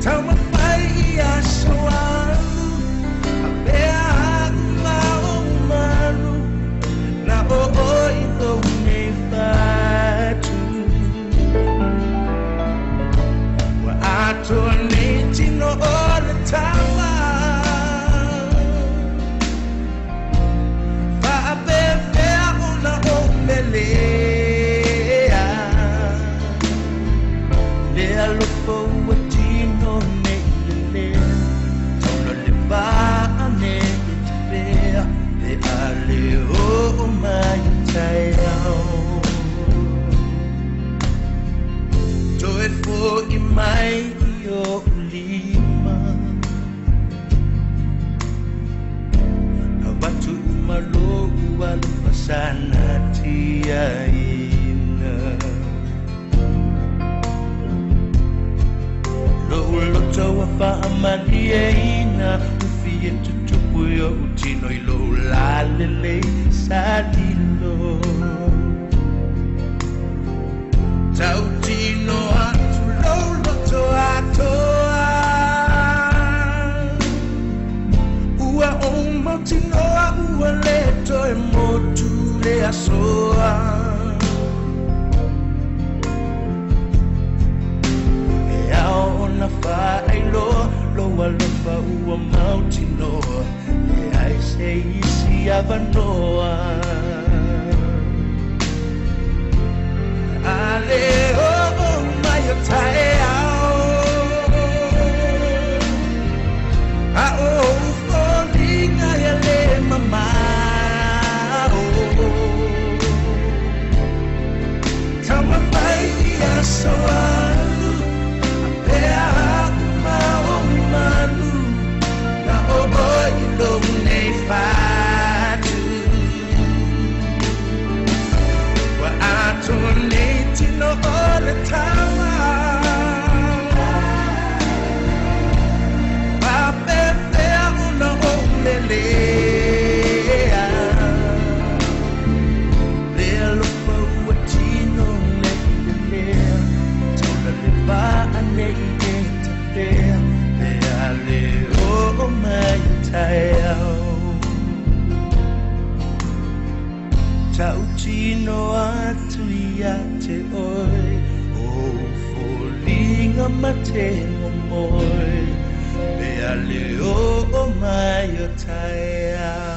Taumafai i aso alu, a pea aʻu ma ou malu, na o oe i lou nei fatu. Ua atoa nei tino o le tama, faapefea ona ou melea. Le alofa ua tino nei lelea, taula le vaa nei tapea, le a le oo mai o taeao. Toe foʻi mai i oʻu lima, avatu uma lou alofa sa natiaina. Lou loto ua faamalieina, ufi e tutupu i oʻu tino i lou lalelei sa lilo. Tautino atu lou loto atoa, ua ou mautinoa ua le toe motu le asoa. E ao ona faailoa lou alofa ua mautinoa, leai se isi avanoa. A le oo mai o taeao, a o ou foliga ia le mamao. Taumafai i aso alu, a pea aʻu ma ou malu, na o oe i lou nei fatu. Ua atoa nei tino o le tama, faapefea ona ou melea. Le alofa ua tino nei lelea, taula le vaa nei e tapea, pe a le oo mai o taeao. Tautino atu ia te oe, o foliga ma te momoe, pe a le oo mai o taeao.